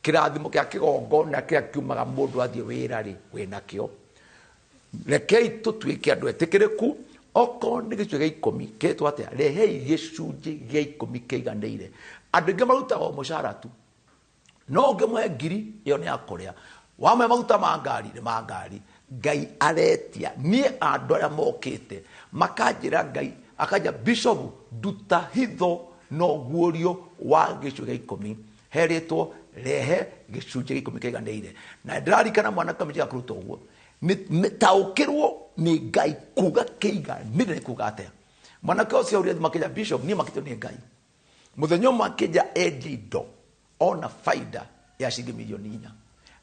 kĩrathimo kĩa kĩgongona kĩrĩa kiumaga mũndũ athiĩ wĩra rĩ, wĩnakĩo. Rekei tũtuĩke andũ etĩkĩrĩku. Okorwo nĩ gĩcunjĩ gĩa ikũmi kĩtwo atĩa, rehei gĩcunjĩ gĩa ikũmi kĩiganĩire. Andũ aingĩ marutaga o mũcara tu, no ũngĩmũhe ngiri ĩyo nĩ ya kũrĩa, wamũhe maguta ma ngari nĩ ma ngari. Ngai aretia niĩ andũ arĩa mokĩte makanjĩra, Ngai akanja, Bishop, nduta hitho no guũrio wa gĩcunjĩ gĩa ikũmi, herĩtwo rehe gĩcunjĩ gĩa ikũmi kĩiganĩire. Na ndĩrarikana mwanake ũmwe kũruta ũguo, taũkĩrwo nĩ Ngai kuga kĩiganĩire nĩ kuga atĩa. Mwanake ũcio aurire makĩnja, Bishop, niĩ makĩtio nĩ Ngai. Mũthenya ũmwe akĩnja endia indo ona faida ya ciringi milioni 4.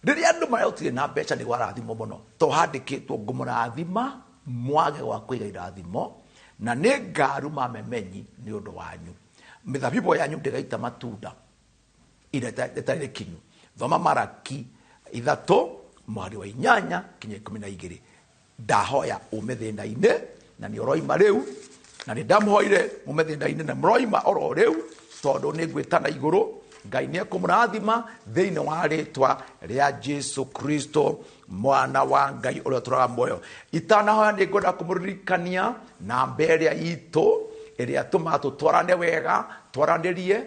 Rĩrĩa andũ marĩa na mbeca nĩ gwarathimwo mũno, to handĩkĩtwo ngũmũrathima mwage gwa kũiga irathimo, na nĩ ngaruma memenyi nĩ ũndũ wanyu. Mĩthabibũ yanyu ndĩgaita matunda ĩtarĩ kinyu. Thoma Maraki 3 mweri wa 8 kinya 12. Ndahoya ume thĩna-inĩ, na nĩ ũroima rĩu, na nĩ ndamũhoire ume thĩna-inĩ na mũroima oro rĩu, tondũ nĩ ngwĩtana igũrũ. Ngai nĩ ekũmũrathima thĩinĩ wa rĩtwa rĩa Jesu Kristo, mwana wa Ngai ũrĩa ũtũũraga muoyo. Itanahoya nĩ ngwenda kũmũririkania namba ĩrĩa itũ ĩrĩa tũmaga tũtwarane wega, twaranĩrie,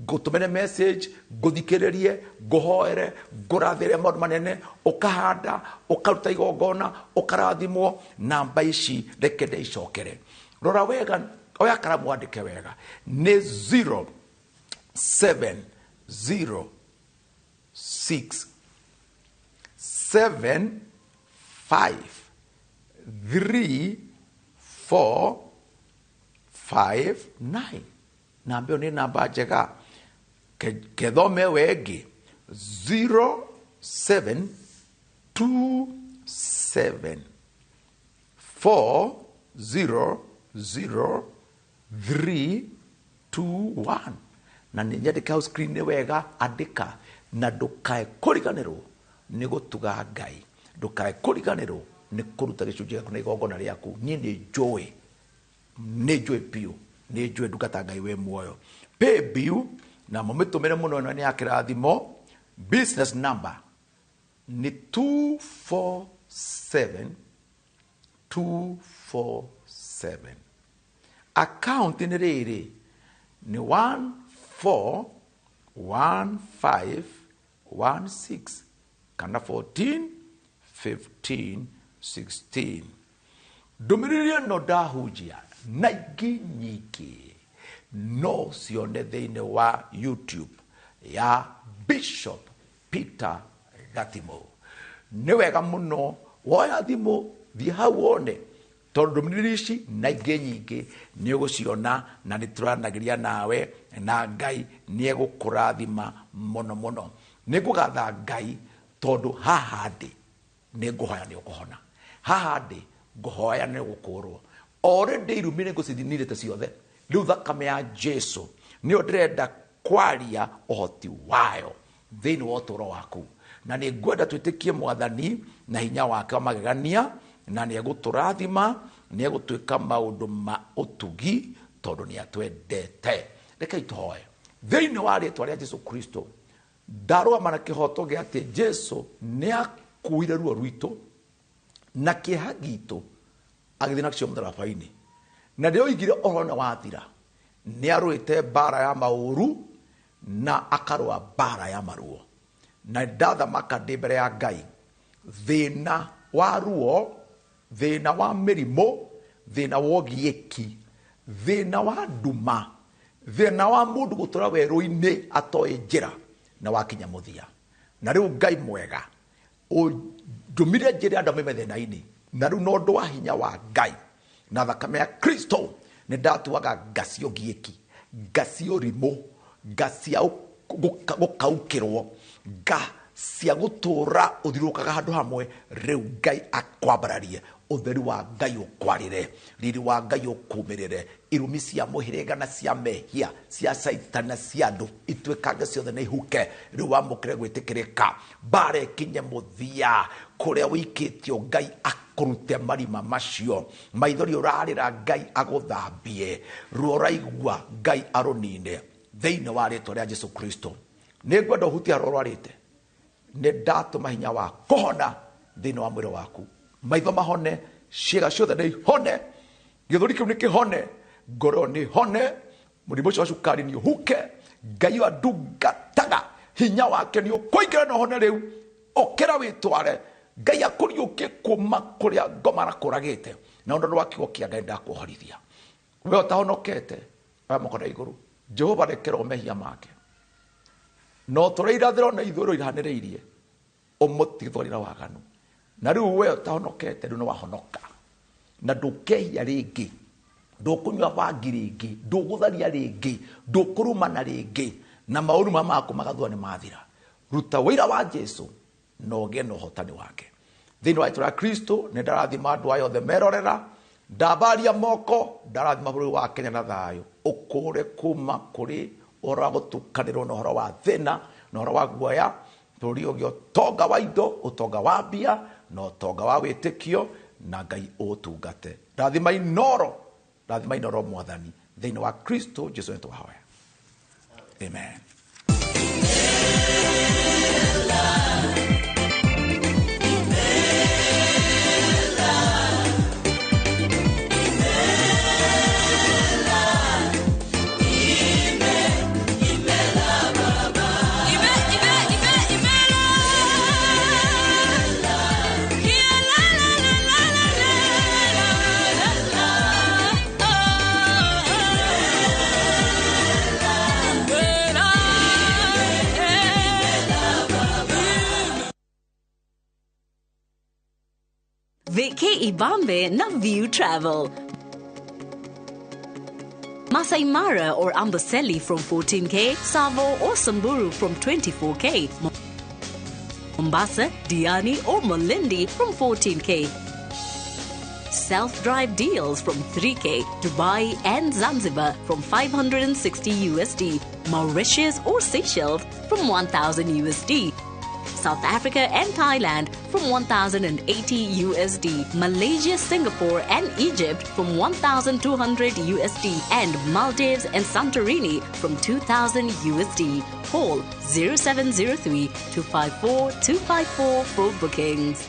ngũtũmĩre message, ngũthikĩrĩrie, ngũhoere, ngũrathĩre maũndũ manene, ũkahanda, ũkaruta igongona, ũkarathimwo. Namba ici reke ndĩicokere. Rora wega, oya karamu wandĩke wega. Nĩ 0 7 0 6 7 5 3 4 5 9. Namba ĩyo nĩ namba njega. Kethome wengĩ 0 7 2 7 4 0 0 3 2 1. Na nĩ nyandĩke hau screen-inĩ wega, andĩka, na ndũkae kũriganĩrwo nĩ gũtuga Ngai, ndũkae kũriganĩrwo nĩ kũruta gĩcunjĩ gĩaku na igongona rĩaku. Niĩ nĩ njũĩ, nĩ njũĩ biũ, nĩ njũĩ ndungata Ngai wĩ muoyo. Pay bill na mũmĩtũmĩre mũno, ĩno nĩ ya kĩrathimo. Business number nĩ 247 247. Account nĩ rĩrĩ nĩ 1 4 1 5 1 6 kana 14 15 16. Ndũmĩrĩri ĩno ndahunjia na ingĩ nyingĩ no cione thĩinĩ wa YouTube ya Bishop Peter Gatimo. Nĩ wega mũno woya thimũ thiĩ hau wone, tondũ ndũmĩrĩri ici na ingĩ nyingĩ nĩ ũgũciona, na nĩ tũranagĩria nawe, na Ngai nĩ egũkũrathima mũno mũno. Nĩ ngũgatha Ngai tondũ haha ndĩ nĩ ngũhoya nĩ ũkũhona, haha ndĩ ngũhoya nĩ ũgũkũrwo. Already irumi nĩ ngũcithinirĩte ciothe, rĩu thakame ya Jesu nĩyo ndĩrenda kwaria ũhoti wayo thĩinĩ wa ũtũũro waku. Na nĩ ngwenda twĩtĩkie Mwathani na hinya wake wa magegania, na nĩ egũtũrathima, nĩ egũtwĩka maũndũ ma ũtugi tondũ nĩ atwendete. Rekei tũhoe thĩinĩ wa rĩtwa rĩa Jesu Kristo. Ndarũgama na kĩhoto gĩa atĩ Jesu nĩ akuire ruo rwitũ na kĩeha gitũ, agĩthiĩ nakĩo mũtharaba-inĩ, Na ndĩoigire ũhoro nĩ wathira. Nĩ arũĩte mbara ya maũru na akarũa mbara ya maruo. Na ndathamaka ndĩ mbere ya Ngai. Thĩna wa ruo, thĩna wa mĩrimũ, thĩna wa ũgiĩki, thĩna wa nduma, thĩna wa mũndũ gũtũra werũ-inĩ atoĩ njĩra na wakinya mũthia. Na rĩu Ngai mwega ũndũmire njĩra andũ maime thĩna-inĩ. Na rĩu na ũndũ wa hinya wa Ngai na thakame ya Kristo nĩ ndatuaga nga cia ũgiĩki, nga cia ũrimũ, nga cia gũkaukĩrwo, nga cia gũtũra ũthiũrũrũkaga handũ hamwe. Rĩu Ngai akwambararie, ũtheri wa Ngai ũkwarĩre, riri wa Ngai ũkumĩrĩre, irumi cia mũhĩrĩga na cia mehia cia Caitani na cia andũ ituĩkange ciothe na ihuke. Rĩu wamũkĩre gwĩtĩkĩrĩka, mbara ĩkinye mũthia kũrĩa wĩikĩtio Ngai akũrute marima macio. Maithori ũrarĩra Ngai agũthambie, ruo ũraigua Ngai arũnine thĩinĩ wa rĩtwa rĩa Jesu Kristo. Nĩ ngwenda ũhutie harĩa ũrwarĩte. Nĩ ndatũma hinya wa kũhona thĩinĩ wa mwĩrĩ waku. Maitho mahone, ciĩga ciothe nĩ ihone, gĩthũri kĩu nĩ kĩhone, ngoro nĩ hone, mũrimũ ũcio wa cukari nĩ ũhuke. Ngai ũyũ andungataga, hinya wake nĩ ũkũingĩra na ũhone rĩu. Ũkĩra wĩtware, Ngai akũriũkie kuma kũrĩa ngoma arakũragĩte. Na ũndũ wa kiugo kĩa Ngai ndakũhorithia. We ũtahonokete, oya moko na igũrũ. Jehova rekerwo mehia make. No tũrĩa irathĩro na ithũĩro irahanĩrĩirie, ũmũtigithũrĩra waganu. Na rĩu we ũtahonokete, rĩu nĩ wahonoka. Na ndũkehia rĩngĩ, ndũkũnyua bangi rĩngĩ, ndũgũtharia rĩngĩ, ndũkũrumana rĩngĩ, na maũru maya maku magathua nĩ mathira. Ruta ũira wa Jesu na ũgĩe na ũhotani wake. Thĩinĩ wa rĩĩtwa rĩa Kristo nĩ ndarathima andũ aya othe merorera, ndambaria moko, ndarathima bũrũri wa Kenya na thayũ. Ũkũũre kuma kũrĩ ũhoro wa gũtukanĩrwo na ũhoro wa thĩna na ũhoro wa guoya. Bũrũri ũgĩe ũtonga wa indo, ũtonga wa mbia na ũtonga wa wĩtĩkio, na Ngai ũtungate. Rathima inoro, rathima inoro Mwathani thĩinĩ wa Kristo Jesu nĩ twahoya. Amen. Vacay Ibambe na View Travel. Masai Mara or Amboseli from 14K, Savo or Samburu from 24K, Mombasa, Diani or Malindi from 14K. Self-drive deals from 3K, Dubai and Zanzibar from 560 USD, Mauritius or Seychelles from 1,000 USD. South Africa and Thailand from 1,080 USD, Malaysia, Singapore and Egypt from 1,200 USD, and Maldives and Santorini from 2,000 USD. Call 0703 254 254 for bookings.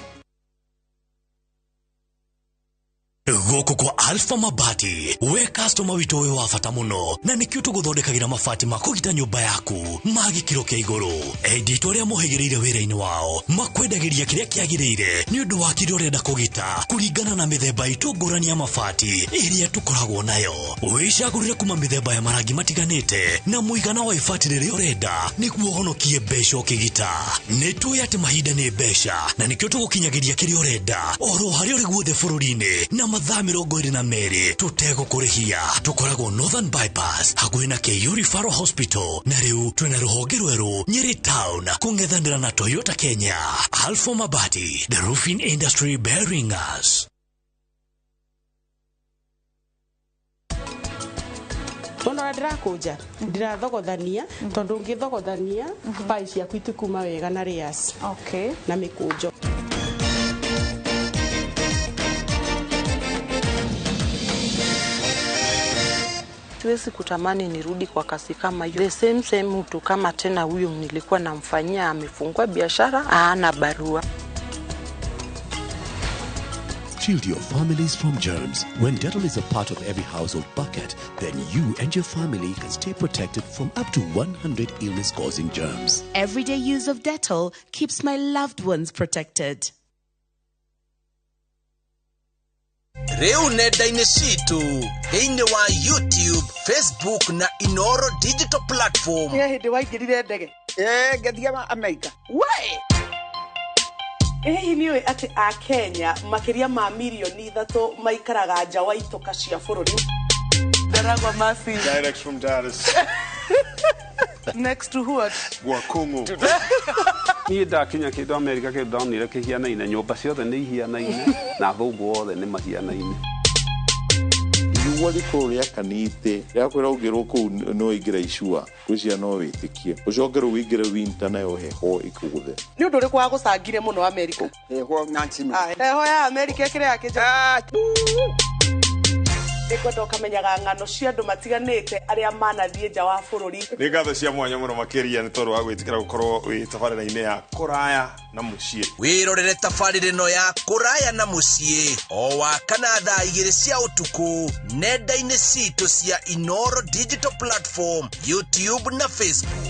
Gũkũ kwa Alpha Mabati, we customer witũ wĩ wa bata mũno, na nĩkĩo tũgũthondekagĩra mabati ma kũgita nyũmba yaku ma gĩkĩro kĩa igũrũ. Endia itũ arĩa mohĩgĩrĩire wĩra-inĩ wao makwendagĩria kĩrĩa kĩagĩrĩire nĩ ũndũ wa kĩrĩa ũrenda kũgita kũringana na mĩthemba itũ ngũrani ya mabati ĩrĩa tũkoragwo nayo. Wĩcagũrĩre kuma mĩthemba ya marangi matiganĩte na mũigana wa ibati rĩrĩa ũrenda nĩguo ũhonokie mbeca ũkĩgita. Nĩ tũĩ atĩ mahinda nĩ mbeca na nĩkĩo tũgũkinyagĩria kĩrĩa ũrenda oro harĩa ũrĩ guothe bũrũri-inĩ na mathaa 22 tũtegũkũrĩhia. Tũkoragwo Northern Bypass hakuhĩ na KU Referral Hospital, na rĩu twĩna rũhonge rwerũ Nyeri Town kũng'ethanĩra na Toyota Kenya. Alpha Mabati, the roofing industry bearing us. Ona ndĩrakũnja ndirathogothania tondũ ũngĩthogothania pai ciaku itikuma wega na layers. Okay. Na mĩkũnjo. Siwezi kutamani nirudi kwa kasi kama hiyo. The same mtu kama tena huyu nilikuwa namfanyia amefungua biashara, hana barua. Shield your families from germs. When Dettol is a part of every household bucket, then you and your family can stay protected from up to 100 illness-causing germs. Everyday use of Dettol keeps my loved ones protected. Rĩu nenda-inĩ citũ thĩinĩ wa YouTube, Facebook na Inoro digital platform. Nĩ hĩndĩ waingĩrire ndege? Ngĩthiaga Amerika. We! Hihi nĩ ũĩ atĩ a Kenya makĩria ma mirioni 3 maikaraga nja wa itoka cia bũrũri? Ndaragwa Masi. Direct from Dar es. Next to what? Wakungu. Niĩ ndakinya kĩndũ Amerika kĩndũ ndonire kĩhianaine, nyũmba ciothe nĩ ihianaine na athũngũ othe nĩ mahianaine. Riũa rĩkorwo rĩakanĩte rĩakwĩra ũngĩrwo kũu no ũingĩre icua ngwĩciria no wĩtĩkie ũcoke rĩu ũingĩre winter nayo heho ĩkũgũthe. Nĩ ũndũ ũrĩkũ wagũcangire mũno Amerika? Heho Nancy. Heho ya Amerika ĩkĩrĩ ya kĩnja. Nĩngwenda ũkamenyaga ng'ano cia andũ matiganĩte arĩa manathiĩ nja wa bũrũri. Nĩ ngatho cia mwanya mũno makĩria nĩ tondũ wa gwĩtĩkĩra gũkorwo wĩ tabarĩra-inĩ ya kũraya na mũciĩ. Wĩrorere tabarĩra ĩno ya kũraya na mũciĩ o wa kana thaa 2 cia ũtukũ nenda-inĩ citũ cia Inoro digital platform, YouTube na Facebook.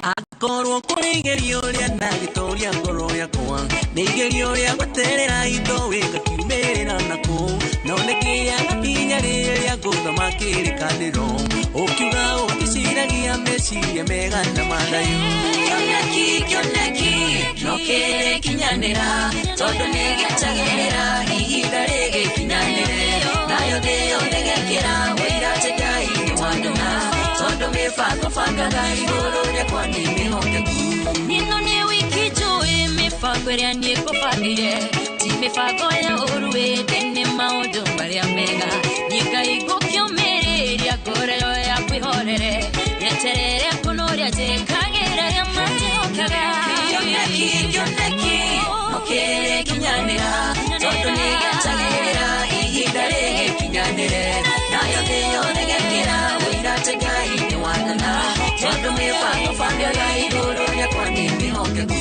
Akorwo kũrĩ igerio rĩa ndagĩtoria ngoro yakwa nĩ igerio rĩa gweterera indo wĩgakiumĩrĩra nakũ no nĩkĩrĩa gakinya rĩrĩa ngũthoma kĩrĩkanĩro ũkiuga ũgĩciragia meciria mega na mathayũ. Kĩoneki kĩoneki no kĩrĩkinyanĩra tondũ nĩgĩetagĩrĩra ihinda rĩgĩkinyanĩre nayo thĩ yothe gekĩra wĩira atĩ Ngai nĩ wandũma tondũ mĩbango bangaga igũrũ rĩakwa nĩ mĩhokeku. Nino nĩ wiki njũĩ mĩbango ĩrĩa niĩ ngũbangĩire ti mĩbango ya ũũru ĩndĩ nĩ maũndũ marĩa mega niĩ Ngai ngũkĩũmĩrĩria ngoro ĩyo yaku ĩhorere yeterere kuona ũrĩa njĩkagĩra arĩa manjĩhokaga. Kĩoneki kĩoneki no kĩrĩkinyanĩra tondũ nĩgĩetagĩrĩra ihinda rĩgĩkinyanĩre nayo thĩ yothe gekĩra wĩira atĩ Ngai nĩ wathana tondũ mĩbango bangaga igũrũ rĩakwa nĩ mĩhokeku.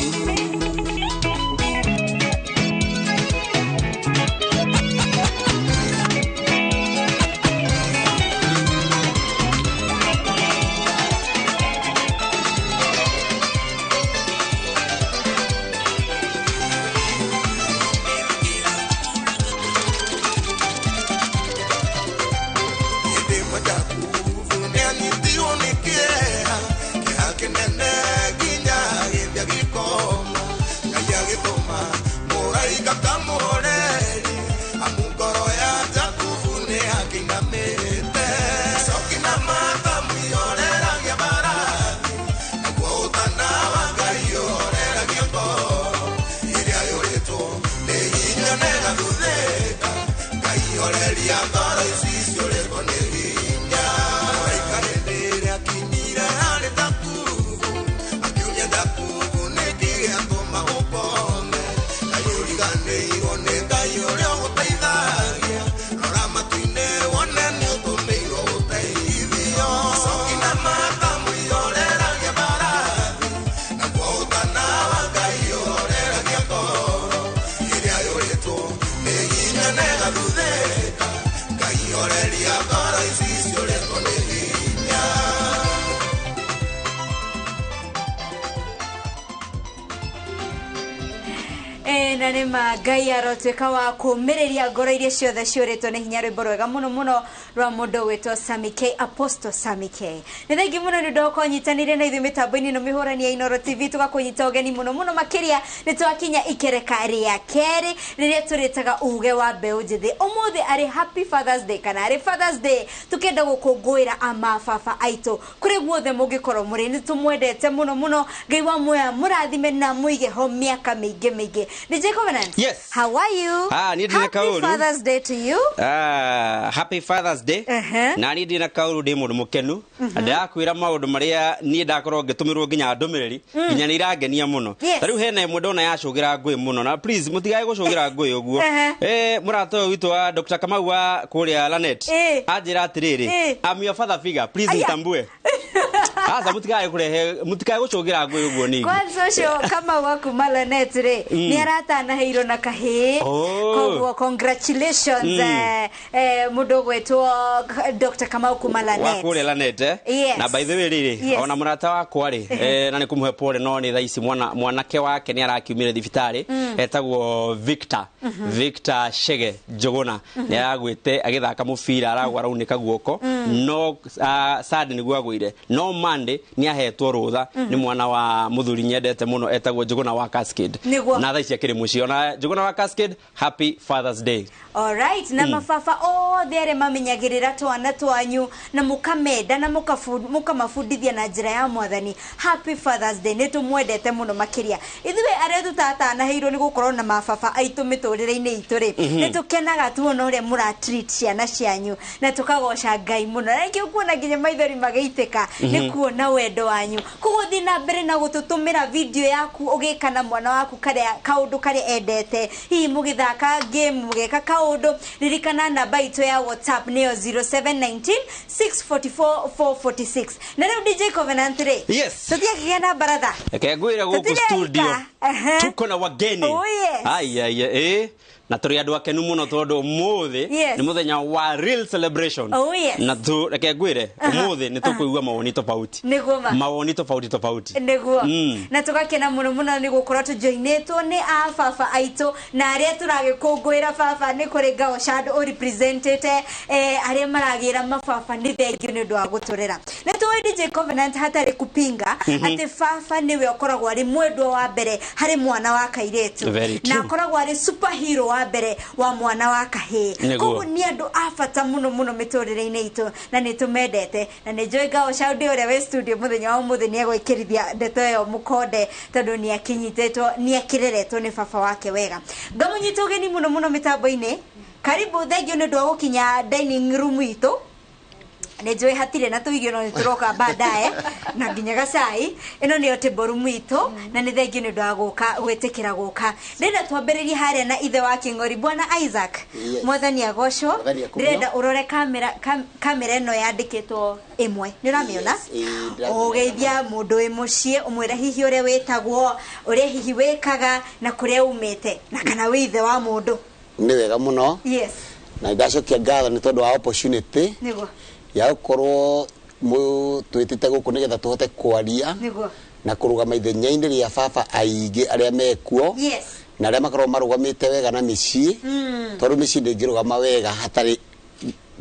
akamũhorerie amu ngoro ya Jakubu nĩ akĩinamĩte coki na matamu ihoreragia mbarathi naguo ũtana wa Ngai ũhoreragia ngoro ĩrĩa yũrĩtwo nĩ hinya na ĩgathuthĩka Ngai horeria ngoro ici ciũrĩtwo nĩ hinya Malaika hĩndĩ ĩrĩa akinyire harĩ Jakubu akiũria Jakubu nĩkĩ gĩatũma ũkome Ngai ũriganĩirwo nĩ Ngai ũrĩa ũgũteithagia rora matu-inĩ wone nĩ ũtũmĩirwo ũteithio coki na matamu ihoreragia mbarathi naguo ũtana wa Ngai ũhoreragia ngoro ĩrĩa yũrĩtwo nĩ hinya na ĩgathuthĩka Ngai horeria ngoro ici ciũrĩtwo nĩ hinya. Na nĩ ma Ngai arotuĩka wa kũũmĩrĩria ngoro iria ciothe ciũrĩtwo nĩ hinya rwĩmbo rwega mũno mũno rwa mũndũ wĩtwo Sammy K, Apostle Sammy K. Nĩ thengi mũno nĩ ũndũ wa gũkorwo ũnyitanĩire na ithuĩ mĩtambo-inĩ ĩno mĩhũrani ya Inooro TV tũgakũnyita ũgeni mũno mũno makĩria nĩ twakinya ikereka rĩa kerĩ rĩrĩa tũrĩtaga uge wa mbeũ njĩthĩ. Ũmũthĩ arĩ Happy Father's Day kana arĩ Father's Day tũkĩenda gũkũngũĩra amababa aitũ kũrĩ guothe mũngĩkorwo mũrĩ nĩ tũmwendete mũno mũno. Ngai wa muoya mũrathime na mũige ho mĩaka mĩingĩ mĩingĩ. DJ Covenant. Yes. How are you? Ah, niĩ ndĩ na Happy kaũru. Father's Day to you. Ah, happy Father's Day. Na niĩ ndĩ na kaũru ndĩ mũndũ mũkenu na ndĩrakwĩra maũndũ marĩa niĩ ndakorwo ngĩtũmĩrwo nginya ndũmĩrĩri nginya nĩ irangenia mũno. Ta rĩu hena ĩmwe ndona yacũgĩra ngũĩ mũno na please mũtigae gũcũgĩra ngũĩ ũguo. Mũrata ũyũ witũ wa Dr. Kamau wa kũrĩa Lanet anjĩra atĩrĩrĩ, I'm your father figure, please Aya. nitambue. Aca mũtigae kũrehe mũtigae gũcũgĩra ngũĩ ũguo ningĩ. Kwanza ũcio Kamau wa kuma Lanet rĩ nĩ aratanaheirwo na kahĩĩ. Oh. Koguo congratulations mũndũ ũgwĩtwo Dr. Kamau kuma wa Lanet. kũrĩa Lanet eh? Yes. Na by the way rĩrĩ ona mũrata wakwa rĩ na nĩ kũmũhe pole no nĩ thaa ici mwanake wake nĩ arakiumire thibitarĩ etagwo Victor. Victor Shege Njuguna nĩ aragwĩte agĩthaka mũbira aragwa araunĩka guoko no sad nĩguo agwĩire no Monday nĩ ahetwo rũtha nĩ mwana wa mũthuri nyendete mũno etagwo Njuguna wa Cascade. Nĩguo. Na thaa ici akĩrĩ mũciĩ ona Njuguna wa Cascade, happy Father's Day. Alright, na mababa othe arĩa mamenyagĩrĩra twana twanyu na mũkamenda na mũkamabundithia na njĩra ya mwathani, happy Father's Day. Nĩ tũmwendete mũno makĩria ithuĩ arĩa tũtatanaheirwo nĩ gũkorwo na mababa aitũ mĩtũrĩre-inĩ itũ rĩ nĩ tũkenaga tuona ũrĩa mũra treat ciana cianyu na tũkagoca Ngai mũno na nĩkĩo kuona nginya maithori magĩitĩka nĩ kuona wendo wanyu. Koguo thiĩ na mbere na gũtũtũmĩra video yaku ũgĩka na mwana waku karĩa kaũndũ karĩa endete, hihi mũgĩthaka game mũgĩka kaũndũ. Ririkana namba itũ ya WhatsApp nĩyo 0719 644 446. Na rĩu DJ Covenant rĩ, Yes. tũtiakĩgĩa na baratha. Reke ngwĩre gũkũ Tũtirehika. studio tuko na wageni. Oh, yes. Ai, ai, ai, na tũrĩ andũ akenu mũno tondũ ũmũthĩ nĩ mũthenya wa real celebration. Oh, yes. Na tu reke ngwĩre ũmũthĩ nĩ tũkũigua mawoni tofauti. Nĩguo ma. Mawoni tofauti tofauti. Nĩguo. Na tũgakena mũno mũno nĩ gũkorwo tũjoinĩtwo nĩ a baba aitũ na arĩa tũragĩkũngũĩra baba nĩ kũrĩ Ngao Shad ũrepresentĩte arĩa maragĩra mababa nĩ thengio nĩ ũndũ wa gũtũrera. Nĩ tũĩ DJ Covenant hatarĩ kupinga atĩ baba nĩwe ũkoragwo arĩ mwendwa wa mbere harĩ mwana wa kairĩtu Very na true. akoragwo arĩ superhero wa mbere wa mwana wa kahĩĩ. Nĩguo. Koguo nĩ andũ a bata mũno mũno mĩtũrĩre-inĩ itũ na nĩ tũmendete na nĩ njũĩ Ngao Shad ũrĩa wĩ studio mũthenya wa ũmũthĩ nĩ egwĩkĩrithia ndeto ĩyo mũkonde tondũ nĩ akinyitĩtwo nĩ akĩreretwo nĩ baba wake wega. Ngamũnyita ũgeni mũno mũno mĩtambo-inĩ. Karibu, thengio nĩ ũndũ wa gũkinya dining room itũ. Nĩ njũĩ hatirĩ na tũirio no nĩ tũroka baadaye na nginya gacai. Ĩno nĩyo table room itũ na nĩ thengio nĩ ũndũ wa gũka gwĩtĩkĩra gũka. Ndĩrenda twambĩrĩrie harĩa na ithe wa Kĩng'ori Bwana Isaac. Yes. Mwathani agocwo. Mwathani akumio. Ndĩrenda ũrore kamera ĩno yandĩkĩtwo ĩmwe nĩ ũramĩona? Yes, ĩĩ, ndĩramĩona. Ũgeithia mũndũ wĩ mũciĩ ũmwĩre hihi ũrĩa wĩtagwo ũrĩa hihi wĩkaga na kũrĩa umĩte na kana wĩ ithe wa mũndũ. Nĩ wega mũno Yes. na ndacokia ngatho nĩ tondũ wa opportunity Nĩguo. ya gũkorwo twĩtĩte gũkũ nĩgetha tũhote kwaria Nĩguo. na kũrũgama ithenya-inĩ rĩa baba aingĩ arĩa mekuo Yes. na arĩa makoragwo marũgamĩte wega na mĩciĩ tondũ mĩciĩ ndĩngĩrũgama wega hatarĩ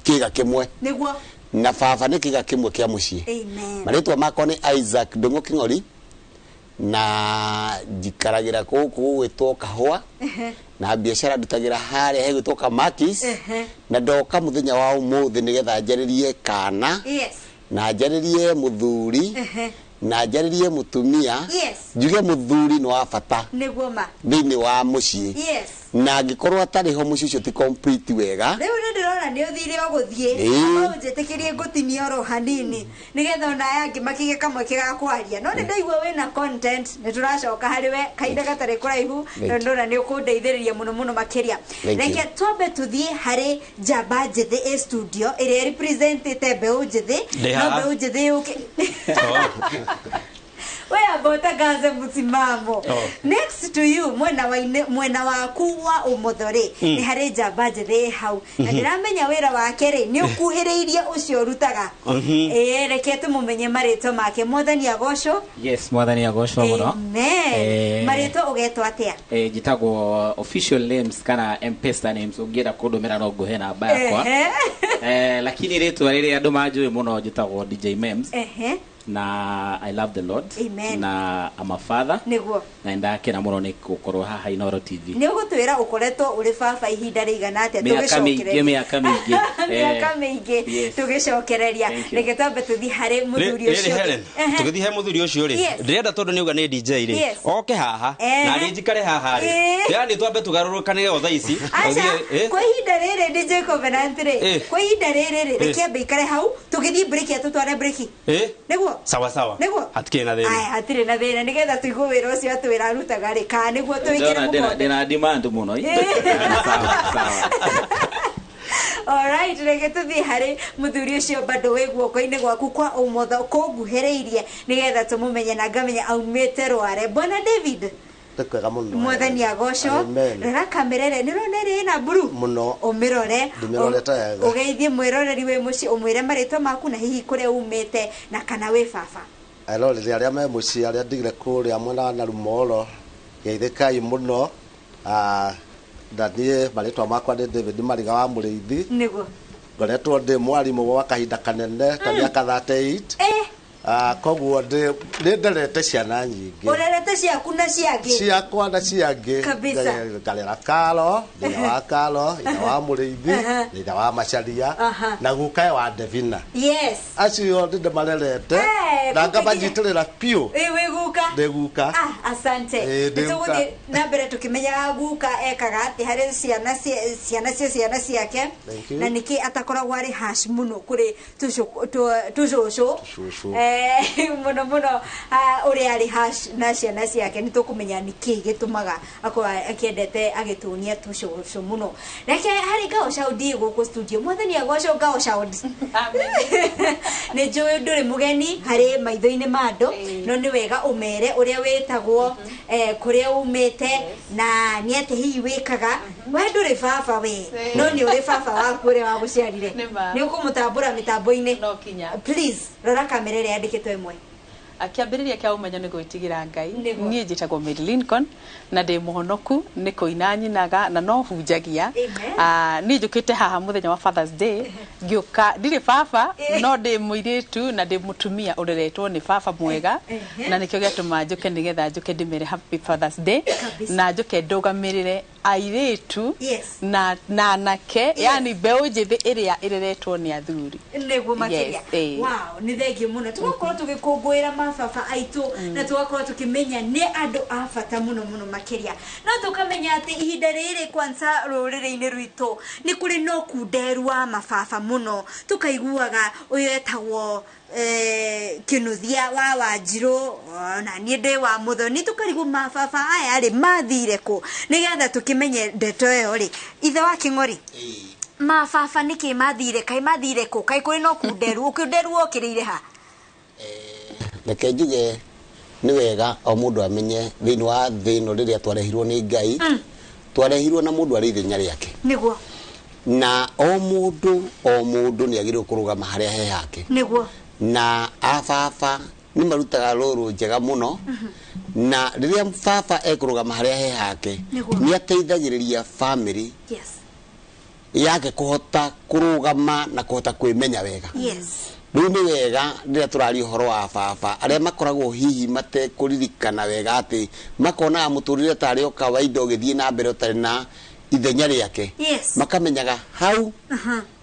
kĩga kĩmwe Nĩguo. na baba nĩ kĩga kĩmwe kĩa mũciĩ. Amen. Marĩtwa makwa nĩ Isaac Ndũng'ũ Kĩng'ori Na njikaragĩra gũkũ gũgwĩtwo Kahũa na biacara ndutagĩra harĩa hegwĩtwo Kamakis na ndoka mũthenya wa ũmũthĩ nĩgetha njarĩrie kana na njarĩrie mũthuri na njarĩrie mũtumia njuge mũthuri nĩ wa bata nĩguo ma thĩinĩ wa mũciĩ na angĩkorwo atarĩ ho mũciĩ ũcio ti complete wega. Rĩu nĩ ndĩrona nĩ ũthire o gũthiĩ no ũnjĩtĩkĩrie ngũtinia oro hanini nĩgetha ona aya angĩ makĩgĩe kamweke ga kwaria no nĩ ndaigua wĩna content nĩ tũracoka harĩ we kahinda gatarĩ kũraihu no ndĩrona nĩ ũkũndeithĩrĩria mũno mũno makĩria. Reke twambe tũthiĩ harĩ njamba njĩthĩ ĩ studio ĩrĩa representĩte mbeũ njĩthĩ no mbeũ njĩthĩ yũke we amba ũtangaze mũsimamo. Next to you mwena waku wa ũmotho rĩ nĩ harĩ njamba njĩthĩ hau na ndĩramenya wĩra wake rĩ nĩ ũkuhĩrĩirie ũcio ũrutaga. Ĩĩ reke tũmũmenye marĩtwa make. Mwathani agocwo. Yes, mwathani agocwo mũno. Amen. Marĩtwa ũgetwo atĩa? Njĩtagwo official names kana M-Pesa names ũngĩenda kũndũmĩra no ngũhe namba yakwa. Lakini rĩtwa rĩrĩa andũ manjũĩ mũno njĩtagwo DJ Mems. Na I love the Lord. Amen. Na I'm a father. Niguo. Na ndakena muno ni gukorwo haha Inooro TV. Ni ugutwira ukoretwo uri baba ihinda rĩigana atĩa tũgĩcokereria? Mĩaka mĩingĩ. Mĩaka mĩingĩ tũgĩcokereria. Reke twambe tũthiĩ harĩ mũthuri ũcio. Tũgĩthiĩ he mũthuri ũcio rĩ. Ndĩrenda tondũ nĩ uga nĩ DJ rĩ. Oke haha na niĩ njikare haha rĩ. Ndĩrenda twambe tũgarũrũkane o thaa ici. Kwa ihinda rĩrĩ DJ Covenant rĩ. Kwa ihinda rĩrĩ rĩ reke ambe ikare hau tũgĩthiĩ break atũtware break. Nĩguo. Sawa sawa. Nĩguo. Hatikĩrĩ na thĩna. Aya hatirĩ na thĩna nĩgetha tũigue wĩra ũcio atwĩra arutaga rĩ kana nĩguo tũingĩre mũkonde. Ndĩna demand mũno. Sawa sawa. Alright, reke tũthiĩ harĩ mũthuri ũcio bado wĩ guoko-inĩ gwaku kwa ũmotho kũnguhĩrĩirie nĩgetha tũmũmenye na ngamenya aumĩte Rware. Bwana David. Kwega muno. Mwathani agocwo. Rora kamera ĩrĩa nĩ ũrona ĩrĩa ĩna mburu muno. Ũmĩrore. Ndĩmĩrorete wega. Ũgeithie mwĩroreri wĩ mũciĩ ũmwĩre marĩtwa maku na hihi kũrĩa umĩte na kana wĩ baba. Eroreri arĩa me mũciĩ arĩa ndigire kũrĩa mwena wa Narumoro geithĩkai mũno. Na niĩ marĩtwa makwa nĩ David Mariga wa Mũrĩithi. Nĩguo. Ngoretwo ndĩ mwarimũ gwa kahinda kanene ta mĩaka 38. Koguo nĩ nderete ciana nyingĩ. Ũrerete ciaku na ciangĩ. Ciakwa na ciangĩ. Kabisa. Ngarera Karo, ithe wa Karo, ithe wa Mũrĩithi, ithe wa Macharia na gukae wa Devina. Yes. Acio nĩ ndĩmarerete na ngamanyitĩrĩra biũ. Ĩ wĩ guka? Ndĩ guka. Asante. Nĩtũgũthiĩ na mbere tũkĩmenyaga guka ekaga atĩ harĩ ciana cia ciana ciake na nĩkĩ atakoragwo arĩ harsh mũno kũrĩ tũcũcũ. Muno muno ũrĩa arĩ harsh na ciana ciake nĩ tũkũmenya nĩkĩ gĩtũmaga akorwo akĩendete agĩtũnia tũcũcũ mũno. Reke harĩ Ngao Shaudi gũkũ studio. Mwathani agocwo Ngao Shaudi. Nĩ njũĩ ndũrĩ mũgeni harĩ maitho-inĩ ma andũ no nĩ wega ũmere ũrĩa wĩtagwo kũrĩa umĩte na nĩ atĩ hihi wĩkaga. We ndũrĩ baba we no nĩ ũrĩ baba waku ũrĩa wagũciarire. Nĩ ũkũmũtambũra mĩtambo-inĩ. Please rora kamera ĩrĩa yandĩkĩtwo ĩmwe. Kĩambĩrĩria kĩa ũmenyo nĩ gwĩtigĩra Ngai. Niĩ njĩtagwo Mary Lincoln na ndĩ mũhonoku nĩ kũina nyinaga na no hunjagia. Niĩ njũkĩte haha mũthenya wa Father's Day ngĩũka ndirĩ baba no ndĩ mũirĩtu na ndĩ mũtumia ũreretwo nĩ baba mwega na nĩkĩo gĩatũma njũke nĩgetha njũke ndĩmere Happy Father's Day na njũke ndũgamĩrĩre airĩtu na anake yani mbeũ njĩthĩ ĩrĩa ĩreretwo nĩ athuri. Nĩguo makĩria. Wow, nĩ thengiũ mũno. Tũgakorwo tũgĩkũngũĩra mababa aitũ na tũgakorwo tũkĩmenya nĩ andũ a bata mũno mũno makĩria. No tũkamenya atĩ ihinda rĩrĩ kwanza rũrĩrĩ-inĩ rwitũ nĩ kũrĩ na ũkunderu wa mababa mũno. Tũkaiguaga ũyũ etagwo Kĩnuthia wa Wanjirũ na niĩ ndĩ wa Mũthoni tũkarigwo mababa aya rĩ mathire kũ nĩgetha tũkĩmenye ndeto ĩyo rĩ. Ithe wa Kĩng'ori, mababa nĩkĩ mathire kaĩ mathire kũ kaĩ kũrĩ na ũkunderu ũkunderu wokĩrĩire ha? Reke njuge nĩ wega o mũndũ amenye thĩinĩ wa thĩ ĩno rĩrĩa twarehirwo nĩ Ngai twarehirwo na mũndũ arĩ ithenya rĩake. Nĩguo. Na o mũndũ nĩ agĩrĩirwo kũrũgama harĩa he hake. Nĩguo. Na ababa nĩ marutaga rũrũ njega mũno na rĩrĩa baba ekũrũgama harĩa he hake nĩ ateithagĩrĩria family yake kũhota kũrũgama na kũhota kwĩmenya wega. Rĩu nĩ wega rĩrĩa tũraria ũhoro wa baba arĩa makoragwo hihi matekũririkana wega atĩ makonaga mũtũrĩre tarĩ o kawaida ũgĩthiĩ na mbere ũtarĩ na ithenya rĩake. Yes. Makamenyaga hau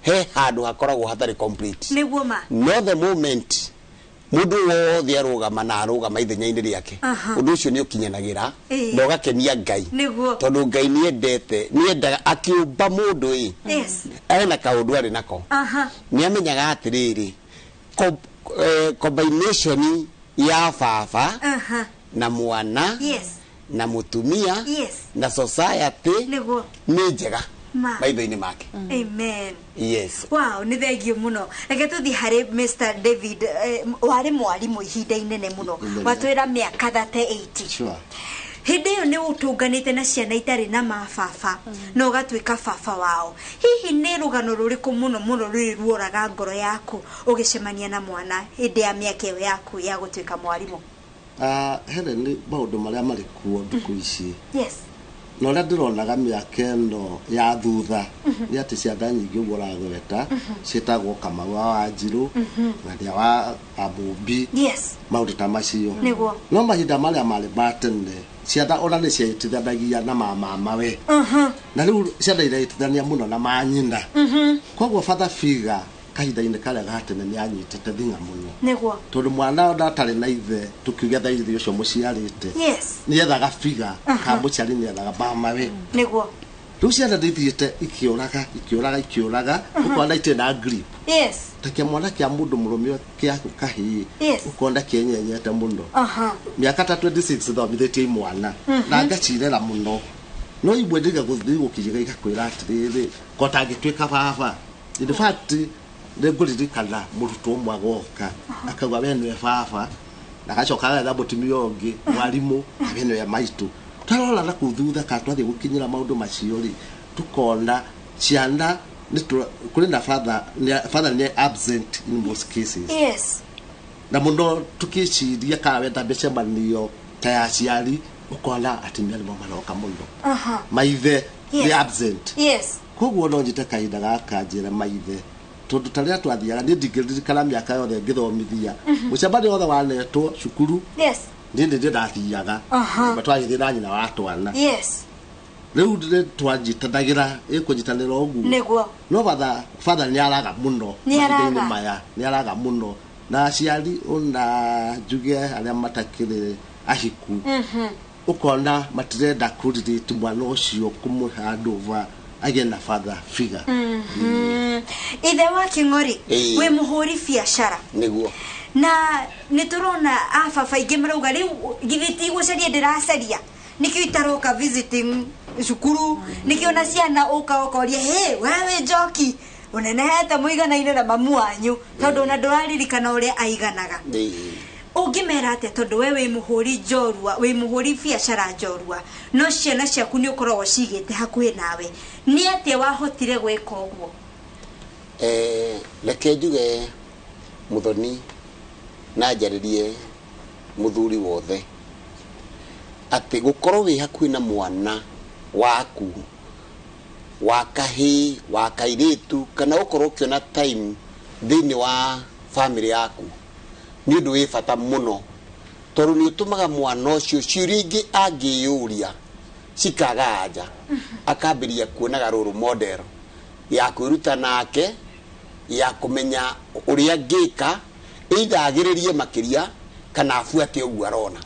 he handũ hakoragwo hatarĩ complete. Nĩguo ma. No the moment mũndũ wothe arũgama na arũgama ithenya-inĩ rĩake, ũndũ ũcio nĩ ũkinyanagĩra na ũgakenia Ngai. Nĩguo. Tondũ Ngai nĩendete, nĩendaga akĩũmba mũndũ ĩ, Yes. ena kaũndũ arĩ nako. Nĩ amenyaga atĩrĩrĩ, combination ya baba na mwana, Yes. na mũtumia, Yes. na society Nĩguo. nĩ njega Ma. maitho-inĩ make. Amen. Yes. Wow, nĩ thengio mũno. Reke tũthiĩ harĩ Mr. David, warĩ mwarimũ ihinda inene mũno. Inene. Watwĩra mĩaka 38. Sure. Hĩndĩ ĩyo nĩ ũtũnganĩte na ciana itarĩ na mababa na ũgatuĩka baba wao. Hihi nĩ rũgano rũrĩkũ mũno mũno rũrĩ ruoraga ngoro yaku ũgĩcemania na mwana hĩndĩ ya mĩaka ĩyo yaku ya gũtuĩka mwarimũ? Helen, nĩ maũndũ marĩa marĩ kuo thikũ ici. Yes. Na ũrĩa ndĩronaga mĩaka ĩno ya thutha nĩ atĩ ciana nyingĩ ũguo ũragweta ciĩtagwo Kamau wa Wanjirũ, Ng'ania wa Amũmbi, Yes. maũndũ ta macio. Nĩguo. No mahinda marĩa marĩ ma tene ciana ona nĩ ciaitithanagia na mamamawe, na rĩu ciana iraitithania mũno na manyina. Koguo father figure kahinda-inĩ karĩa ga tene nĩ anyitĩte thing'a mũno. Nĩguo. Tondũ mwana ona atarĩ na ithe, tũkiuge tha ithe ũcio mũciarĩte, Yes. nĩethaga figure ka mũciari, nĩethaga mamawe. Nĩguo. Rĩu ciana nĩithiĩte ikĩũraga ikĩũraga ikĩũraga, ũkona itirĩ na grip. Yes. Ta kĩa mwana kĩa mũndũ mũrũme kĩa kahĩĩ, Yes. ũkona kĩenyenyete mũno. Mĩaka ta 26 thomithĩtie imwana na ngacirera mũno, no imwe ndiga gũthiĩ gũkinyĩra igakwĩra atĩrĩrĩ, ko tangĩtuĩka baba. In fact, nĩngũririkana mũrutwo ũmwe agoka akauga we nĩwe baba, na agacoka agetha mũtumia ũngĩ mwarimũ, we nĩwe maitũ. Twarora na kũu thutha kana twathiĩ gũkinyĩra maũndũ macio rĩ, tũkona ciana kũrĩ na father, father nĩ absent in most cases. Yes. Na mũno tũkĩciria kana wenda mĩcemanio ta ya aciari, ũkona atumia nĩmo maroka mũno, maithe nĩ absent. Yes. Koguo no nyite kahinda gaka njĩre maithe, tondũ ta rĩrĩa twathiaga niĩ ndingĩririkana mĩaka yothe ngĩthomithia mũcemanio wothe wanetwo cukuru. Yes. Niĩ nĩ ndathiaga, twagĩthiĩ na nyina wa twana. Yes. Rĩu nĩ twanyitanagĩra ĩkũnyitanĩra ũguo. Nĩguo. No father nĩ araga mũno Nĩ araga. mahinda-inĩ maya, nĩ araga mũno. Na aciari ona njuge arĩa matakĩrĩ ahiku, ũkona matirenda kũrirĩti mwana ũcio kũmũhe handover agĩe na father figure. Ithe wa Kĩng'ori, Ĩĩ. wĩ mũhũri biacara. Nĩguo. Na nĩ tũrona ababa aingĩ marauga rĩu githĩ ti gũcaria ndĩracaria, nĩkĩo itaroka visiting cukuru, nĩkĩo na ciana ũka ũkoria hĩ we wĩ njoki ũnenehete mũiganaine na mamu wanyu, tondũ ona ndũraririkana ũrĩa aiganaga. Ũngĩmera atĩa tondũ we wĩ mũhũri njorua, wĩ mũhũri biacara njorua, no ciana ciaku nĩ ũkoragwo cigĩte hakuhĩ nawe, nĩ atĩa wahotire gwĩka ũguo? Reke njuge Muthoni na njarĩrie mũthuri wothe atĩ gũkorwo wĩ hakuhĩ na mwana waku wa kahĩĩ, wa kairĩtu, kana gũkorwo ũkĩona time thĩinĩ wa family yaku nĩ ũndũ wĩ bata mũno, tondũ nĩ ũtũmaga mwana ũcio ciũria ingĩ angĩyũria cikaga anja, akambĩrĩria kuonaga role model ya kwĩruta nake, ya kũmenya ũrĩa angĩka, either agĩrĩrie makĩria kana abuate ũguo arona.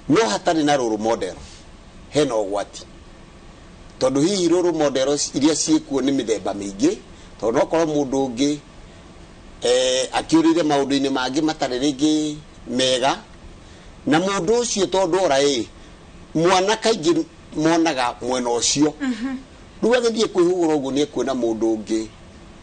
No hatarĩ na role model hena ũgwati, tondũ hihi role model iria ciĩkuo nĩ mĩthemba mĩingĩ, tondũ no korwo mũndũ ũngĩ akĩũrĩire maũndũ-inĩ mangĩ matarĩ rĩngĩ mega, na mũndũ ũcio tondũ ora ĩ mwana kaingĩ monaga mwena ũcio, rĩu agĩthiĩ kwĩhũgũra ũguo nĩ ekuona mũndũ ũngĩ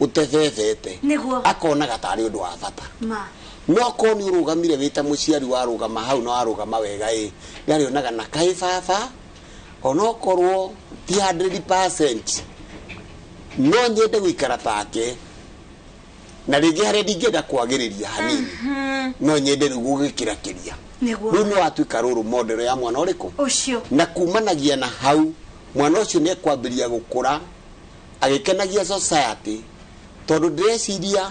ũtebebete, Nĩguo. akonaga tarĩ ũndũ wa bata. Ma. No akorwo nĩ ũrũgamire wĩ ta mũciari warũgama hau na warũgama wega ĩ, nĩarĩonaga na kaĩ baba onokorwo ti 100% no nyende gũikara take, na rĩngĩ harĩa ndingĩenda kwagĩrĩria hanini, no nyende rĩu gũgĩkĩrakĩria. Nĩguo. Rĩu nĩ watuĩka role model ya mwana ũrĩkũ ũcio, na kumanagia na hau mwana ũcio nĩ ekwambĩrĩria gũkũra agĩkenagia society, tondũ ndĩreciria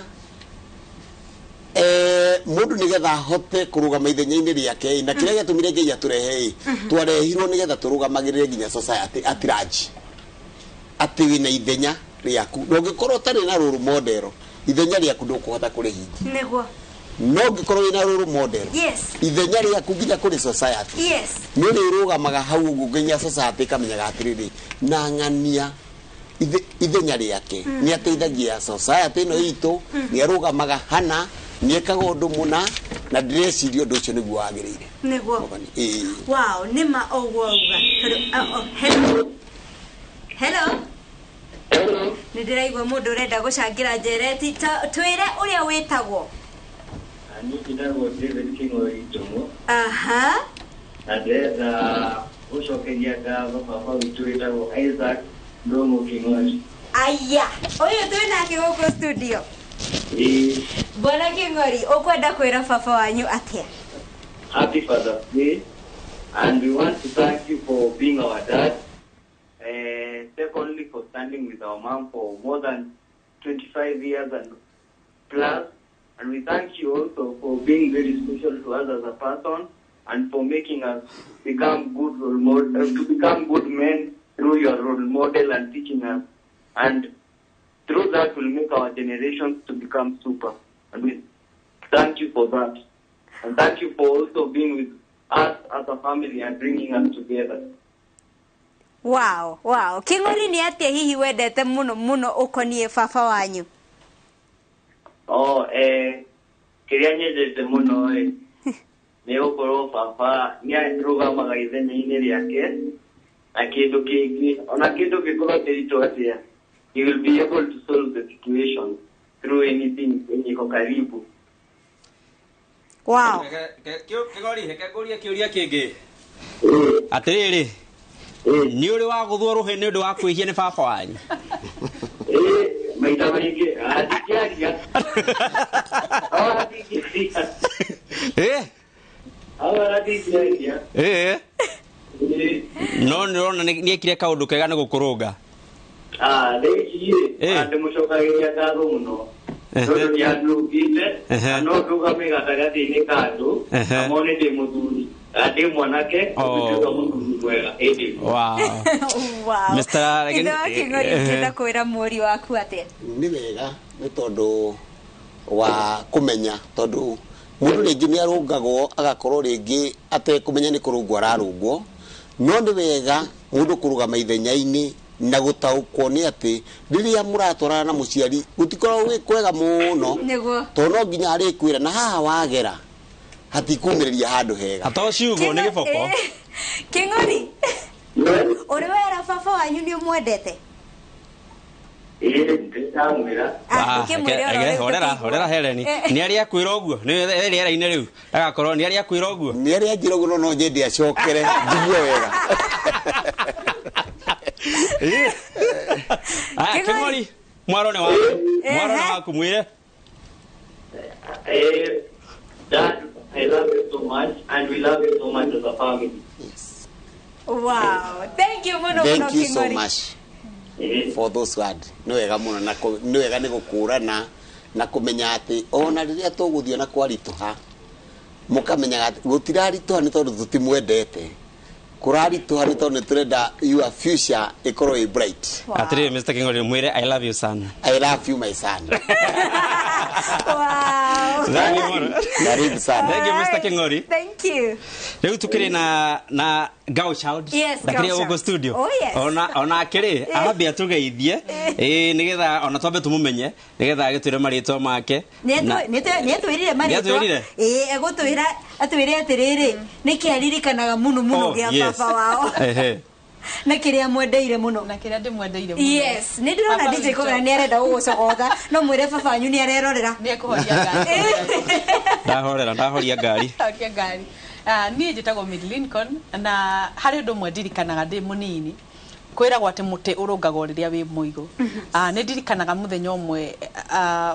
Mundu nigetha ahote kurugama ithenya-inĩ rĩake na kĩrĩa gĩatũmire Ngai atũrehe twarehirwo nigetha tũrũgamagĩrĩre nginya society at large atĩ wĩna ithenya rĩaku na ũngĩkorwo ũtarĩ na role model ithenya rĩaku ndũkũhota kũrĩhingia nĩguo no ũngĩkorwo wĩna role model yes ithenya rĩaku nginya kũrĩ society yes nĩ ũrĩrũgamaga hau ũguo nginya society ĩkamenyaga atĩrĩrĩ na ng'ania ithenya rĩake nĩ ateithagia society ĩno itũ nĩ arũgamaga hana nĩ ekaga ũndũ mũna na ndĩreciria ũndũ ũcio nĩguo wagĩrĩire nĩguo ĩĩ wow nĩma ũguo auga tondũ hello hello nĩ ndĩraigua mũndũ ũrenda gũcangĩra njereti twĩre ũrĩa wĩtagwo. Niĩ njĩtagwo David Kĩng'ori Ndũng'ũ. Aha. Na ndĩrenda gũcokeria ngatho baba witũ wĩtagwo Isaac Ndũng'ũ Kĩng'ori. Aya, ũyũ twĩ nake gũkũ studio. Ĩĩ. Bwana Kĩng'ori, ũkwenda kwĩra baba wanyu atĩa? Happy Father's Day, and we want to thank you for being our dad. Secondly, for standing with our mom for more than 25 years and plus. And we thank you also for being very special to us as a person and for making us become good role model, to become good men through your role model and teaching us. And through that will make our generations to become super. And we thank you for that. And thank you for also being with us as a family and bringing us together. Wow, wow. Kĩng'ori nĩ atĩa hihi wendete mũno mũno ũkoniĩ baba wanyu? Oh, kĩrĩa nyendete mũno ĩ nĩ gũkorwo baba nĩ arũgamaga ithenya-inĩ rĩake na kĩndũ kĩngĩ ona kĩndũ gĩkorwo kĩritũ atĩa he will be able to solve the situation through anything yenye iko karibu. Wow. Kĩng'ori, reke ngũrie kĩũria kĩngĩ. Atĩrĩrĩ, nĩ ũrĩ wagũthwo rũhĩ nĩ ũndũ wa kwĩhia nĩ baba wanyu? Maita maingĩ ndingĩaria. Ndingĩaria. No nĩ ũrona nĩ ekire kaũndũ kega nĩ gũkũrũnga. Rĩu ici rĩ ndĩmũcokagĩria ngatho mũno tondũ nĩ andũngĩte na no ndũgame gatagatĩ-inĩ ka andũ na mone ndĩ mũthuri ndĩ mwanake ũgĩtuĩka mũthuri mwega ĩndĩ. Wow. Wow. Mr. Ithe wa Kĩng'ori ũngĩenda kwĩra mũriũ waku atĩa? Nĩ wega nĩ tondũ wa kũmenya tondũ mũndũ rĩngĩ nĩ arũngagwo agakorwo rĩngĩ atekũmenya nĩ kũrũngwo ararũngwo no nĩ wega mũndũ kũrũgama ithenya-inĩ na gũtaũkwo nĩ atĩ rĩrĩa mũratwarana na mũciari gũtikoragwo gwĩ kwega mũno tondũ no nginya arĩkwĩra na haha wagera hatikumĩrĩria handũ hega. Ato ciugo nĩ gĩboko. Kĩng'ori, ũrĩ wera baba wanyu nĩ ũmwendete? Ĩĩ ndĩramwĩra. Horera horera Helen nĩ arĩa akwĩra ũguo nĩ rĩera-inĩ rĩu agakorwo nĩ arĩa akwĩra ũguo nĩ arĩa anjĩra ũguo no nyende acokere njigue wega. Kĩng'ori mwaro nĩ waku mwaro nĩ waku mwĩre. Dad, I love you so much and we love you so much as a family. Yes. Wow. Thank you mũno mũno. Thank you so much for those words. Nĩ wega mũno na nĩ wega nĩ gũkũrana na kũmenya atĩ ona rĩrĩa tũgũthiĩ na kwaritũha mũkamenyaga atĩ gũtiraritũha nĩ tondũ tũtimwendete kũraritũha nĩ tondũ nĩ tũrenda your future ĩkorwo ĩ bright. Atĩrĩrĩ Mr. Kĩng'ori mwĩre I love you son. I love you my son. Wow. Thank you mũno. Karibu sana. Thank you Mr. Kĩng'ori. Thank you. Rĩu tukĩrĩ na Girl Child. Yes, ndakĩrĩ gũkũ studio. Oh, yes. Ona akĩrĩ ambe atũgeithie ĩĩ nĩgetha ona twambe tũmũmenye nĩgetha agĩtwĩre marĩtwa make. Nĩ atwĩrire marĩtwa. Ĩĩ egũtwĩra atwĩre atĩrĩrĩ nĩkĩ aririkanaga mũno mũno gĩa baba wao. Na kĩrĩa mwendeire mũno. Na kĩrĩa ndĩmwendeire mũno. Yes, nĩ ndĩrona DJ Kogera nĩ arenda gũgũcogotha no mwĩre baba wanyu nĩ arerorera. Nĩ ekũhoria ngari. Ndahorera ndahoria ngari. Horia ngari. Niĩ njĩtagwo Mid Lincoln na harĩ ũndũ ũmwe ndirikanaga ndĩ mũnini kwĩragwo atĩ mũtĩ ũrũngagwo rĩrĩa wĩ mũigũ. Nĩ ndirikanaga mũthenya ũmwe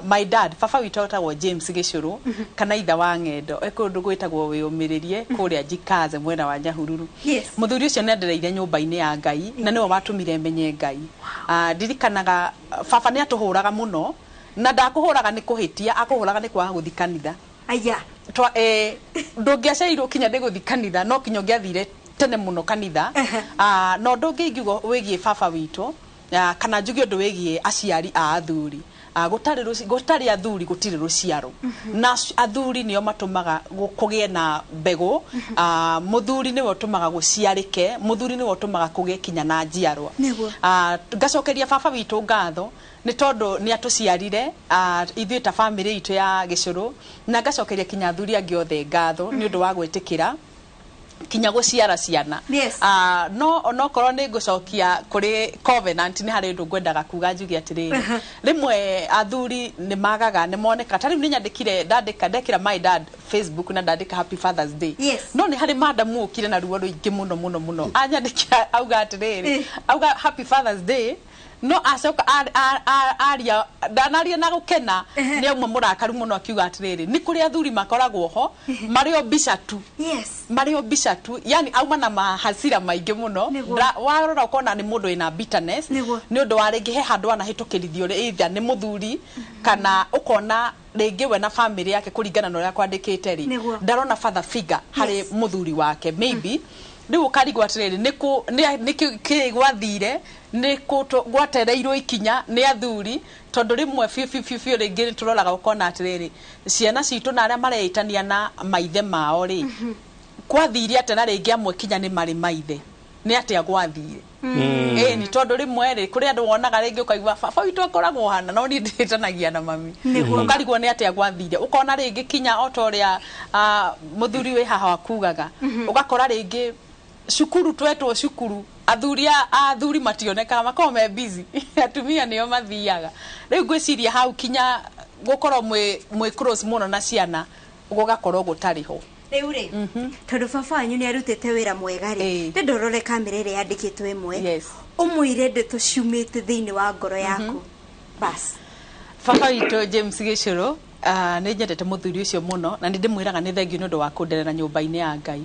my dad baba witũ etagwo James Gĩcũrũ kana itha wa ng'endo e kũndũ gwĩtagwo Wĩyũmĩrĩrie kũrĩa Jikaze mwena wa Nyahururu. Mũthuri ũcio nĩ andereire nyũmba-inĩ ya Ngai na nĩwe watũmire menye Ngai. Ndirikanaga baba nĩ atũhũraga mũno na ndakũhũraga nĩ kũhĩtia akũhũraga nĩ kwaga gũthiĩ kanitha. Aya. Twa ndũngĩaciarirwo kinya ndĩgũthiĩ kanitha no kinya ũngĩathire tene mũno kanitha. No ũndũ ũngĩ ingiuga wĩgiĩ baba witũ, kana njuge ũndũ wĩgiĩ aciari a athuri, gũtarĩ athuri gũtirĩ rũciaro. Na athuri nĩo matũmaga kũgĩe na mbegũ. Mũthuri nĩwe ũtũmaga gũciarĩke, mũthuri nĩwe ũtũmaga kũgĩe kinya na njiarwa. Ngacokeria baba witũ ngatho nĩ tondũ nĩ atũciarire ithuĩ ta bamĩrĩ itũ ya Gĩcũrũ, na ngacokeria kinya athuri angĩ othe ngatho nĩ ũndũ wa gwĩtĩkĩra kinya gũciara ciana. Yes. No onokorwo nĩ ngũcokia kũrĩ covenant, nĩ harĩ ũndũ ngwendaga kuga njuge atĩrĩrĩ, rĩmwe athuri nĩ magaga nĩ moneka ta rĩu nĩ nyandĩkire ndandĩka ndekĩra my dad Facebook na ndandĩka happy Father's Day. Yes. No nĩ harĩ madam ũkire na ruo rũingĩ mũno mũno mũno anyandĩkĩra auga atĩrĩrĩ, auga happy Father's Day, no acoka aria ndanaria na gũkena nĩ auma mũrakaru mũno akiuga atĩrĩrĩ nĩ kũrĩ athuri makoragwo ho marĩ o mbica tu. Yes. Marĩ o mbica tu, yani auma na mahasira maingĩ mũno. Warora ũkona nĩ mũndũ wĩna bitterness nĩ ũndũ wa rĩngĩ he handũ anahĩtũkĩrithio either nĩ mũthuri kana ũkona rĩngĩ we na family yake kũringana na ũrĩa kwandĩkĩte rĩ ndarona father figure harĩ mũthuri wake maybe. Rĩu ũkarigwo atĩrĩrĩ nĩ kĩ gwathire nĩ gwatereirwo ikinya nĩ athuri, tondũ rĩmwe biũ biũ biũ biũ rĩngĩ nĩtũroraga ũkona atĩrĩrĩ ciana citũ na arĩa mareĩtania na maithe mao rĩ kwathire atĩa, na rĩngĩ amwe kinya nĩ marĩ maithe nĩ atĩa gwathire. Nĩ tondũ rĩmwe rĩ kũrĩ andũ wonaga rĩngĩ ũkaigua baba witũ akoragwo hana no niĩ ndĩtanagia na mami, ũkarigwo nĩ atĩa gwathire. Ũkona rĩngĩ kinya o ta ũrĩa mũthuri wĩ haha akugaga, ũgakora rĩngĩ cukuru twetwo cukuru athuri athuri mationekaga makoragwo me busy atumia nĩo mathiaga. Rĩu ngwĩciria hau kinya gũkorwo mwĩ close mũno na ciana gũgakorwo gũtarĩ ho. Rĩu rĩ tondũ baba wanyu nĩ arutĩte wĩra mwega rĩ, ndĩ ndorore kamera ĩrĩa yandĩkĩtwo ĩmwe ũmwĩre ndeto ciumĩte thĩinĩ wa ngoro yaku. Bas baba witũ James Gĩcũrũ, nĩ nyendete mũthuri ũcio mũno na nĩ ndĩmwĩraga nĩ thengiũ nĩ ũndũ wa kũnderera nyũmba-inĩ ya Ngai.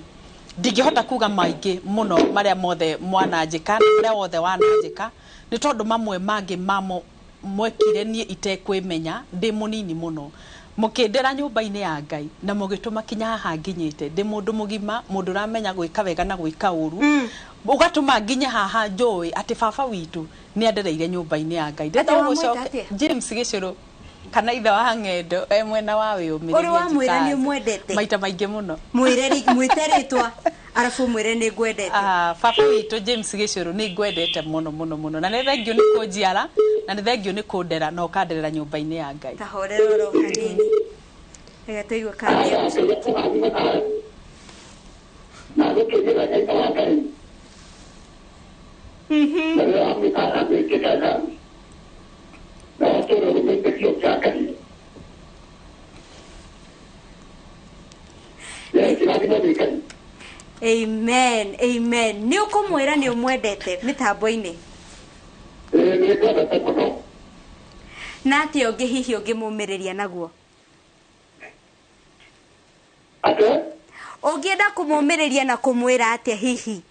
Ndingĩhota kuga maingĩ mũno marĩa mothe mwananjĩka na marĩa wothe wananjĩka nĩ tondũ mamwe mangĩ mamo mwekire niĩ itekwĩmenya ndĩ mũnini mũno, mũkĩndera nyũmba-inĩ ya Ngai na mũgĩtũma kinya haha nginyĩte ndĩ mũndũ mũgima, mũndũ ũramenya gwĩka wega na gwĩka ũru, ũgatũma nginye haha njũĩ atĩ baba witũ nĩ andereire nyũmba-inĩ ya Ngai. James Gĩcũrũ kana ithe wa ng'endo e mwena wa wĩyũmĩrĩria. Ũrĩ wamwĩra nĩ ũmwendete? Maita maingĩ mũno. Mwĩte rĩtwa arabu mwĩre nĩ ngwendete. Baba witũ James Gĩcũrũ nĩ ngwendete mũno mũno mũno na nĩ thengiũ nĩ kũnjiara na nĩ thengiũ nĩ kũndera na ũkanderera nyũmba-inĩ ya Ngai. Ta horera oro hanini reke tũigue kana nĩ egũcokia. Amen, amen. Nĩ ũkũmwĩra nĩ ũmwendete mĩtambo-inĩ? Na atĩa ũngĩ hihi ũngĩmũmĩrĩria naguo? Ũngĩenda kũmũmĩrĩria na kũmwĩra atĩa hihi?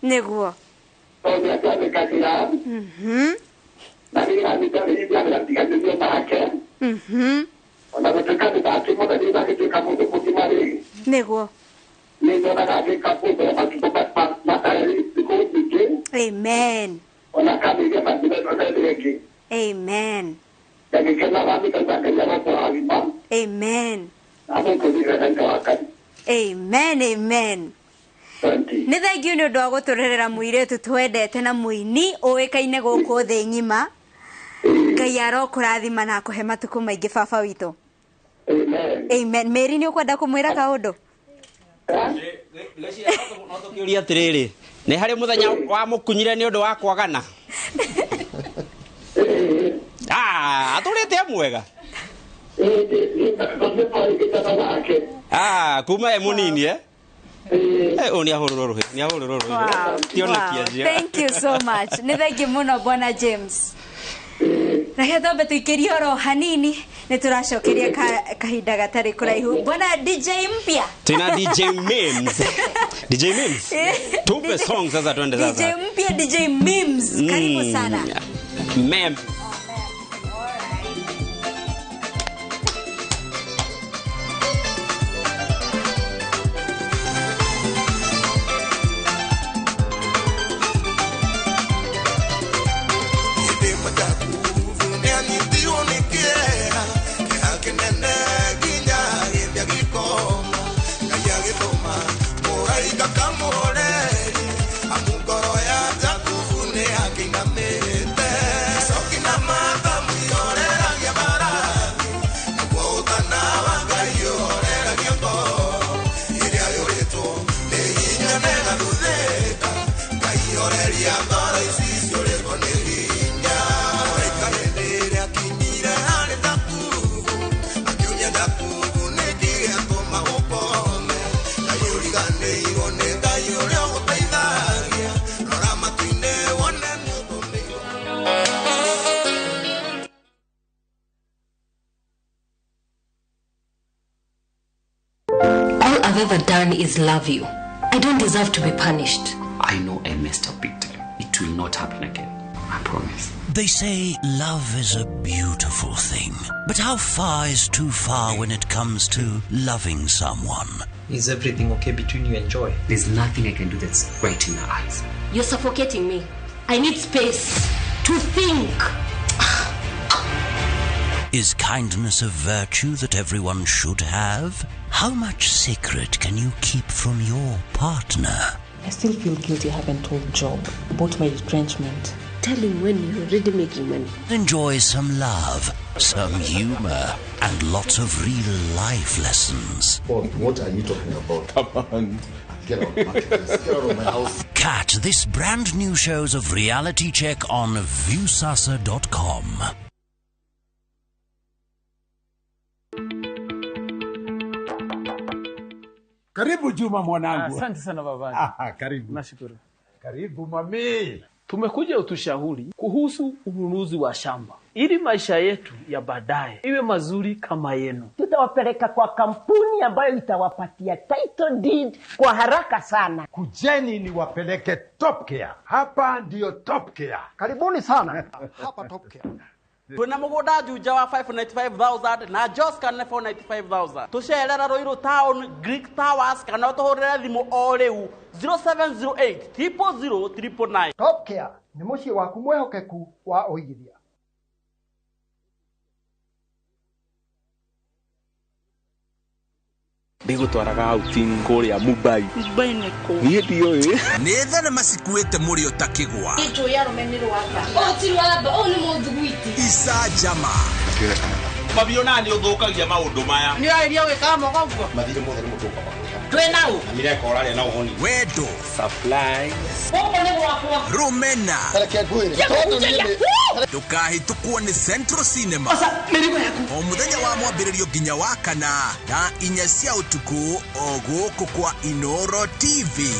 Nĩguo. Nĩguo. Amen. Amen. Amen. Amen, amen. Nĩ thengiũ nĩ ũndũ wa gũtũrerera mũirĩtu twendete na mũini ũĩkaine gũkũ thĩ ng'ima. Ngai arokũrathima na akũhe matukũ maingĩ baba witũ. Amen. Mary nĩ ũkwenda kũmwĩra kaũndũ? No tũkĩũria atĩrĩrĩ, nĩ harĩ mũthenya wa mũkunyire nĩ ũndũ wa kwagana? Atũrĩte mwega. Kuma e mũnini eh? Nĩ ahũrũrwo rũhĩ, nĩ ahũrũrwo rũhĩ. Tionekia njia. Thank you so much. Nĩ thengiũ mũno Bwana James. Reke twambe tũikĩrie oro hanini Nĩ tũracokeria kahinda gatarĩ kũraihu. Bwana DJ mpya. Tena DJ Mims. DJ Mims. Tupe song sasa tuende DJ sasa. mpya, DJ Mims. Karibu sana. Mem. All I've ever done is love you. I don't deserve to be punished. I know I messed up big time. It will not happen again. I promise. They say love is a beautiful thing, but how far is too far when it comes to loving someone? Is everything okay between you and Joy? There's nothing I can do that's right in her eyes. You're suffocating me. I need space to think. Is kindness a virtue that everyone should have? How much secret can you keep from your partner? I still feel guilty I haven't told Job about my retrenchment. Tell him when you're already making money. Enjoy some love, some humor, and lots of real life lessons. What are you talking about? Come on. Get out, Marcus. Get out of my house. Catch this brand new shows of Reality Check on Viusasa.com. Karibu Juma mwanangu. Asante sana baba. Karibu. Nashukuru. Karibu mami. Tumekuja utushauri kuhusu ununuzi wa shamba ili maisha yetu ya baadaye iwe mazuri kama yenu. Tutawapeleka kwa kampuni ambayo itawapatia title deed kwa haraka sana. Kujeni niwapeleke Top Care. Hapa ndiyo Top Care. Karibuni sana. Hapa Top Care. Twina mugunda Juja wa 595,000 na Joska nĩ 495,000. Tucerera Ruiru Town, Greek Towers kana utuhurire thimu o riu 0708 000 999. Top Care nĩ mũciĩ waku mwĩhokeku wa ũigithia. Ndĩgũtwaraga outing kũrĩa Mumbai. Mumbai nĩ kũ? Niĩ ndiũĩ. Nĩ thenema cikuĩte mũrĩo ta kĩgwa. Njũĩ arũme nĩ rwamba. Ũũ ti rwamba, ũũ nĩ mũthuguiti. Icanjama. Mabio nani ũthũkagia maũndũ maya. Nĩ ũrairia gwĩkaga mogo ũguo? Mathirĩ mothe nĩ mũtũka makũrĩha. Twĩ na ũ? Na mireka ũrarĩa na ũhoni. Wendo. Supply. Gũkũ nĩ gwakwa. Rũmena. Reke ngwĩre. Tondũ niĩ nĩ Ndũkahĩtũkwo nĩ Central Cinema. O mũthenya wa mwambĩrĩrio nginya wa kana thaa 4 cia ũtukũ o gũkũ kwa Inoro TV.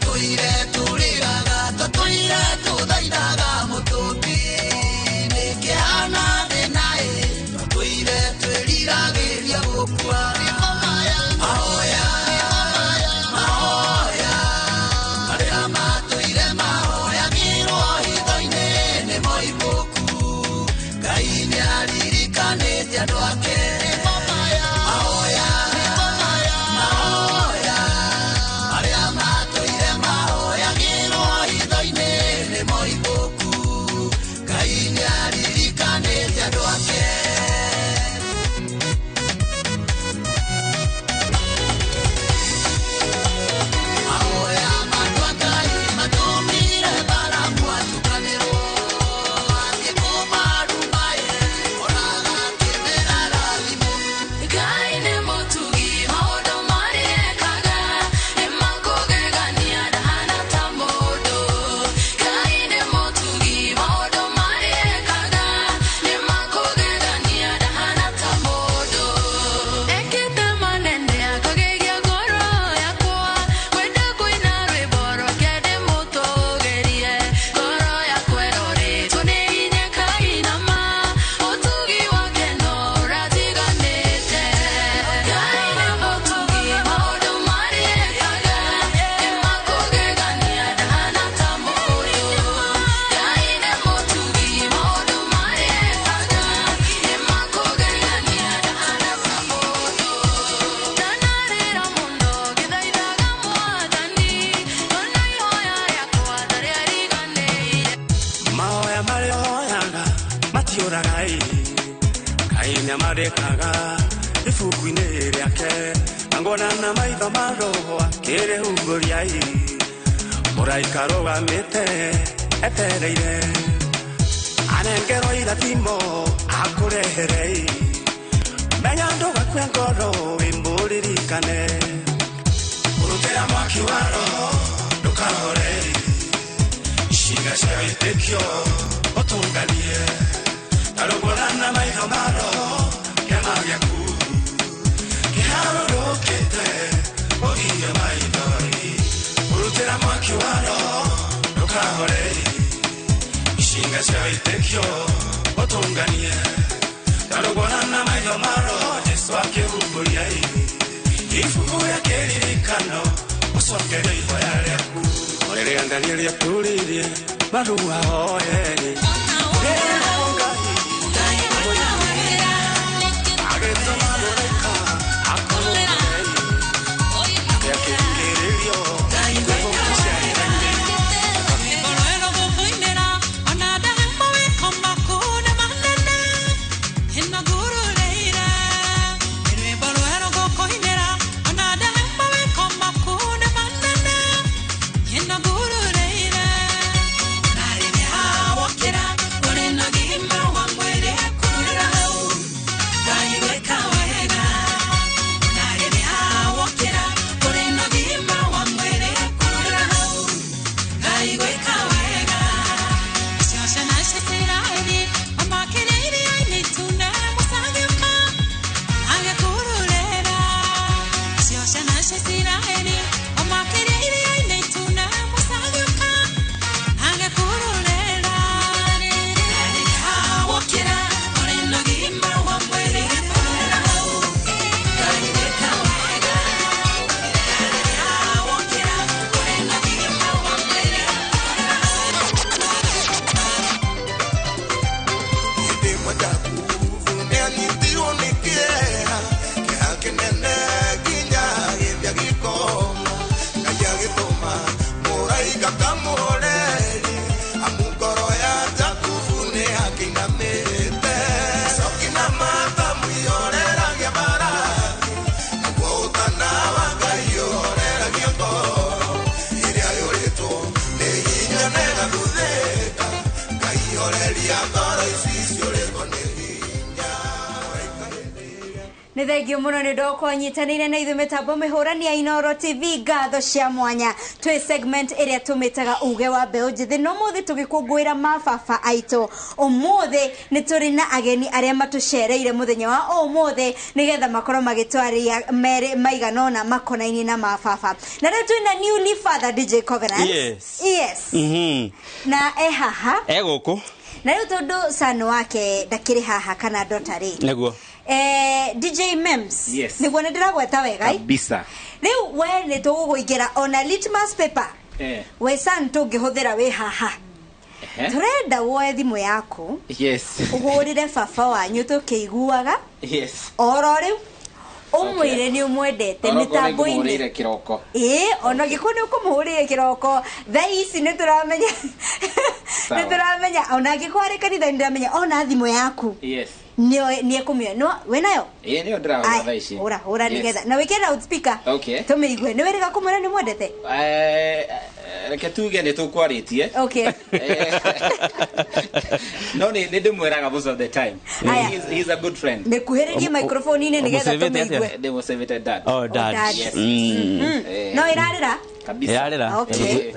Tũtũire tũrĩraga tũtũire tũthaithaga mũtũmbi nĩkĩhana thĩna ĩ tũtũire twĩriragĩria gũkua mahoya mahoya arĩa matũire mahoyagĩrwo hitho-inĩ nĩ moimbũku Ngai nĩaririkanĩte andũ ake mahoya mahoya arĩa matũire mahoyagĩrwo hitho-inĩ nĩ moimbũku Ngai nĩaririkanĩte andũ ake. Mahoya matwa Ngai matũmire Balamu atukanĩrwo athiĩ kũmaruma ĩ ona agakĩmera rathimo. Ngai nĩ mũtugi maũndũ marĩa ekaga nĩ makũgegania ndahana ta mũndũ. Ngai nĩ mũtugi maũndũ marĩa ekaga nĩ makũgegania ndahana ta mũndũ. Ekĩte manene akagegia ngoro yakwa kwenda kũina rwĩmbo rwake ndĩmũtũgĩrie ngoro yakwa ĩrorĩtwo nĩ hinya kainama ũtugi wake no ũratiganĩte. Ngai nĩ mũtugi maũndũ marĩa ekaga nĩ makũgegania ndahana ta mũndũ. Ngai nĩ mũtugi maũndũ marĩa ekaga nĩ makũgegania ndahana ta mũndũ. Ndanarĩra mũno ngĩthaithaga Mwathani ona ihoya rĩakwa ndarĩariganĩire. Mahoya marĩa hoyaga matiũraga ĩ Ngai nĩamarĩkaga ibuku-inĩ rĩake na ngona na maitho ma roho akĩrĩhumbũria ĩ mũraika arũgamĩte etereire anengerwo irathimo akũrehere ĩ menya ndũgakue ngoro wĩmũririkane ũrutĩra mwaki wa roho ndũkahore ĩ icinga cia wĩtĩkio ũtũnganie tarũgũra na maitho ma roho kĩama gĩaku kĩharũrũkĩte ũgirie maithori ũrutĩra mwaki wa roho ndũkahore icinga cia wĩtĩkio ũtũnganie tarũgũra na maitho ma roho Jesũ akĩhumbũria ibuku rĩa kĩririkano ũcokerie ihoya rĩaku rĩrĩa Danieli atũririe marua hoeri agĩtũma mũraika akũrũmĩrĩre akĩhingĩrĩrio ngũkũ cia irainĩ. Nĩ thengio mũno nĩ ũndũ wa gũkorwo nyitanĩire na ithuĩ mĩtambo mĩhũrani ya Inoro TV. Ngatho cia mwanya twĩ segment ĩrĩa tũmĩtaga uge wa mbeũ njĩthĩ, no mũthĩ tũgĩkũngũĩra mababa aitũ. Ũmũthĩ nĩ tũrĩ na ageni arĩa matũcereire mũthenya wa ũmũthĩ nĩgetha makorwo magĩtwarĩria merĩ maigana ũna makonainie na mababa. Na rĩu twĩna newly father DJ Covenant. Yes. Yes. Na e haha. E gũkũ. Na rĩu tondũ son wake ndakĩrĩ haha kana ndota rĩ, Nĩguo. DJ Mems. Yes. Nĩguo nĩ ndĩragweta wega ĩ? Kabisa. Rĩu we nĩ tũgũgũingĩra ona litmus paper. We son tũngĩhũthĩra wĩ haha, tũrenda woe thimũ yaku, ũhũrĩre baba wanyu tũkĩiguaga oro rĩu, ũmwĩre nĩ ũmwendete mĩtambo-inĩ. Mũrĩire kĩroko. Ĩĩ, ona gĩkũ nĩ ũkũmũhũrĩre kĩroko thaa ici nĩ tũramenya, nĩ tũramenya ona angĩkorwo arĩ kanitha nĩ ndĩramenya ona thimũ yaku nĩ ekũmĩoya. No wĩ nayo? Ĩĩ, nĩyo ndĩrahũra thaa ici. Hũra, hũra. Nĩgetha na wĩkĩre loudspeaker, tũmĩigue. Nĩ wĩrĩga kũmwĩra nĩ mwendete? Reke tuge nĩ tũkwarĩtie. No nĩ ndĩmwĩraga most of the time. Aya. He's a good friend. Mĩkuhĩrĩrie microphone-inĩ nĩgetha Ũmũcĩvĩte atĩa? tũmĩigue. Ndĩmũcĩvĩte dad. Oh, dad. Dad. Yes. No ĩrarĩra? Kabisa. Ĩrarĩra.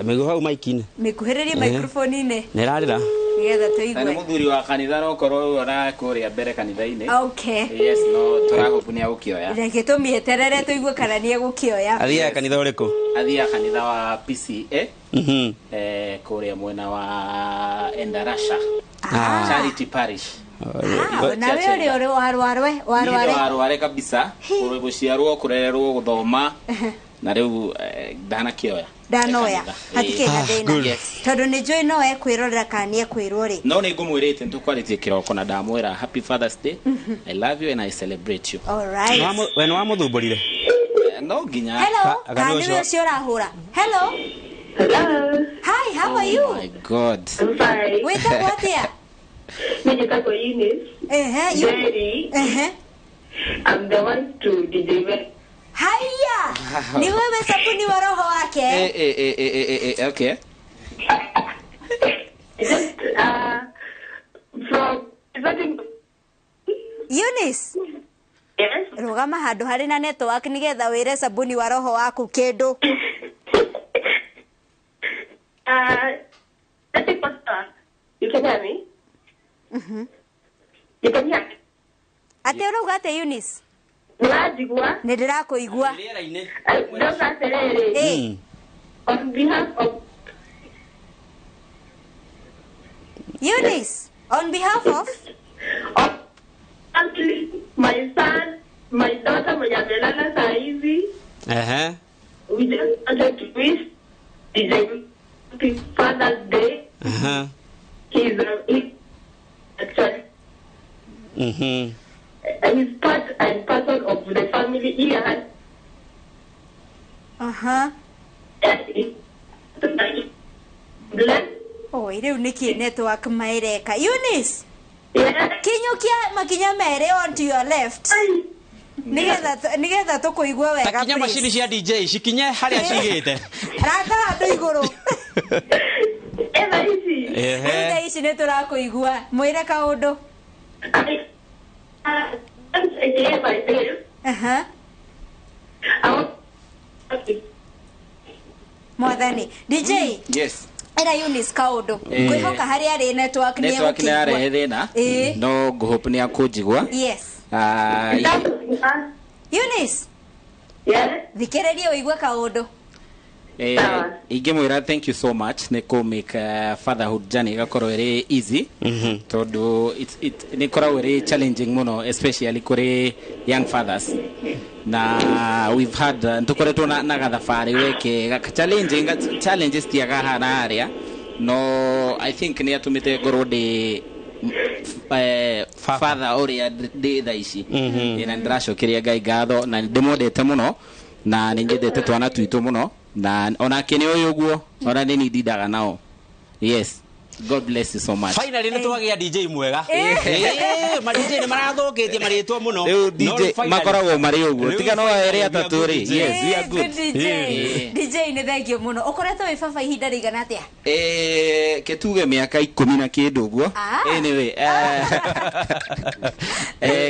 Mĩguo hau mic-inĩ. Mĩkuhĩrĩrie microphone-inĩ Nĩ ĩrarĩra. nĩgetha Na nĩ tũigue. mũthuri wa kanitha, no korwo ona kũrĩa mbere kanitha-inĩ. Yes, no tũrahopu nĩ agũkĩoya. Reke tũmĩeterere tũigue kana nĩ egũkĩoya. Athiaga kanitha ũrĩkũ? Athiaga kanitha wa PCA, kũrĩa mwena wa Endarasha, Charity Parish. Nawe ũrĩ ũrĩ warwarwe warware? Warware kabisa, gũciarwo, kũrererwo, gũthoma, na rĩu ndanakĩoya. Ndanoya. Kanitha. Hatikĩ na Ĩĩ. thĩna, Yes. tondũ nĩ njũĩ no ekwĩrorera kana nĩ ekwĩrwo rĩ. No nĩ ngũmwĩrĩte nĩtũkwarĩtie kĩroko na ndamwĩra happy Father's Day, I love you and I celebrate you. Alright. We nĩ wamũthumbũrire? No nginya. Hello, Ka- kana nĩ nĩwe ũcio- ũcio ũrahũra? Hello. Hello. Hi, how are you? My God. I'm fine. Wĩtagwo atĩa? Mimi njĩtagwo Eunice. Ehe, you- Jerry. Ehe. I'm the one to DJ Ve- Haya, ni wewe sabuni wa roho wake. Eh, okay. Just from presenting. Eunice. Yes. Rũgama handũ harĩ na network nĩgetha wĩre sabuni wa roho waku kĩndũ. That's it, Pastor. You can hear me? You can hear me? Atĩ ũrauga atĩa, Eunice? Ũranjigua? Nĩ ndĩrakũigua. Ndauga atĩrĩrĩ. On behalf of Eunice, on behalf of actually my son, my daughter mwenye amelala saa hizi, Ehe. we just wanted to wish DJ happy Father's Day. He's actually he's part and parcel of the family. He has Bless. Oi, rĩu nĩkĩ network maĩreka? Eunice. Kinyũkia makinya merĩ on to your left. Nĩgetha tũkũigue wega. Ta kinya Please. macini cia DJ cikinye harĩa cigĩte. Ranga handũ igũrũ. Eva ici. Rĩu thaa ici nĩ tũrakũigua. Mwĩre kaũndũ. Aha. Mwathani. DJ. Yes. Ĩra Eunice kaũndũ. Ngwĩhoka harĩa arĩ network nĩ Network nĩ yarehe egũkĩigua. thĩna. Ĩĩ. No ngũhope nĩ akũnjigua. Yes. Ah, Eunice. Yes. Thikĩrĩria ũigue kaũndũ. Ingĩmwĩra thank you so much nĩ kũ make fatherhood journey ĩgakorwo ĩrĩ easy, tondũ nĩ ĩkoragwo ĩrĩ challenging mũno, especially kũrĩ young fathers, na we've had nĩtũkoretwo na gathabarĩ weke challenging challenges tiaga haha na harĩa, no I think nĩ atũmĩte ngorwo ndĩ father ũrĩa ndĩ thaa ici. Na nĩndĩracokeria Ngai ngatho na ndĩmwendete mũno na nĩ nyendete twana twitũ mũno, na onake nĩ ũyũ ũguo ona nĩ ndindaga nao. Yes. God bless you so much. Finally nĩ twagĩa DJ mwega. Ma DJ nĩ marathũkĩtie marĩtwa mũno. Rĩu No, DJ finally. makoragwo marĩ ũguo. Rĩu Tiga no finally erĩ we are atatũ good rĩ. DJ. Yes, we are good. Good DJ. DJ nĩ thank you mũno. Ũkoretwo wĩ baba ihinda rĩigana atĩa? Ketuge mĩaka 10 na kĩndũ ũguo. Anyway,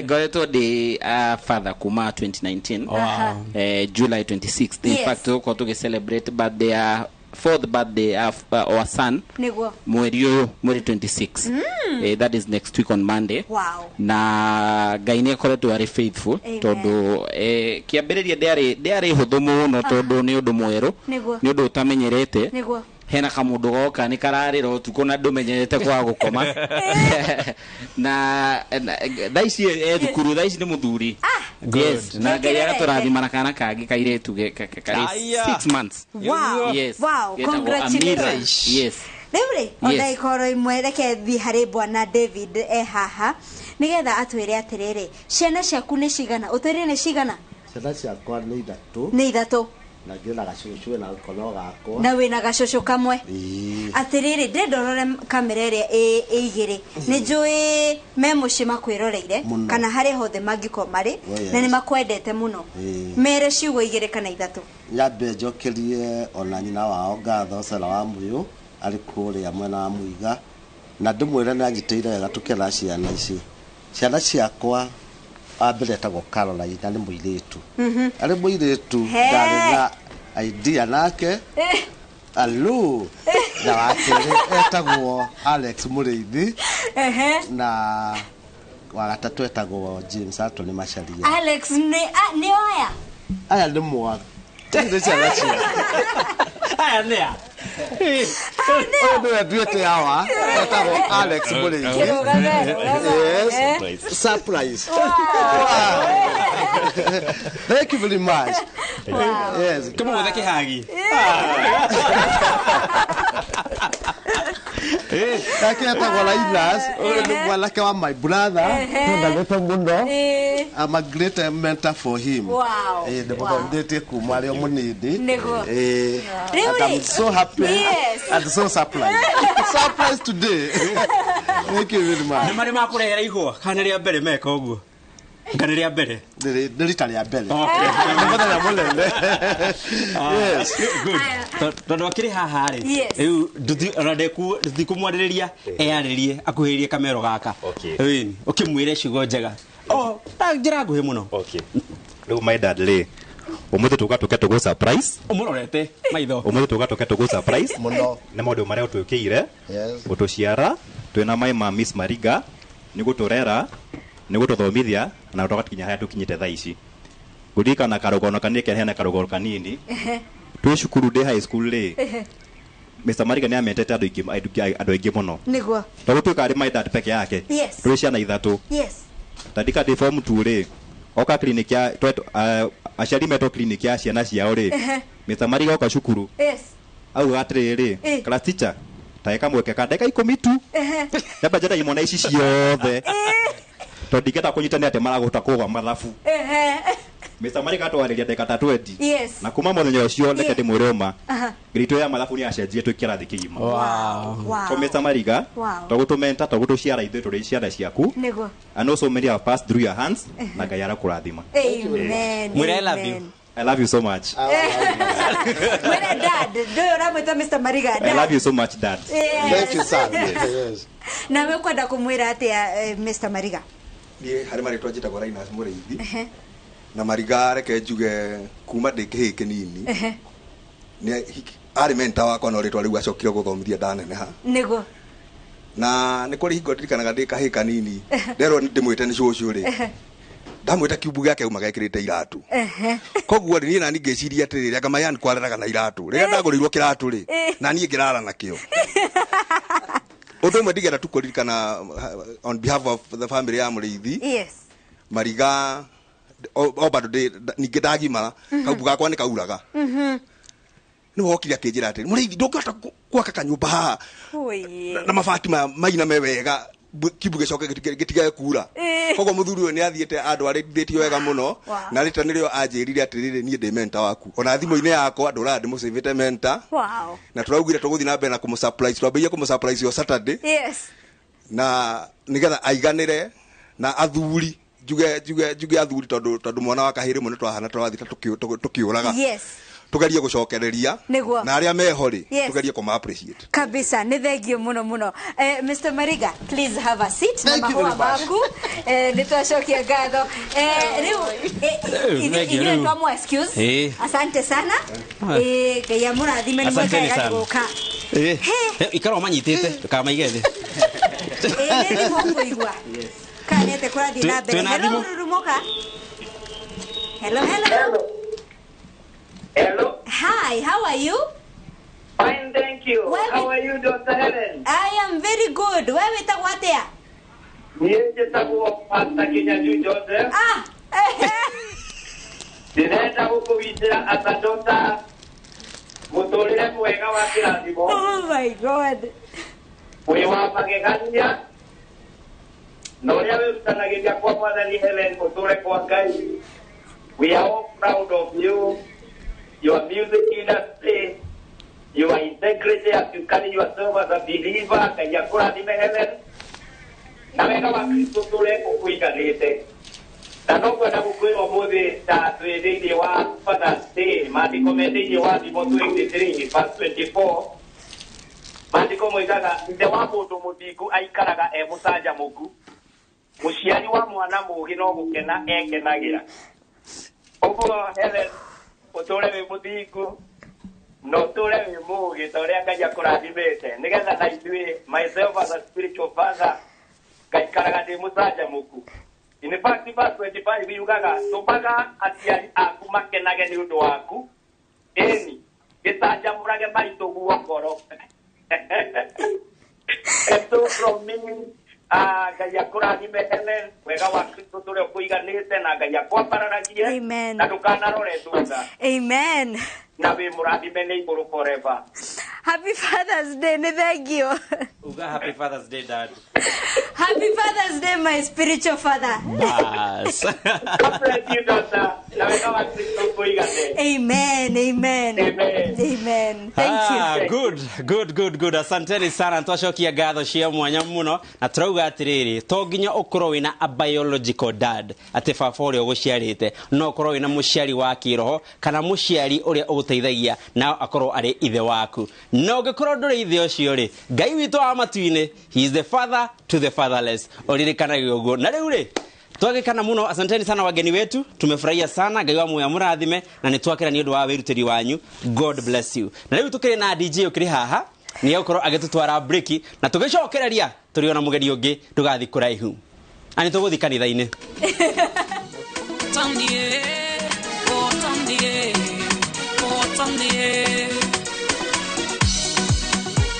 ngoretwo ndĩ father kuma 2019. Wow. July 26th. In Yes. fact, tũgũkorwo tũgĩ celebrate birthday ya fourth birthday of our son Nĩguo. mweri ũyũ, mweri 26. That is next week on Monday. Wow. Na Ngai nĩ akoretwo arĩ faithful. Amen. Tondũ kĩambĩrĩria ndĩarĩ hũthũ mũno tondũ nĩ ũndũ mwerũ, Nĩguo. nĩ ũndũ ũtamenyerete. Nĩguo. Hena kamũndũ goka nĩ kararĩra ũtukũ na ndũmenyerete kwaga gũkoma. Na thaa ici e thukuru, thaa ici nĩ mũthuri. Yes, na Ngai agatũrathima na kana kangĩ kairĩtu karĩ Aya. 6 months. Wow. Yes. Wow. Getagwo Congratulations. Amira. Yes. Rĩu rĩ, o Yes. ndagĩka oro ĩmwe reke thiĩ harĩ bwana David e haha nĩgetha atwĩre atĩrĩrĩ, ciana ciaku nĩ cigana? Ũtwĩre nĩ cigana? Ciana ciakwa nĩ ithatũ. Nĩ ithatũ. Na ngĩna gacũcũ na gũkono gakwa. Na wĩna gacũcũ kamwe. Ĩĩ. Atĩrĩrĩ, ndĩrenda ũrore kamera ĩrĩa ĩ igĩrĩ. Nĩ njũĩ me mũciĩ makwĩroreire Mũno. kana harĩa hothe mangĩkorwo marĩ, Oh, yes. na nĩ makwendete mũno. Ĩĩ. Mere ciugo igĩrĩ kana ithatũ. Nyambe njokerie ona nyina wao ngatho, Sara wa Mũyũ, arĩ kũrĩa mwena wa Mũiga, na ndĩmwĩre nĩ anyitĩire wega tũkĩona ciana ici. Ciana ciakwa wa mbere etagwo Caroline na nĩ mũirĩtu. Arĩ mũirĩtu He. ndarĩ na idea nake alu. Na wa kerĩ etagwo Alex Mũrĩithi, na wa gatatũ etagwo James Anthony Macharia. Alex nĩ nĩ aya. Aya nĩ mwa nĩ ciana cia Aya nĩ a? Ũyũ nĩwe nduĩte awa, etagwo Alex Mũrĩithi. Kĩrũgame, rũgama. Yes. Surprise. Thank you very much. Wow. Yes. Tũmũgũthe kĩhagi. Nake etagwo Linus, ũyũ nĩ mwanake wa my brother, twendanĩte mũno. I'm a great mentor for him. Wow. Ndĩmũthomithĩtie kuma arĩ o mũnini. Nĩguo. Rĩu And I'm rĩ- so happy Yes. and so surprised. Surprised today. Thank you very much. Nĩ marĩ makũrehera ihũa kana nĩ rĩa mbere meka ũguo? Kana nĩ rĩa mbere? Nĩ rita rĩa mbere. Okay. Nĩ mũthenya mũnene. Yes. Good. Tondũ akĩrĩ haha rĩ, Yes. rĩu ona ndikũmwarĩrĩria, eyarĩrie akuhĩrĩrie kamero gaka. Ĩni, ũkĩmwĩre ciugo njega. O, na njĩra nguhĩ mũno. Okay. Rĩu my dad rĩ, ũmũthĩ tũka tũke tũgũ surprise. Ũmũrorete maitho. Ũmũthĩ tũka tũke tũgũ surprise. Mũno. Nĩ maũndũ marĩa ũtwĩkĩire. Yes. Gũtũciara twĩna my ma Miss Mariga, nĩ gũtũrera, nĩ gũtũthomithia na tũgakinya harĩa tũkinyĩte thaa ici. Ngũririkana karũgano kanini kehena karũgano kanini. Twĩ cukuru ndĩ high school rĩ, Mr. Mariga nĩ amentete andũ aingĩ, andũ aingĩ mũno. Nĩguo. Tondũ tuĩka arĩ my dad peke yake. Yes. Twĩ ciana ithatũ. Yes. Tandika ndĩ form 2 rĩ, oka clinic ya aciari metwo clinic ya ciana ciao rĩ, Mr. Mariga oka cukuru Yes. auga atĩrĩrĩ, class teacher, tae kamweke ka ndagĩka 10 tu, nyamba njenda imwana ici ciothe tondũ ndingĩenda kũnyitania atĩ maragũta kũgwa mathabu. Mr. Mariga atwarĩria ndagĩka ta 20. Yes. Na kuma mũthenya ũcio reke ndĩmwĩre ũma, Aha. grade ya mathabu nĩ yacenjie twĩ kĩrathi kĩgima. Wow. So Mr. Mariga, Wow. tũgũtũmenta, tũgũtũciara ithuĩ tũrĩ ciana ciaku, Nĩguo. and also many have passed through your hands, na Ngai arakũrathima. Amen. Mwĩre I love you. Amen. I love you so much. Mwĩre dad, ndũyũ ũramwĩta Mr. Mariga. I Dad. love you so much, dad. Yes. Thank you, son. Yes. Nawe ũkwenda kũmwĩra atĩa Mr. Mariga? Niĩ harĩ marĩtwa njĩtagwo Linus Mũrĩithi, na Mariga reke njuge kuma ndĩ kĩhĩĩ kĩnini nĩ arĩ mentor wakwa, no rĩtwa rĩu acokire gũthomithia ndaneneha. Nĩguo. Na nĩ kũrĩ hingo ndirikanaga ndĩ kahĩĩ kanini, nderwo ndĩmwĩte nĩ cũcũ rĩ, ndamwĩta kiumbu gĩake auma gekĩrĩte iratũ. Koguo rĩ, niĩ nani ngĩciria atĩrĩrĩ, anga Mayan kwareraga na iratũ. Rĩrĩa ndagũrĩirwo kĩratũ rĩ, na niĩ ngĩrara nakĩo. Ũndũ ũmwe ndingĩenda tu kũririkana on behalf of the family ya Mũrĩithi. Yes. Mariga o bado ningĩ ndagimara, kaumbu gakwa nĩ kauraga. Nĩ wokire akĩnjĩra atĩrĩ, Mũrĩithi, ndũngĩhota gwaka kanyũmba haha Oye. na mabati maya mainame wega, Kibu gĩcoke gĩtigage kura. Koguo mũthuri ũyũ nĩ athiĩte andwarĩthĩtie wega mũno. Wow. Na rĩta nĩrĩo anjĩrire atĩrĩrĩ, niĩ ndĩ mentor waku, ona thimũ-inĩ yakwa ndũraga ndĩmũcĩvĩte mentor. Na tũraugire tũgũthiĩ na mbere na kũmũ-surprise, twambĩrĩrie kũmũ-surprise o Saturday na nigetha aiganĩre na athuri, njuge athuri, tondu mwana wa kahĩrĩ mũno twahana tũrathiĩ ta tũkĩũraga. Tugerie gũcokereria na arĩa meho rĩ, tugerie kũma appreciate. Kabisa, nĩ thengio mũno mũno. Mr. Mariga, please have a seat na Thank you mahũa very much. maku. Nĩ twacokia ngatho. Rĩu Thengio ithuĩ rĩu. twamũ excuse. Asante sana. Ngai amũrathime, nĩ Asanteni mwega sana. gũka. Ikara ũmanyitĩte, ndũkamaige thĩ. Nĩ thimũ ngũigua kana nĩ atĩa kũrathiĩ na mbere? Twĩna Hello, thimũ? Rurumuka. Hello, hello. Hello. Hi, how are you? Fine, thank you. Well, How are you, Dr. Helen? I am very good. We wĩtagwo atĩa? Niĩ njĩtagwo Pastor Kinyanjui Joseph. Ndĩrenda gũkũwitĩra as a daughter mũtũrĩre mwega wa kĩrathimo. Oh my God. Wĩ wa magegania na ũrĩa wĩrutanagĩria kwa Mwathani. Helen, ũtũre kwa Ngai. We are all proud of you, your music industry, your integrity as you carry yourself as a believer. Ngai akũrathime, Helen, na wega wa Kristo tũre ũkũiganĩte. Na no kwenda gũkwĩra ũmũthĩ ta twĩ thĩinĩ wa Father's Day, maandĩko me thĩinĩ wa Thimo 23 verse 24, maandĩko moigaga, ithe wa mũndũ mũthingu aikaraga e mũcanjamũku, mũciari wa mwana mũũgĩ no gũkena ekenagĩra. Ũguo Helen, ũtũre wĩ mũthingu na ũtũre wĩ mũũgĩ ta ũrĩa Ngai akũrathimĩte, nĩgetha na ithuĩ, myself as a spiritual father, ngaikaraga ndĩ mũcanjamũku. In fact, verse 25 yugaga, tũmaga aciari aku makenage nĩ ũndũ waku, ĩni gĩcanjamũrage maitũ guo ngoro. And so from me, Ngai akũrathime, Helen, wega wa Kristo tũrĩa ũkũiganĩte, na Ngai akwambararagie. Amen. Na ndũkanarore thutha. Amen. Na wĩ mũrathime nĩ igũrũ forever. Happy Father's Day, nĩ thengio. Uga happy Father's Day, Dad. Happy Father's Day, my spiritual father. Bas. God bless you, daughter, na wega wa Kristo ũkũigane. Amen, amen. Amen. Amen. Thank you. Good, good, good, good. Asanteni sana, twacokia ngatho cia mwanya muno, na turauga atiriri, to nginya ukorwo wina a biological dad, ati baba ũrĩa ũgũciarĩte, no ũkorwo wĩna mũciari wa kĩroho kana mũciari ũrĩa ũgũteithagia na akorwo arĩ ithe waku. Na ũngĩkorwo ndũrĩ ithe ũcio rĩ, Ngai witũ wa matu-inĩ, he is the father to the fatherless, ũririkanage ũguo. Na rĩu rĩ, twagĩkana muno, asanteni sana wageni wetu, tumefurahia sana. Ngai wa muoyo amũrathime, na nĩ twakĩra nĩ ũndũ wa wĩrutĩri wanyu. God bless you. Na rĩu tũkĩrĩ na DJ ũkĩrĩ haha, nĩ egũkorwo agĩtũtwara break, na tũgĩcokereria tũrĩ ona mũgeni ũngĩ. Ndũgathiĩ kũraihu, na nĩ tũgũthiĩ kanitha-inĩ. Tandie, oh tandie, oh tandie.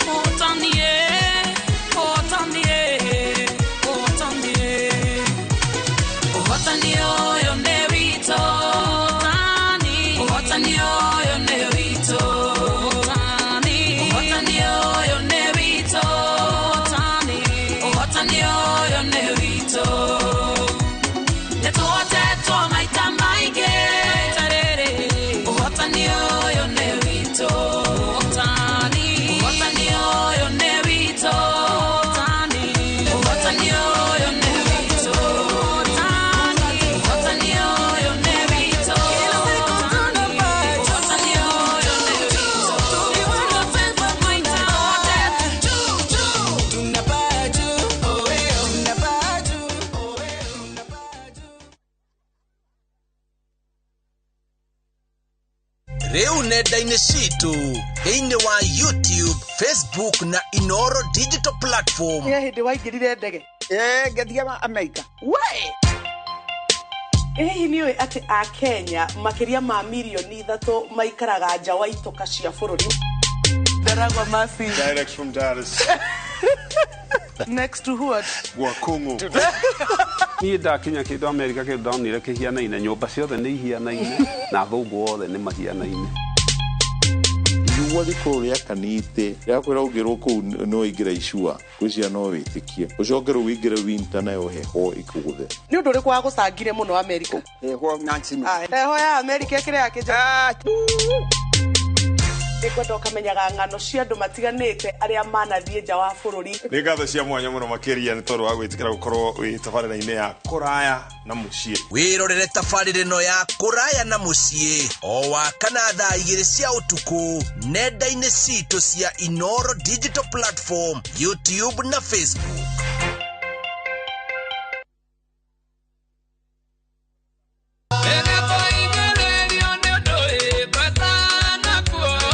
Oh tandie, oh tandie, oh tandie. Ũhotani ũyũ nĩ witũ, ũhotani ũyũ nĩ witũ, ũhotani ũyũ nĩ witũ, ũhotani ũyũ nĩ witũ. Nĩtũhotetwo maita maingĩ, ũhotani ũyũ nĩ witũ, ũhotani ũyũ nĩ witũ, ũhotani ũyũ nĩ witũ, ũhotani ũyũ nĩ witũ, ũhotani ũyũ nĩ witũ. Tunapaa juu, oh eh, tunapaa juu, oh eh. Rĩu nenda-inĩ citũ thĩinĩ wa YouTube, Facebook na Inoro digital platform. Nĩ hĩndĩ waingĩrire ndege? Ngĩthiaga Amerika. We ĩ hihi nĩ ũĩ atĩ Akenya makĩria ma mirioni 3 maikaraga nja wa itoka cia bũrũri? Ndaragwa Masi. Direct from Dallas. Next to what? Wakungu. Niĩ ndakinya kĩndũ Amerika, kĩndũ ndonire kĩhianaine, nyũmba ciothe nĩ ihianaine na athũngũ othe nĩ mahianaine. You Ũraigua thikũ rĩakanĩte rĩakwĩra ũngĩrwo kũu no ingĩra icua gwĩciria no wĩtĩkie ũcoke rĩu wĩingĩre winter nayo heho ĩkũgũthe. Nĩ ũndũ ũrĩkũ wagũcangire mũno Amerika? Heho Nancy. Heho ya Amerika ĩkĩrĩ ya kĩnja. Nĩngwenda ũkamenyaga ng'ano cia andũ matiganĩte arĩa manathiĩ nja wa bũrũri. Nĩ ngatho cia mwanya mũno makĩria nĩ tondũ wa gwĩtĩkĩra gũkorwo wĩ tabarĩra-inĩ ya kũraya na mũciĩ. Wĩrorere tabarĩra ĩno ya kũraya na mũciĩ o wa kana thaa 2 cia ũtukũ nenda-inĩ citũ cia Inoro Digital Platform, YouTube na Facebook.